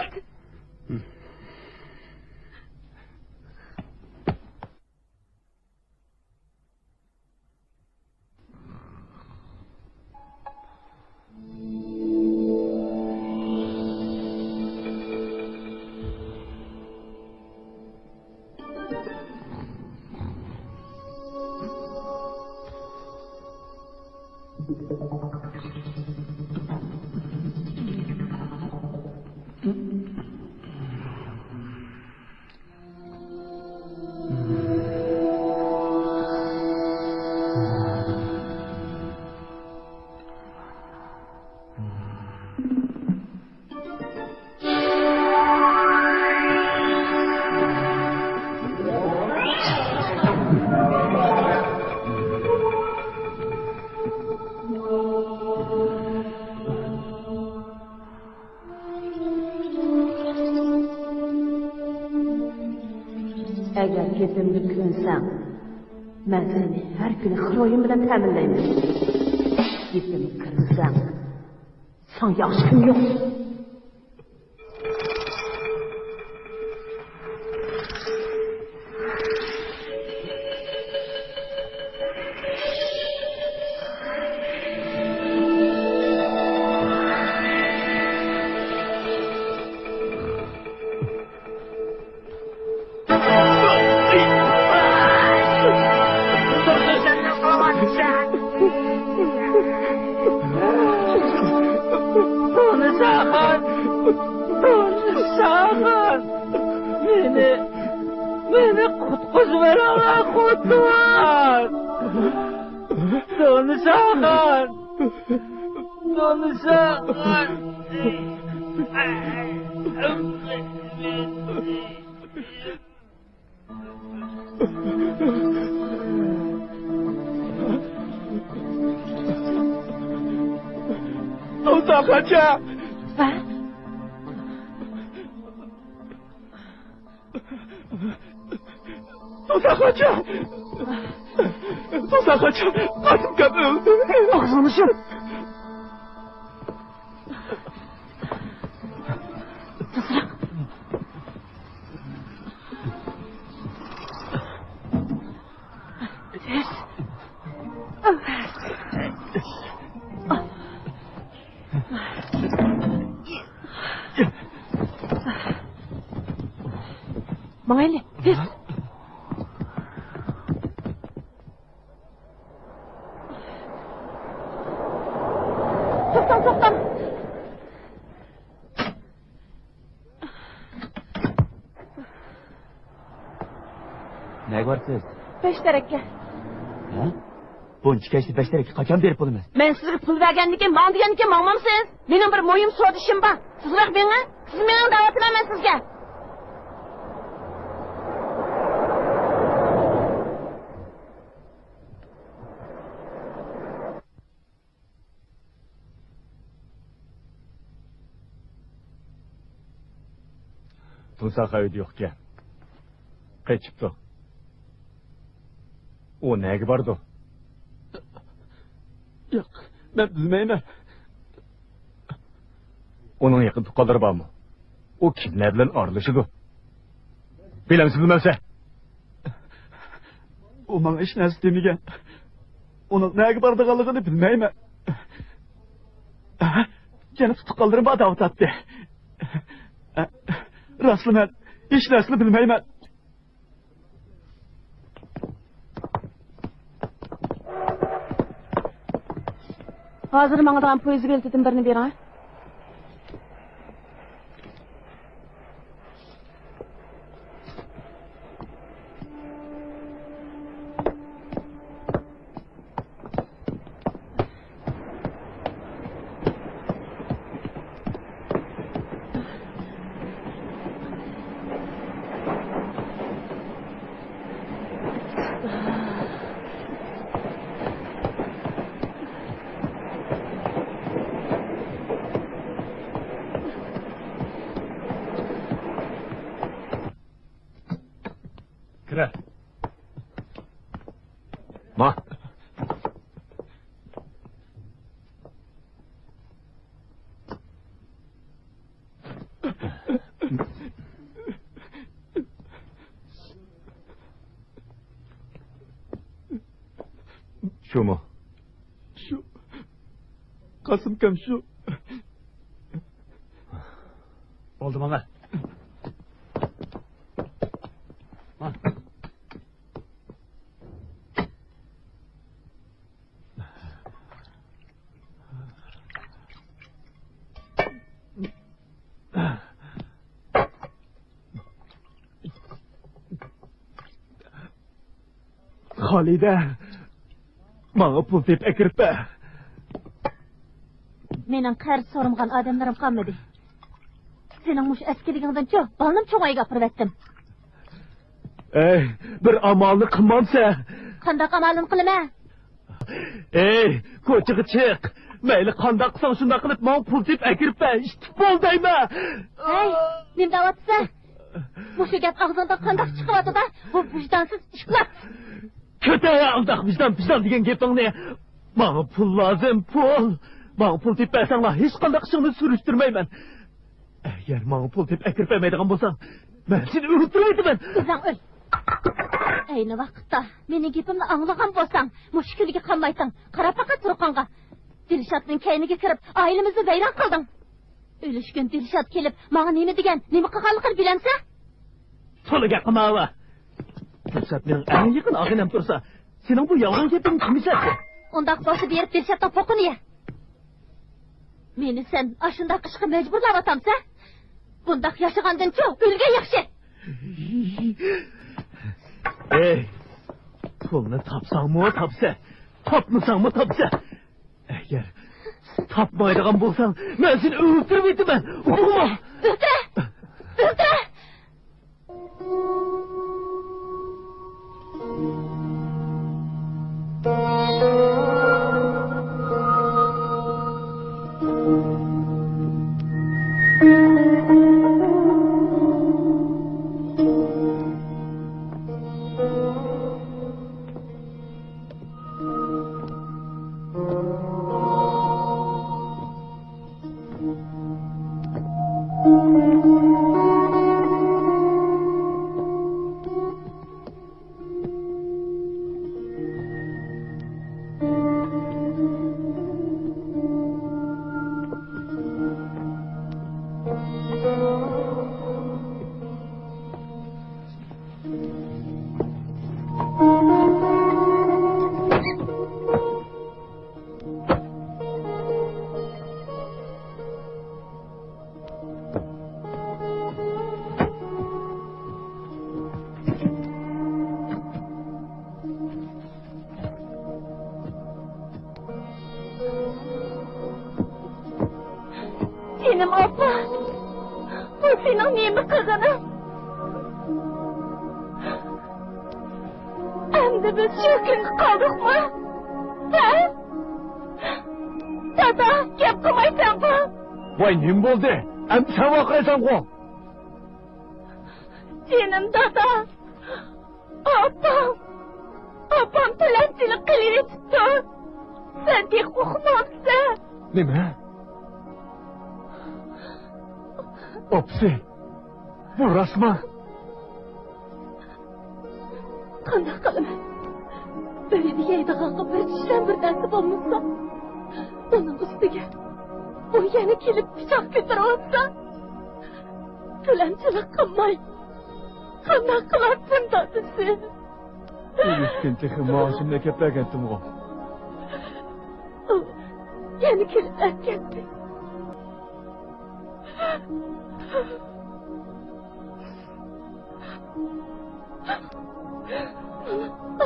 ئەگەر گېپىمگە كۆنسەڭ، مەن سېنى ھەر كۈنى خىروئىن بىلەن تەمىنلەيمەن. گېپىمگە كىرمىسەڭ، ساڭا ياخشى كۈن يوق. تونۇشاخان! تونۇشاخان! مېنى، مېنى قۇتقۇزۇۋېرىڭلار، خوتۇن! تونۇشاخان! تونۇشاخان! تۇنساخانچە! ھە؟ تۇنساخانچە! تۇنساخانچە! قاسىمكام ئۆلدى! ئاغزىڭنى يۇم! تېزرەك! ماڭايلى، تېز! توختاڭ، توختاڭ! نەگە بارىسىز؟ بەش تەرەككە. ھە؟ بۇنچە كەچتە بەش تەرەككە قاچان بېرىپ بولىمىز؟ مەن سىزگە پۇل بەرگەندىن كېيىن ماڭ دېگەندىن كېيىن ماڭمامسىز؟ مېنىڭ بىر مۇھىم سودا ئىشىم بار. سىزلەر مېڭىڭ، سىز مېڭىڭ دەۋاتىمەن مەن سىزگە. تۇنساخان ئۆيدە يوقكەن. قېچىپتۇ. ئۇ نەگە بارىدۇ؟ ياق، مەن بىلمەيمەن. ئۇنىڭ يېقىن تۇغقانلىرى بارمۇ؟ ئۇ كىملەر بىلەن ئارىلىشىدۇ؟ بىلەمسەن، بىلمەمسەن؟ ئۇ ماڭا ھېچ نەرسە دېمىگەن. ئۇنىڭ نەگە بارىدىغانلىقىنى بىلمەيمەن. يەنە تۇتۇپ قالدۇرۇم بار دەۋاتاتتى. راستلا مەن ھېچ نەرسىنى بىلمەيمەن. ھازىر ماڭىدىغان پويىز بېلىتىدىن بىرنى بېرىڭ. كىرە. ما. شۇمۇ؟ شۇ. قاسىمكام شۇ. بولدى، ماڭا. خالىدە، ماڭا پۇل تېپىپ ئەكىرىپ بەر. مېنىڭ قەرز سورىمىغان ئادەملىرىم قالمىدى. سېنىڭ مۇشۇ ئەسكىلىكىڭدىنچۇ بالىنىمۇ چوڭ ئۆيگە ئاپىرىۋەتتىم. ئەي، بىر ئامالنى قىلمامسەن؟ قانداق ئامالنى قىلىمەن؟ ئەي، كوچىغا چىق. مەيلى قانداق قىلساڭ شۇنداق قىلىپ ماڭا پۇل تېپىپ ئەكىرىپ بەر. ئىشتىك بول دەيمەن. ھەي، نېمە دەۋاتىسەن؟ مۇشۇ گەپ ئاغزىڭدىن قانداق چىقىۋاتىدۇ؟ بۇ ۋىجدانسىز ئىشقىلىپ. كېتەي ئانداق ۋىجدان پىجدان دېگەن گېپىڭنى. ماڭا پۇل لازىم، پۇل. ماڭا پۇل تېپىپ بەرسەڭلار ھېچقانداق ئىشىڭنى سۈرۈشتۈرمەيمەن. ئەگەر ماڭا پۇل تېپىپ ئەكىرىپ بەرمەيدىغان بولساڭ، مەن سېنى ئۆلتۈرۈۋېتىمەن. ئۆزۈڭ ئۆل. ئەينى ۋاقىتتا مېنىڭ گېپىمنى ئاڭلىغان بولساڭ، مۇشۇ كۈنگە قالمايتتىڭ. قاراپ باققىن تۇرقۇڭغا. دىلشاتنىڭ كەينىگە كىرىپ، ئائىلىمىزنى ۋەيران قىلدىڭ. ئۆلۈشكۈن دىلشات كېلىپ، ماڭا نېمە دېگەن، نېمە قىلغانلىقىنى بىلەمسەن؟ تولا گەپ قىلماۋا. دىلشات مېنىڭ ئەڭ يېقىن ئاغىنەم تۇرسا، سېنىڭ بۇ يالغان گېپىڭنى كىم ئىشلەتتى؟ ئۇنداق بولسا بېرىپ دىلشاتنىڭ پوقىنى يە. مېنى سەن ئاشۇنداق ئىشقا مەجبۇرلاۋاتامسەن؟ بۇنداق ياشىغاندىنچۇ ئۆلگەن ياخشى. ئەي، پۇلنى تاپساڭمۇ تاپسەن، تاپمىساڭمۇ تاپسەن. ئەگەر تاپمايدىغان بولساڭ، مەن سېنى ئۆلتۈرۈۋېتىمەن. ئۇقتۇڭمۇ؟ ئۆلتۈرە! ئۆلتۈرە! جېنىم ئاپا، بۇ سېنىڭ نېمە قىلغىنىڭ؟ ئەمدى بىز شۇ كۈنگە قالدۇقمۇ؟ ھە؟ دادا، گەپ قىلمايسەنغۇ؟ ۋاي، نېمە بولدى؟ ئەمدى سەن ۋارقىرايسەنغۇ؟ جېنىم دادا، ئاپام، ئاپام تىلەمچىلىك قىلىۋېتىپتۇ. سەن تېخى ئۇقمامسەن؟ نېمە؟ ئاپىسى؟ بۇ راستمۇ؟ قانداق قىلىمەن؟ ئۆيدە يەيدىغانغا بىر چىشلەم بىر نەرسە بولمىسا، ئۇنىڭ ئۈستىگە ئۇ يەنە كېلىپ پىچاق كۆتۈرۈۋاتسا، تىلەمچىلىك قىلماي قانداق قىلاتتىم دادىسى؟ ئۆلۈشكىن تېخى مائاشىمنى ئەكەپ بەرگەنتىمغۇ؟ ئۇ يەنە كېلىپ ئەتكەنتى.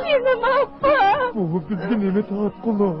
جېنىم ئاپا! بۇ بىزگە نېمە تارتقۇلۇق؟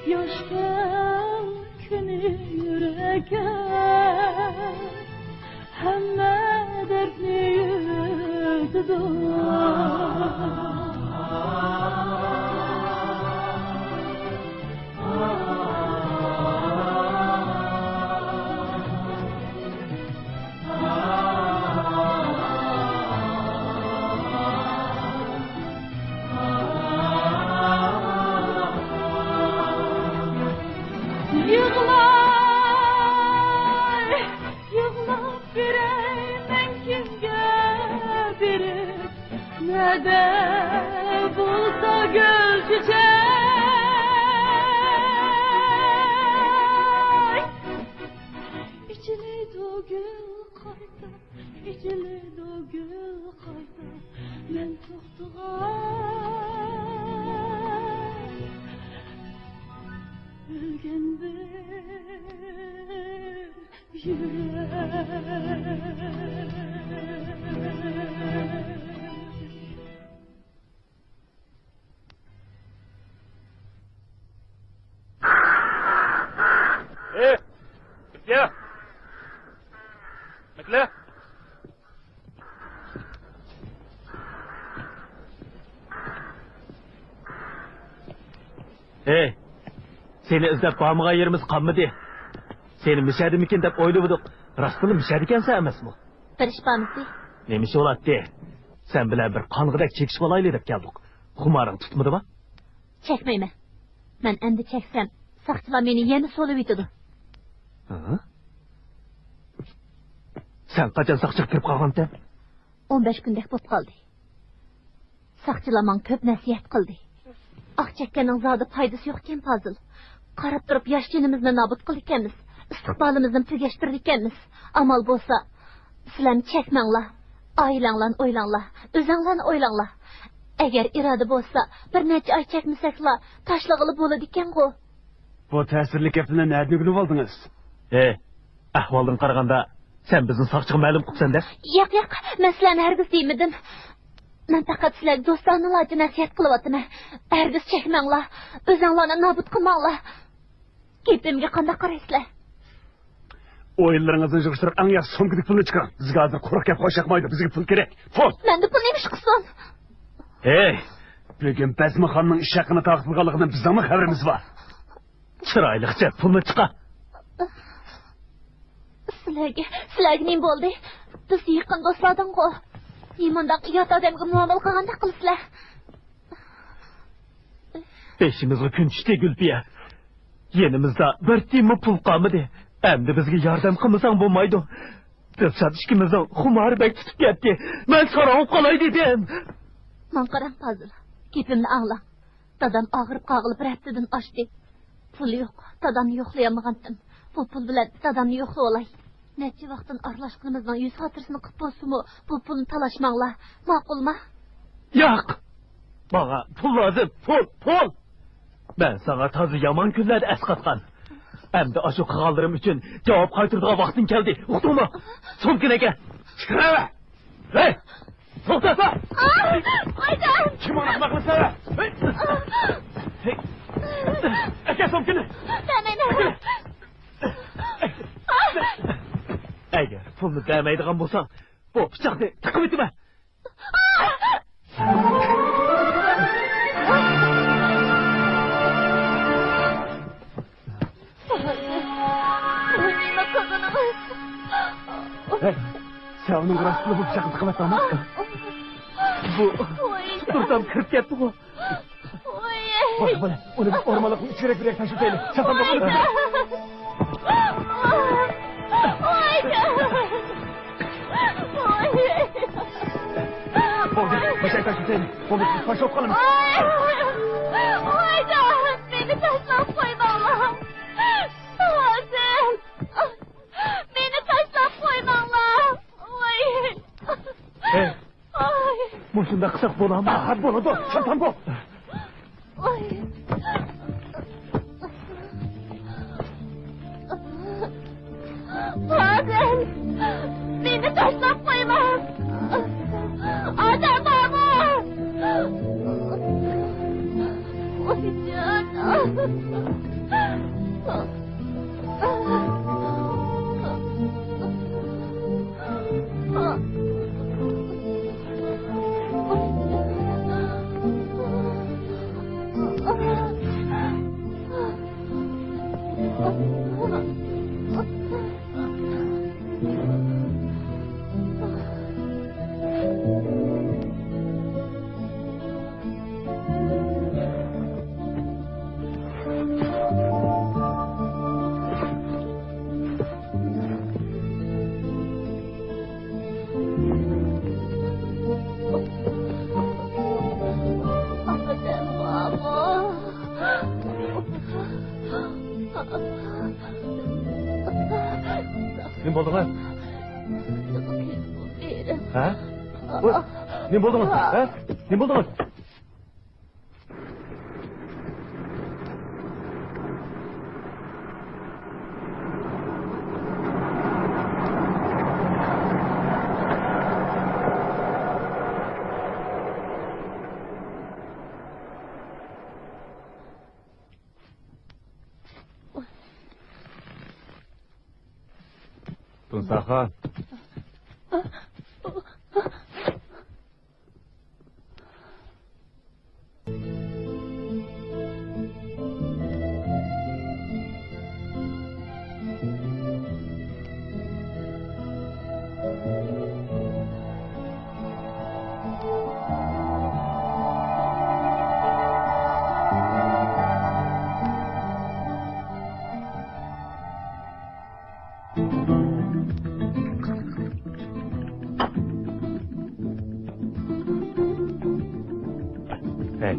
ياش كەل كۈنى يۈرەككە، ھەممە دەردنى يۈزىدۇ. يىغلاي، يىغلاپ بېرەي مەن كىمگە بېرىپ، نەدە بولسا گۈل چېچەك، ئېچىلىدۇ گۈل قايتا. ئېچىلىدۇ گۈل قايتا، مەن توختىغان، ئۆلگەن بىر يۈرەك. ئېي، مەكلە! مەكلە! ھەي، سېنى ئىزدەپ بارمىغان يېرىمىز قالمىدى. سېنى مىشەدىمىكىن دەپ ئويلىۋىدۇق. راستتىنلا مىشەدىكەنسەن ئەمەسمۇ؟ بىر ئىش بارمىسى؟ نېمە ئىش بولاتتى؟ سەن بىلەن بىر قانغىدەك چېكىشىۋالايلى دەپ كەلدۇق. خۇمارىڭ تۇتمىدىما؟ چەكمەيمەن. مەن ئەمدى چەكسەم، ساقچىلار مېنى يەنە سولىۋېتىدۇ. ھە؟ سەن قاچان ساقچىغا كىرىپ قالغانتىڭ؟ ئون بەش كۈندەك بولۇپ قالدى. ساقچىلار ماڭا كۆپ نەسىھەت قىلدى. ئاق چەككەننىڭ زادى پايدىسى يوقكەن، پازىل. قاراپ تۇرۇپ ياش جېنىمىزنى نابۇت قىلىدىكەنمىز، ئىستىقبالىمىزنى تۈگەشتۈرىدىكەنمىز. ئامال بولسا، سىلەرمۇ چەكمەڭلار. ئائىلەڭلارنى ئويلاڭلار، ئۆزەڭلارنى ئويلاڭلار. ئەگەر ئىرادە بولسا، بىر نەچچە ئاي چەكمىسەكلا، تاشلىغىلى بولىدىكەنغۇ. بۇ تەسىرلىك گەپلەرنى نەدىن ئۆگىنىۋالدىڭىز؟ ھەي، ئەھۋالدىن قارىغاندا، سەن بىزنى ساقچىغا مەلۇم قىپسەن-دە؟ ياق، ياق، مەن سىلەرنى ھەرگىز دېمىدىم. مەن پەقەت سىلەرگە دوستانىلارچە نەسىھەت قىلىۋاتىمەن. ھەرگىز چەكمەڭلار، ئۆزەڭلارنى نابۇت قىلماڭلار. گېپىمگە قانداق قارايسىلەر؟ ئويۇنلىرىڭىزنى يىغىشتۇرۇپ، ئەڭ ياخشى سومكىدىكى پۇلنى چىقىرىڭ. بىزگە ھازىر قۇرۇق گەپ خوش ياقمايدۇ. بىزگە پۇل كېرەك. پۇل! مەندە پۇل نېمە ئىش قىلسۇن؟ ھەي! بۈگۈن بەزمىخاننىڭ ئىش ھەققىنى تارقىتىلغانلىقىدىن بىزنىڭمۇ خەۋىرىمىز بار. چىرايلىقچە پۇلنى چىقار. سىلەرگە، سىلەرگە نېمە بولدى؟ بىز يېقىن دوستلاردىنغۇ. نېمانداق يات ئادەمگە مۇئامىلە قىلغاندەك قىلىسىلەر؟ بېشىمىزغا كۈن چۈشتى، گۈلپىيە. يېنىمىزدا بىر تىيىنمۇ پۇل قالمىدى. ئەمدى بىزگە ياردەم قىلمىساڭ بولمايدۇ. دىلشات ئىككىمىزنىڭ خۇمارى بەك تۇتۇپ كەتتى. مەن ساراڭ بولۇپ قالاي دېدىم. ماڭا قاراڭ، پازىل. گېپىمنى ئاڭلاڭ. دادام ئاغرىپ قالغىلى بىر ھەپتىدىن ئاشتى. پۇل يوق، دادامنى يوقلىيالمىغانتىم. بۇ پۇل بىلەن دادامنى يوقلىۋالاي. نەچچە ۋاقىتتىن ئارىلاشقىنىمىزنىڭ يۈز خاتىرىسىنى قىلىپ بولسىمۇ، بۇ پۇلنى تالاشماڭلار. ماقۇلما؟ ياق! ماڭا پۇل لازىم، پۇل، پۇل! مەن ساڭا تازا يامان كۈنلەردە ئەسقاتقان. ئەمدى ئاشۇ قىلغانلىرىم ئۈچۈن جاۋاب قايتۇرىدىغان ۋاقتىڭ كەلدى، ئۇقتۇڭمۇ؟ سومكىنى ئەكەل! چىقىرىۋەر! ھەي! توختاسا! ئاھ! ۋايجان! كىم ئۇنى قىلسا؟ ھەي! ھەي! ئەكەل سومكىنى! بەرمەيمەن! ئەگەر پۇلنى بەرمەيدىغان بولساڭ، بۇ پىچاقنى تىقىۋېتىمەن! ھەي، سەن ئۇنىڭغا راستلا بۇ پىچاقنى تىقىۋەتتىڭمۇ؟ بۇ دۇردام كىرىپ كەتتىغۇ. ۋاي. بولدى، بولدى. ئۇنى بىز ئورمانلىقنىڭ ئىچىگە بېرىپ تاشلىتايلى. چاتان بولۇپ ئۆلىدۇ. ۋاي. بولدى، بۇ يەرگە تاشلىتايلى. بولدى، پاش بولۇپ قالىمىز. ۋايجان، مېنى تاشلاپ قويماڭلار. ھازىر. مېنى تاشلاپ قويماڭلار. ۋاي. ھەي. ئاي. مۇشۇنداق قىلساق بولامۇ؟ ئاھ، بولىدۇ. چاتان بول. ئاي. پازىل، مېنى تاشلاپ قويماڭ. ئادەم بارمۇ؟ نېمە بولدىڭىز؟ ھە؟ ۋاي، نېمە بولدىڭىز؟ ھە؟ نېمە بولدىڭىز؟ تۇنساخان. ھەي،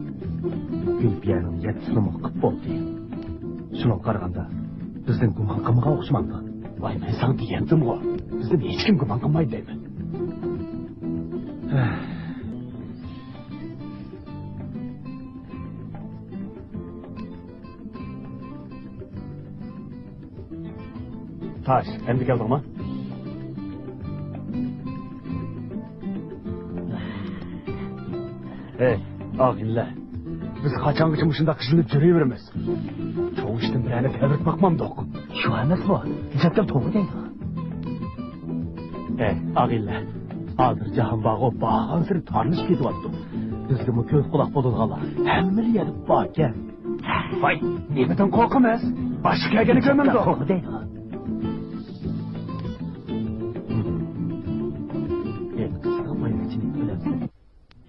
گۈلپىيەنىڭ يەتتە سۇنۇمى قىپ بولدى. شۇنىڭغا قارىغاندا، بىزدىن گۇمان قىلمىغان ئوخشىمامدۇ؟ ۋاي، مەن ساڭا دېگەنتىمغۇ، بىزدىن ھېچكىم گۇمان قىلمايدۇ دەيمەن. تاش، ئەمدى كەلدىڭما؟ ھەي، ئاغىنىلەر، بىز قاچانغىچە مۇشۇنداق قىزىنىپ يۈرۈۋېرىمىز؟ چوڭ ئىشتىن بىرەرنى تەۋرىتىپ باقمامدۇق؟ شۇ ئەمەسمۇ؟ جەددەم توغرا دەيدۇ. ھەي، ئاغىنىلەر، ھازىر جاھان بارغۇ، بارغانسېرى تارلىشىپ كېتىۋاتىدۇ. بىزگىمۇ كۆز قۇلاق بولىدىغانلار ھەممىلا يەردە باركەن. ۋاي، نېمىدىن قورقىمىز؟ باشقا كەلگەننى كۆرمەمدۇ؟ توغرا دەيدۇ.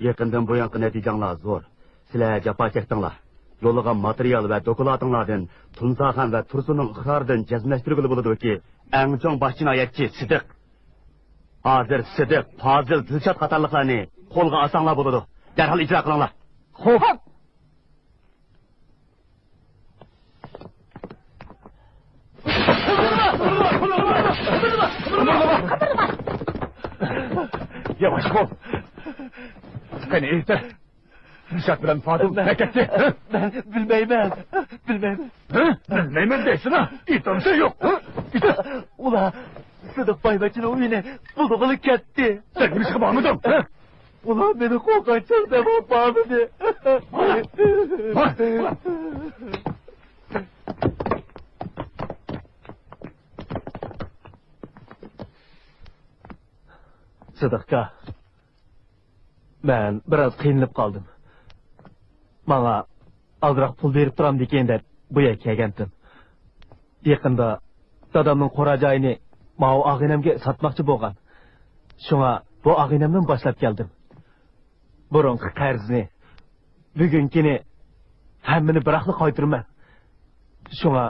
يېقىندىن بۇيانقى نەتىجەڭلار زور. سىلەر جاپا چەكتىڭلار. يوللىغان ماتېرىيال ۋە دوكلاتىڭلاردىن تۇنساخان ۋە تۇرسۇننىڭ ئىقرارىدىن جەزملەشتۈرگىلى بولىدۇكى، ئەڭ چوڭ باش جىنايەتچى سىدىق. ھازىر سىدىق، پازىل، دىلشات قاتارلىقلارنى قولغا ئالساڭلار بولىدۇ. دەرھال ئىجرا قىلىڭلار. خوپ. ياۋاش بول. قېنى ئېيتە. دىلشات بىلەن پازىل نەگە كەتتى؟ ھە؟ مەن بىلمەيمەن. بىلمەيمەن. ھە؟ بىلمەيمەن دەيسىنا. ئېيتامسەن يوق. ھە؟ ئېيتە. ئۇلار سىدىق بايۋەچچىنىڭ ئۆيىنى بۇزغىلى كەتتى. سەن نېمىشقا بارمىدىڭ؟ ھە؟ ئۇلار مېنى قوغلىغان چاغدا مەن بارمىدىم. بار، بار، بار. سىدىقكا، مەن بىراز قىينىلىپ قالدىم. ماڭا ئازراق پۇل بېرىپ تۇرامدىكىن دەپ بۇ يەرگە كەلگەنتىم. يېقىندا دادامنىڭ قورا جايىنى ماۋۇ ئاغىنەمگە ساتماقچى بولغان. شۇڭا بۇ ئاغىنەمدىن باشلاپ كەلدىم. بۇرۇنقى قەرزنى، بۈگۈنكىنى، ھەممىنى بىراقلا قايتۇرىمەن. شۇڭا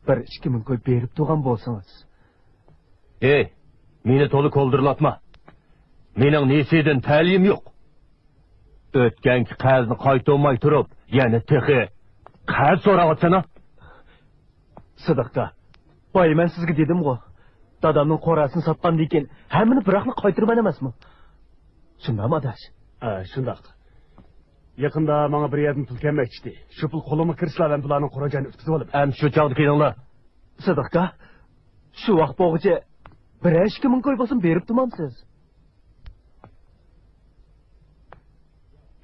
بىر ئىككى مىڭ كوي بېرىپ تۇرغان بولسىڭىز. ھېي، مېنى تولا كولدۇرلاتما. مېنىڭ نېسىدىن تەلىيىم يوق. ئۆتكەنكى قەرزنى قايتۇرماي تۇرۇپ، يەنە تېخى قەرز سوراۋاتسانا. سىدىقكا، باي، مەن سىزگە دېدىمغۇ، دادامنىڭ قوراسىنى ساتقاندىن كېيىن ھەممىنى بىراقلا قايتۇرىمەن ئەمەسمۇ؟ شۇنداقمۇ، ئاداش؟ ھە، شۇنداق. يېقىندا ماڭا بىر يەردىن پۇل كەلمەكچىدى. شۇ پۇل قولۇمغا كىرسىلا، مەن بۇلارنىڭ قورا جايىنى ئۇتقۇزۇۋالىمەن. ئەمدى شۇ چاغدا كېلىڭلار. سىدىقكا، شۇ ۋاقىت بولغۇچە بىرەر ئىككى مىڭ كوي بولسۇن بېرىپ تۇرمامسىز؟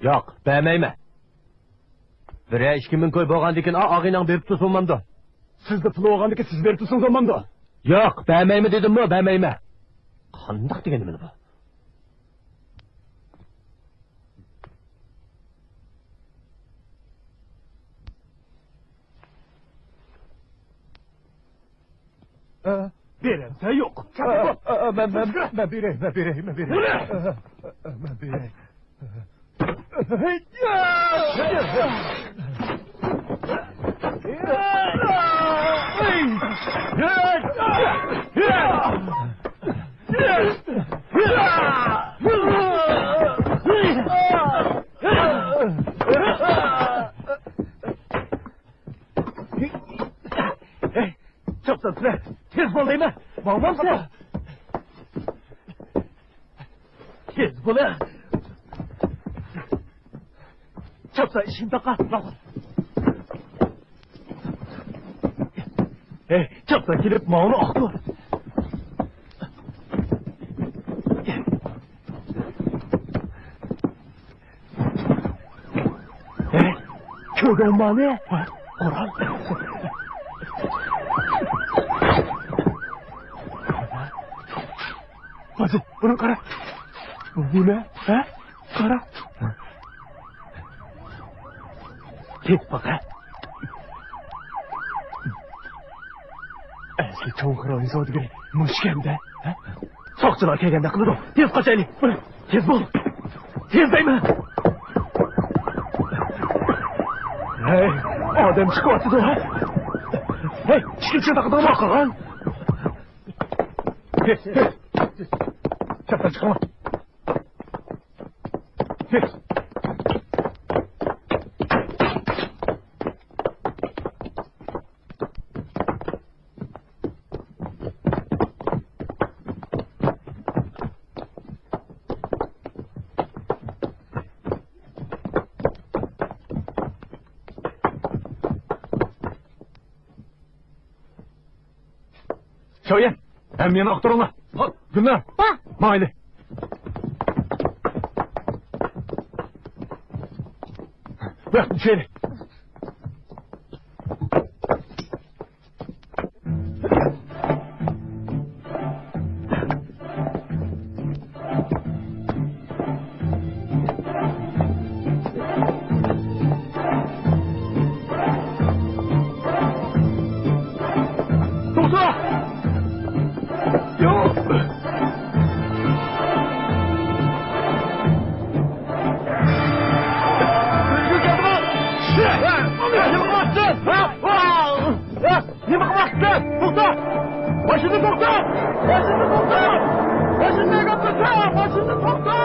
ياق، بەرمەيمەن. بىرەر ئىككى مىڭ كوي بولغاندىكىن ئا-، ئاغىنەڭ بېرىپ تۇرسۇن بولمامدۇ؟ سىزدە پۇل بولغاندىكىن سىز بېرىپ تۇرسىڭىز بولمامدۇ؟ ياق، بەرمەيمەن دېدىممۇ، بەرمەيمەن. قانداق دېگەن نېمىلا بۇ؟ ئە، بېرەمسەن يوق؟ ئە، ئە، ئە، مەن، مەن، مەن بېرەي، مەن بېرەي، مەن بېرەي. ئە، ئە، ئە، مەن بېرەي. ھەي، چاپسان سىلەر، تېز بول دەيمەن. ماڭمامسەن؟ تېز بولە. چاپسان ئىشىكنى تاقا. ھەي، چاپسان كېلىپ ماۋۇنى ئاقتۇر. ھەي، كۆردۈڭمۇ مانى؟ قورال. ھازىر بۇنى قارا. بۇ نە؟ ھە؟ قارا. كېتىپ باقە. ئەسلى چوڭ خىرونى سودىگىرى مۇشۇكەن-دە، ھە؟ ساقچىلار كەلگەندە قىلىدۇ. تېز قاچايلى. تېز بول. تېز دەيمەن. ھەي، ئادەم چىقىۋاتىدۇ. ھەي، ئىشىكنى چاتاقىدىغۇ قالغان. تېز، تېز. چاتاق چىقىڭلار. شاۋيەن، ھەممىنى ئاختۇرۇڭلار. ھوپ، گۈلنار. ھە. ماڭايلى. بۇياق، چۈشەيلى. توختا! يوق! نېمە قىلماقچىسەن؟ ھە؟ نېمە قىلماقچىسەن؟ توختا! ماشىنىنى توختا! ماشىنىنى توختا! ماشىنىنى توختا! ماشىنىنى توختا!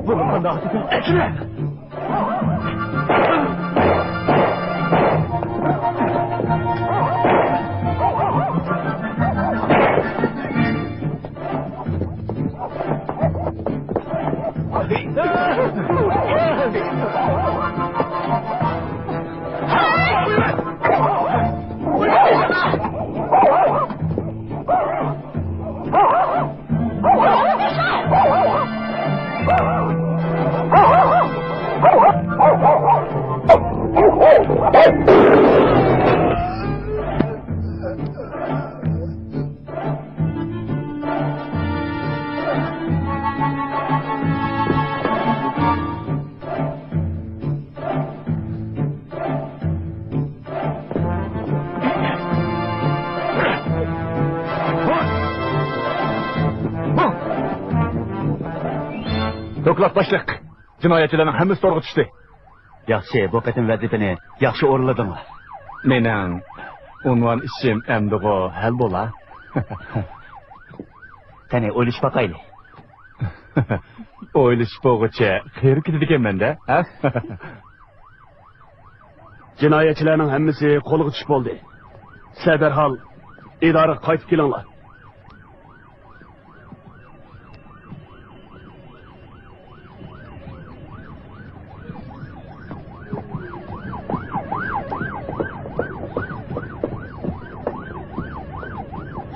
بۇنى قانداق ئەتىسەن؟ ئەكىرە! دوكلات باشلىق. جىنايەتچىلەرنىڭ ھەممىسى تورغا چۈشتى. ياخشى، بۇ قېتىم ۋەزىپىنى ياخشى ئورۇنلىدىڭلار. مېنىڭ ئۇنۋان ئىشىم ئەمدىغۇ ھەل بولا. قېنى، ئويلىشىپ باقايلى. ئويلىشىپ بولغۇچە قېرىپ كېتىدىكەنمەن-دە، ھە؟ جىنايەتچىلەرنىڭ ھەممىسى قولغا چۈشۈپ بولدى. سىلەر دەرھال ئىدارىگە قايتىپ كېلىڭلار.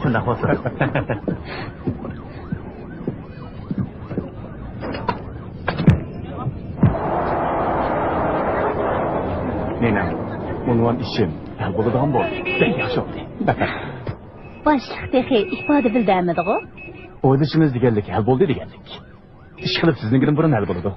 شۇنداق بولسۇن. مېنىڭ ئۇنۋان ئىشىم ھەل بولىدىغان بولدى. بەك ياخشى بولدى. باشلىق تېخى ئىپادە بىلدۈرمىدىغۇ؟ ئويلىشىمىز دېگەنلىك ھەل بولدى دېگەنلىك. ئىشقىلىپ سىزنىڭكىدىن بۇرۇن ھەل بولىدۇ.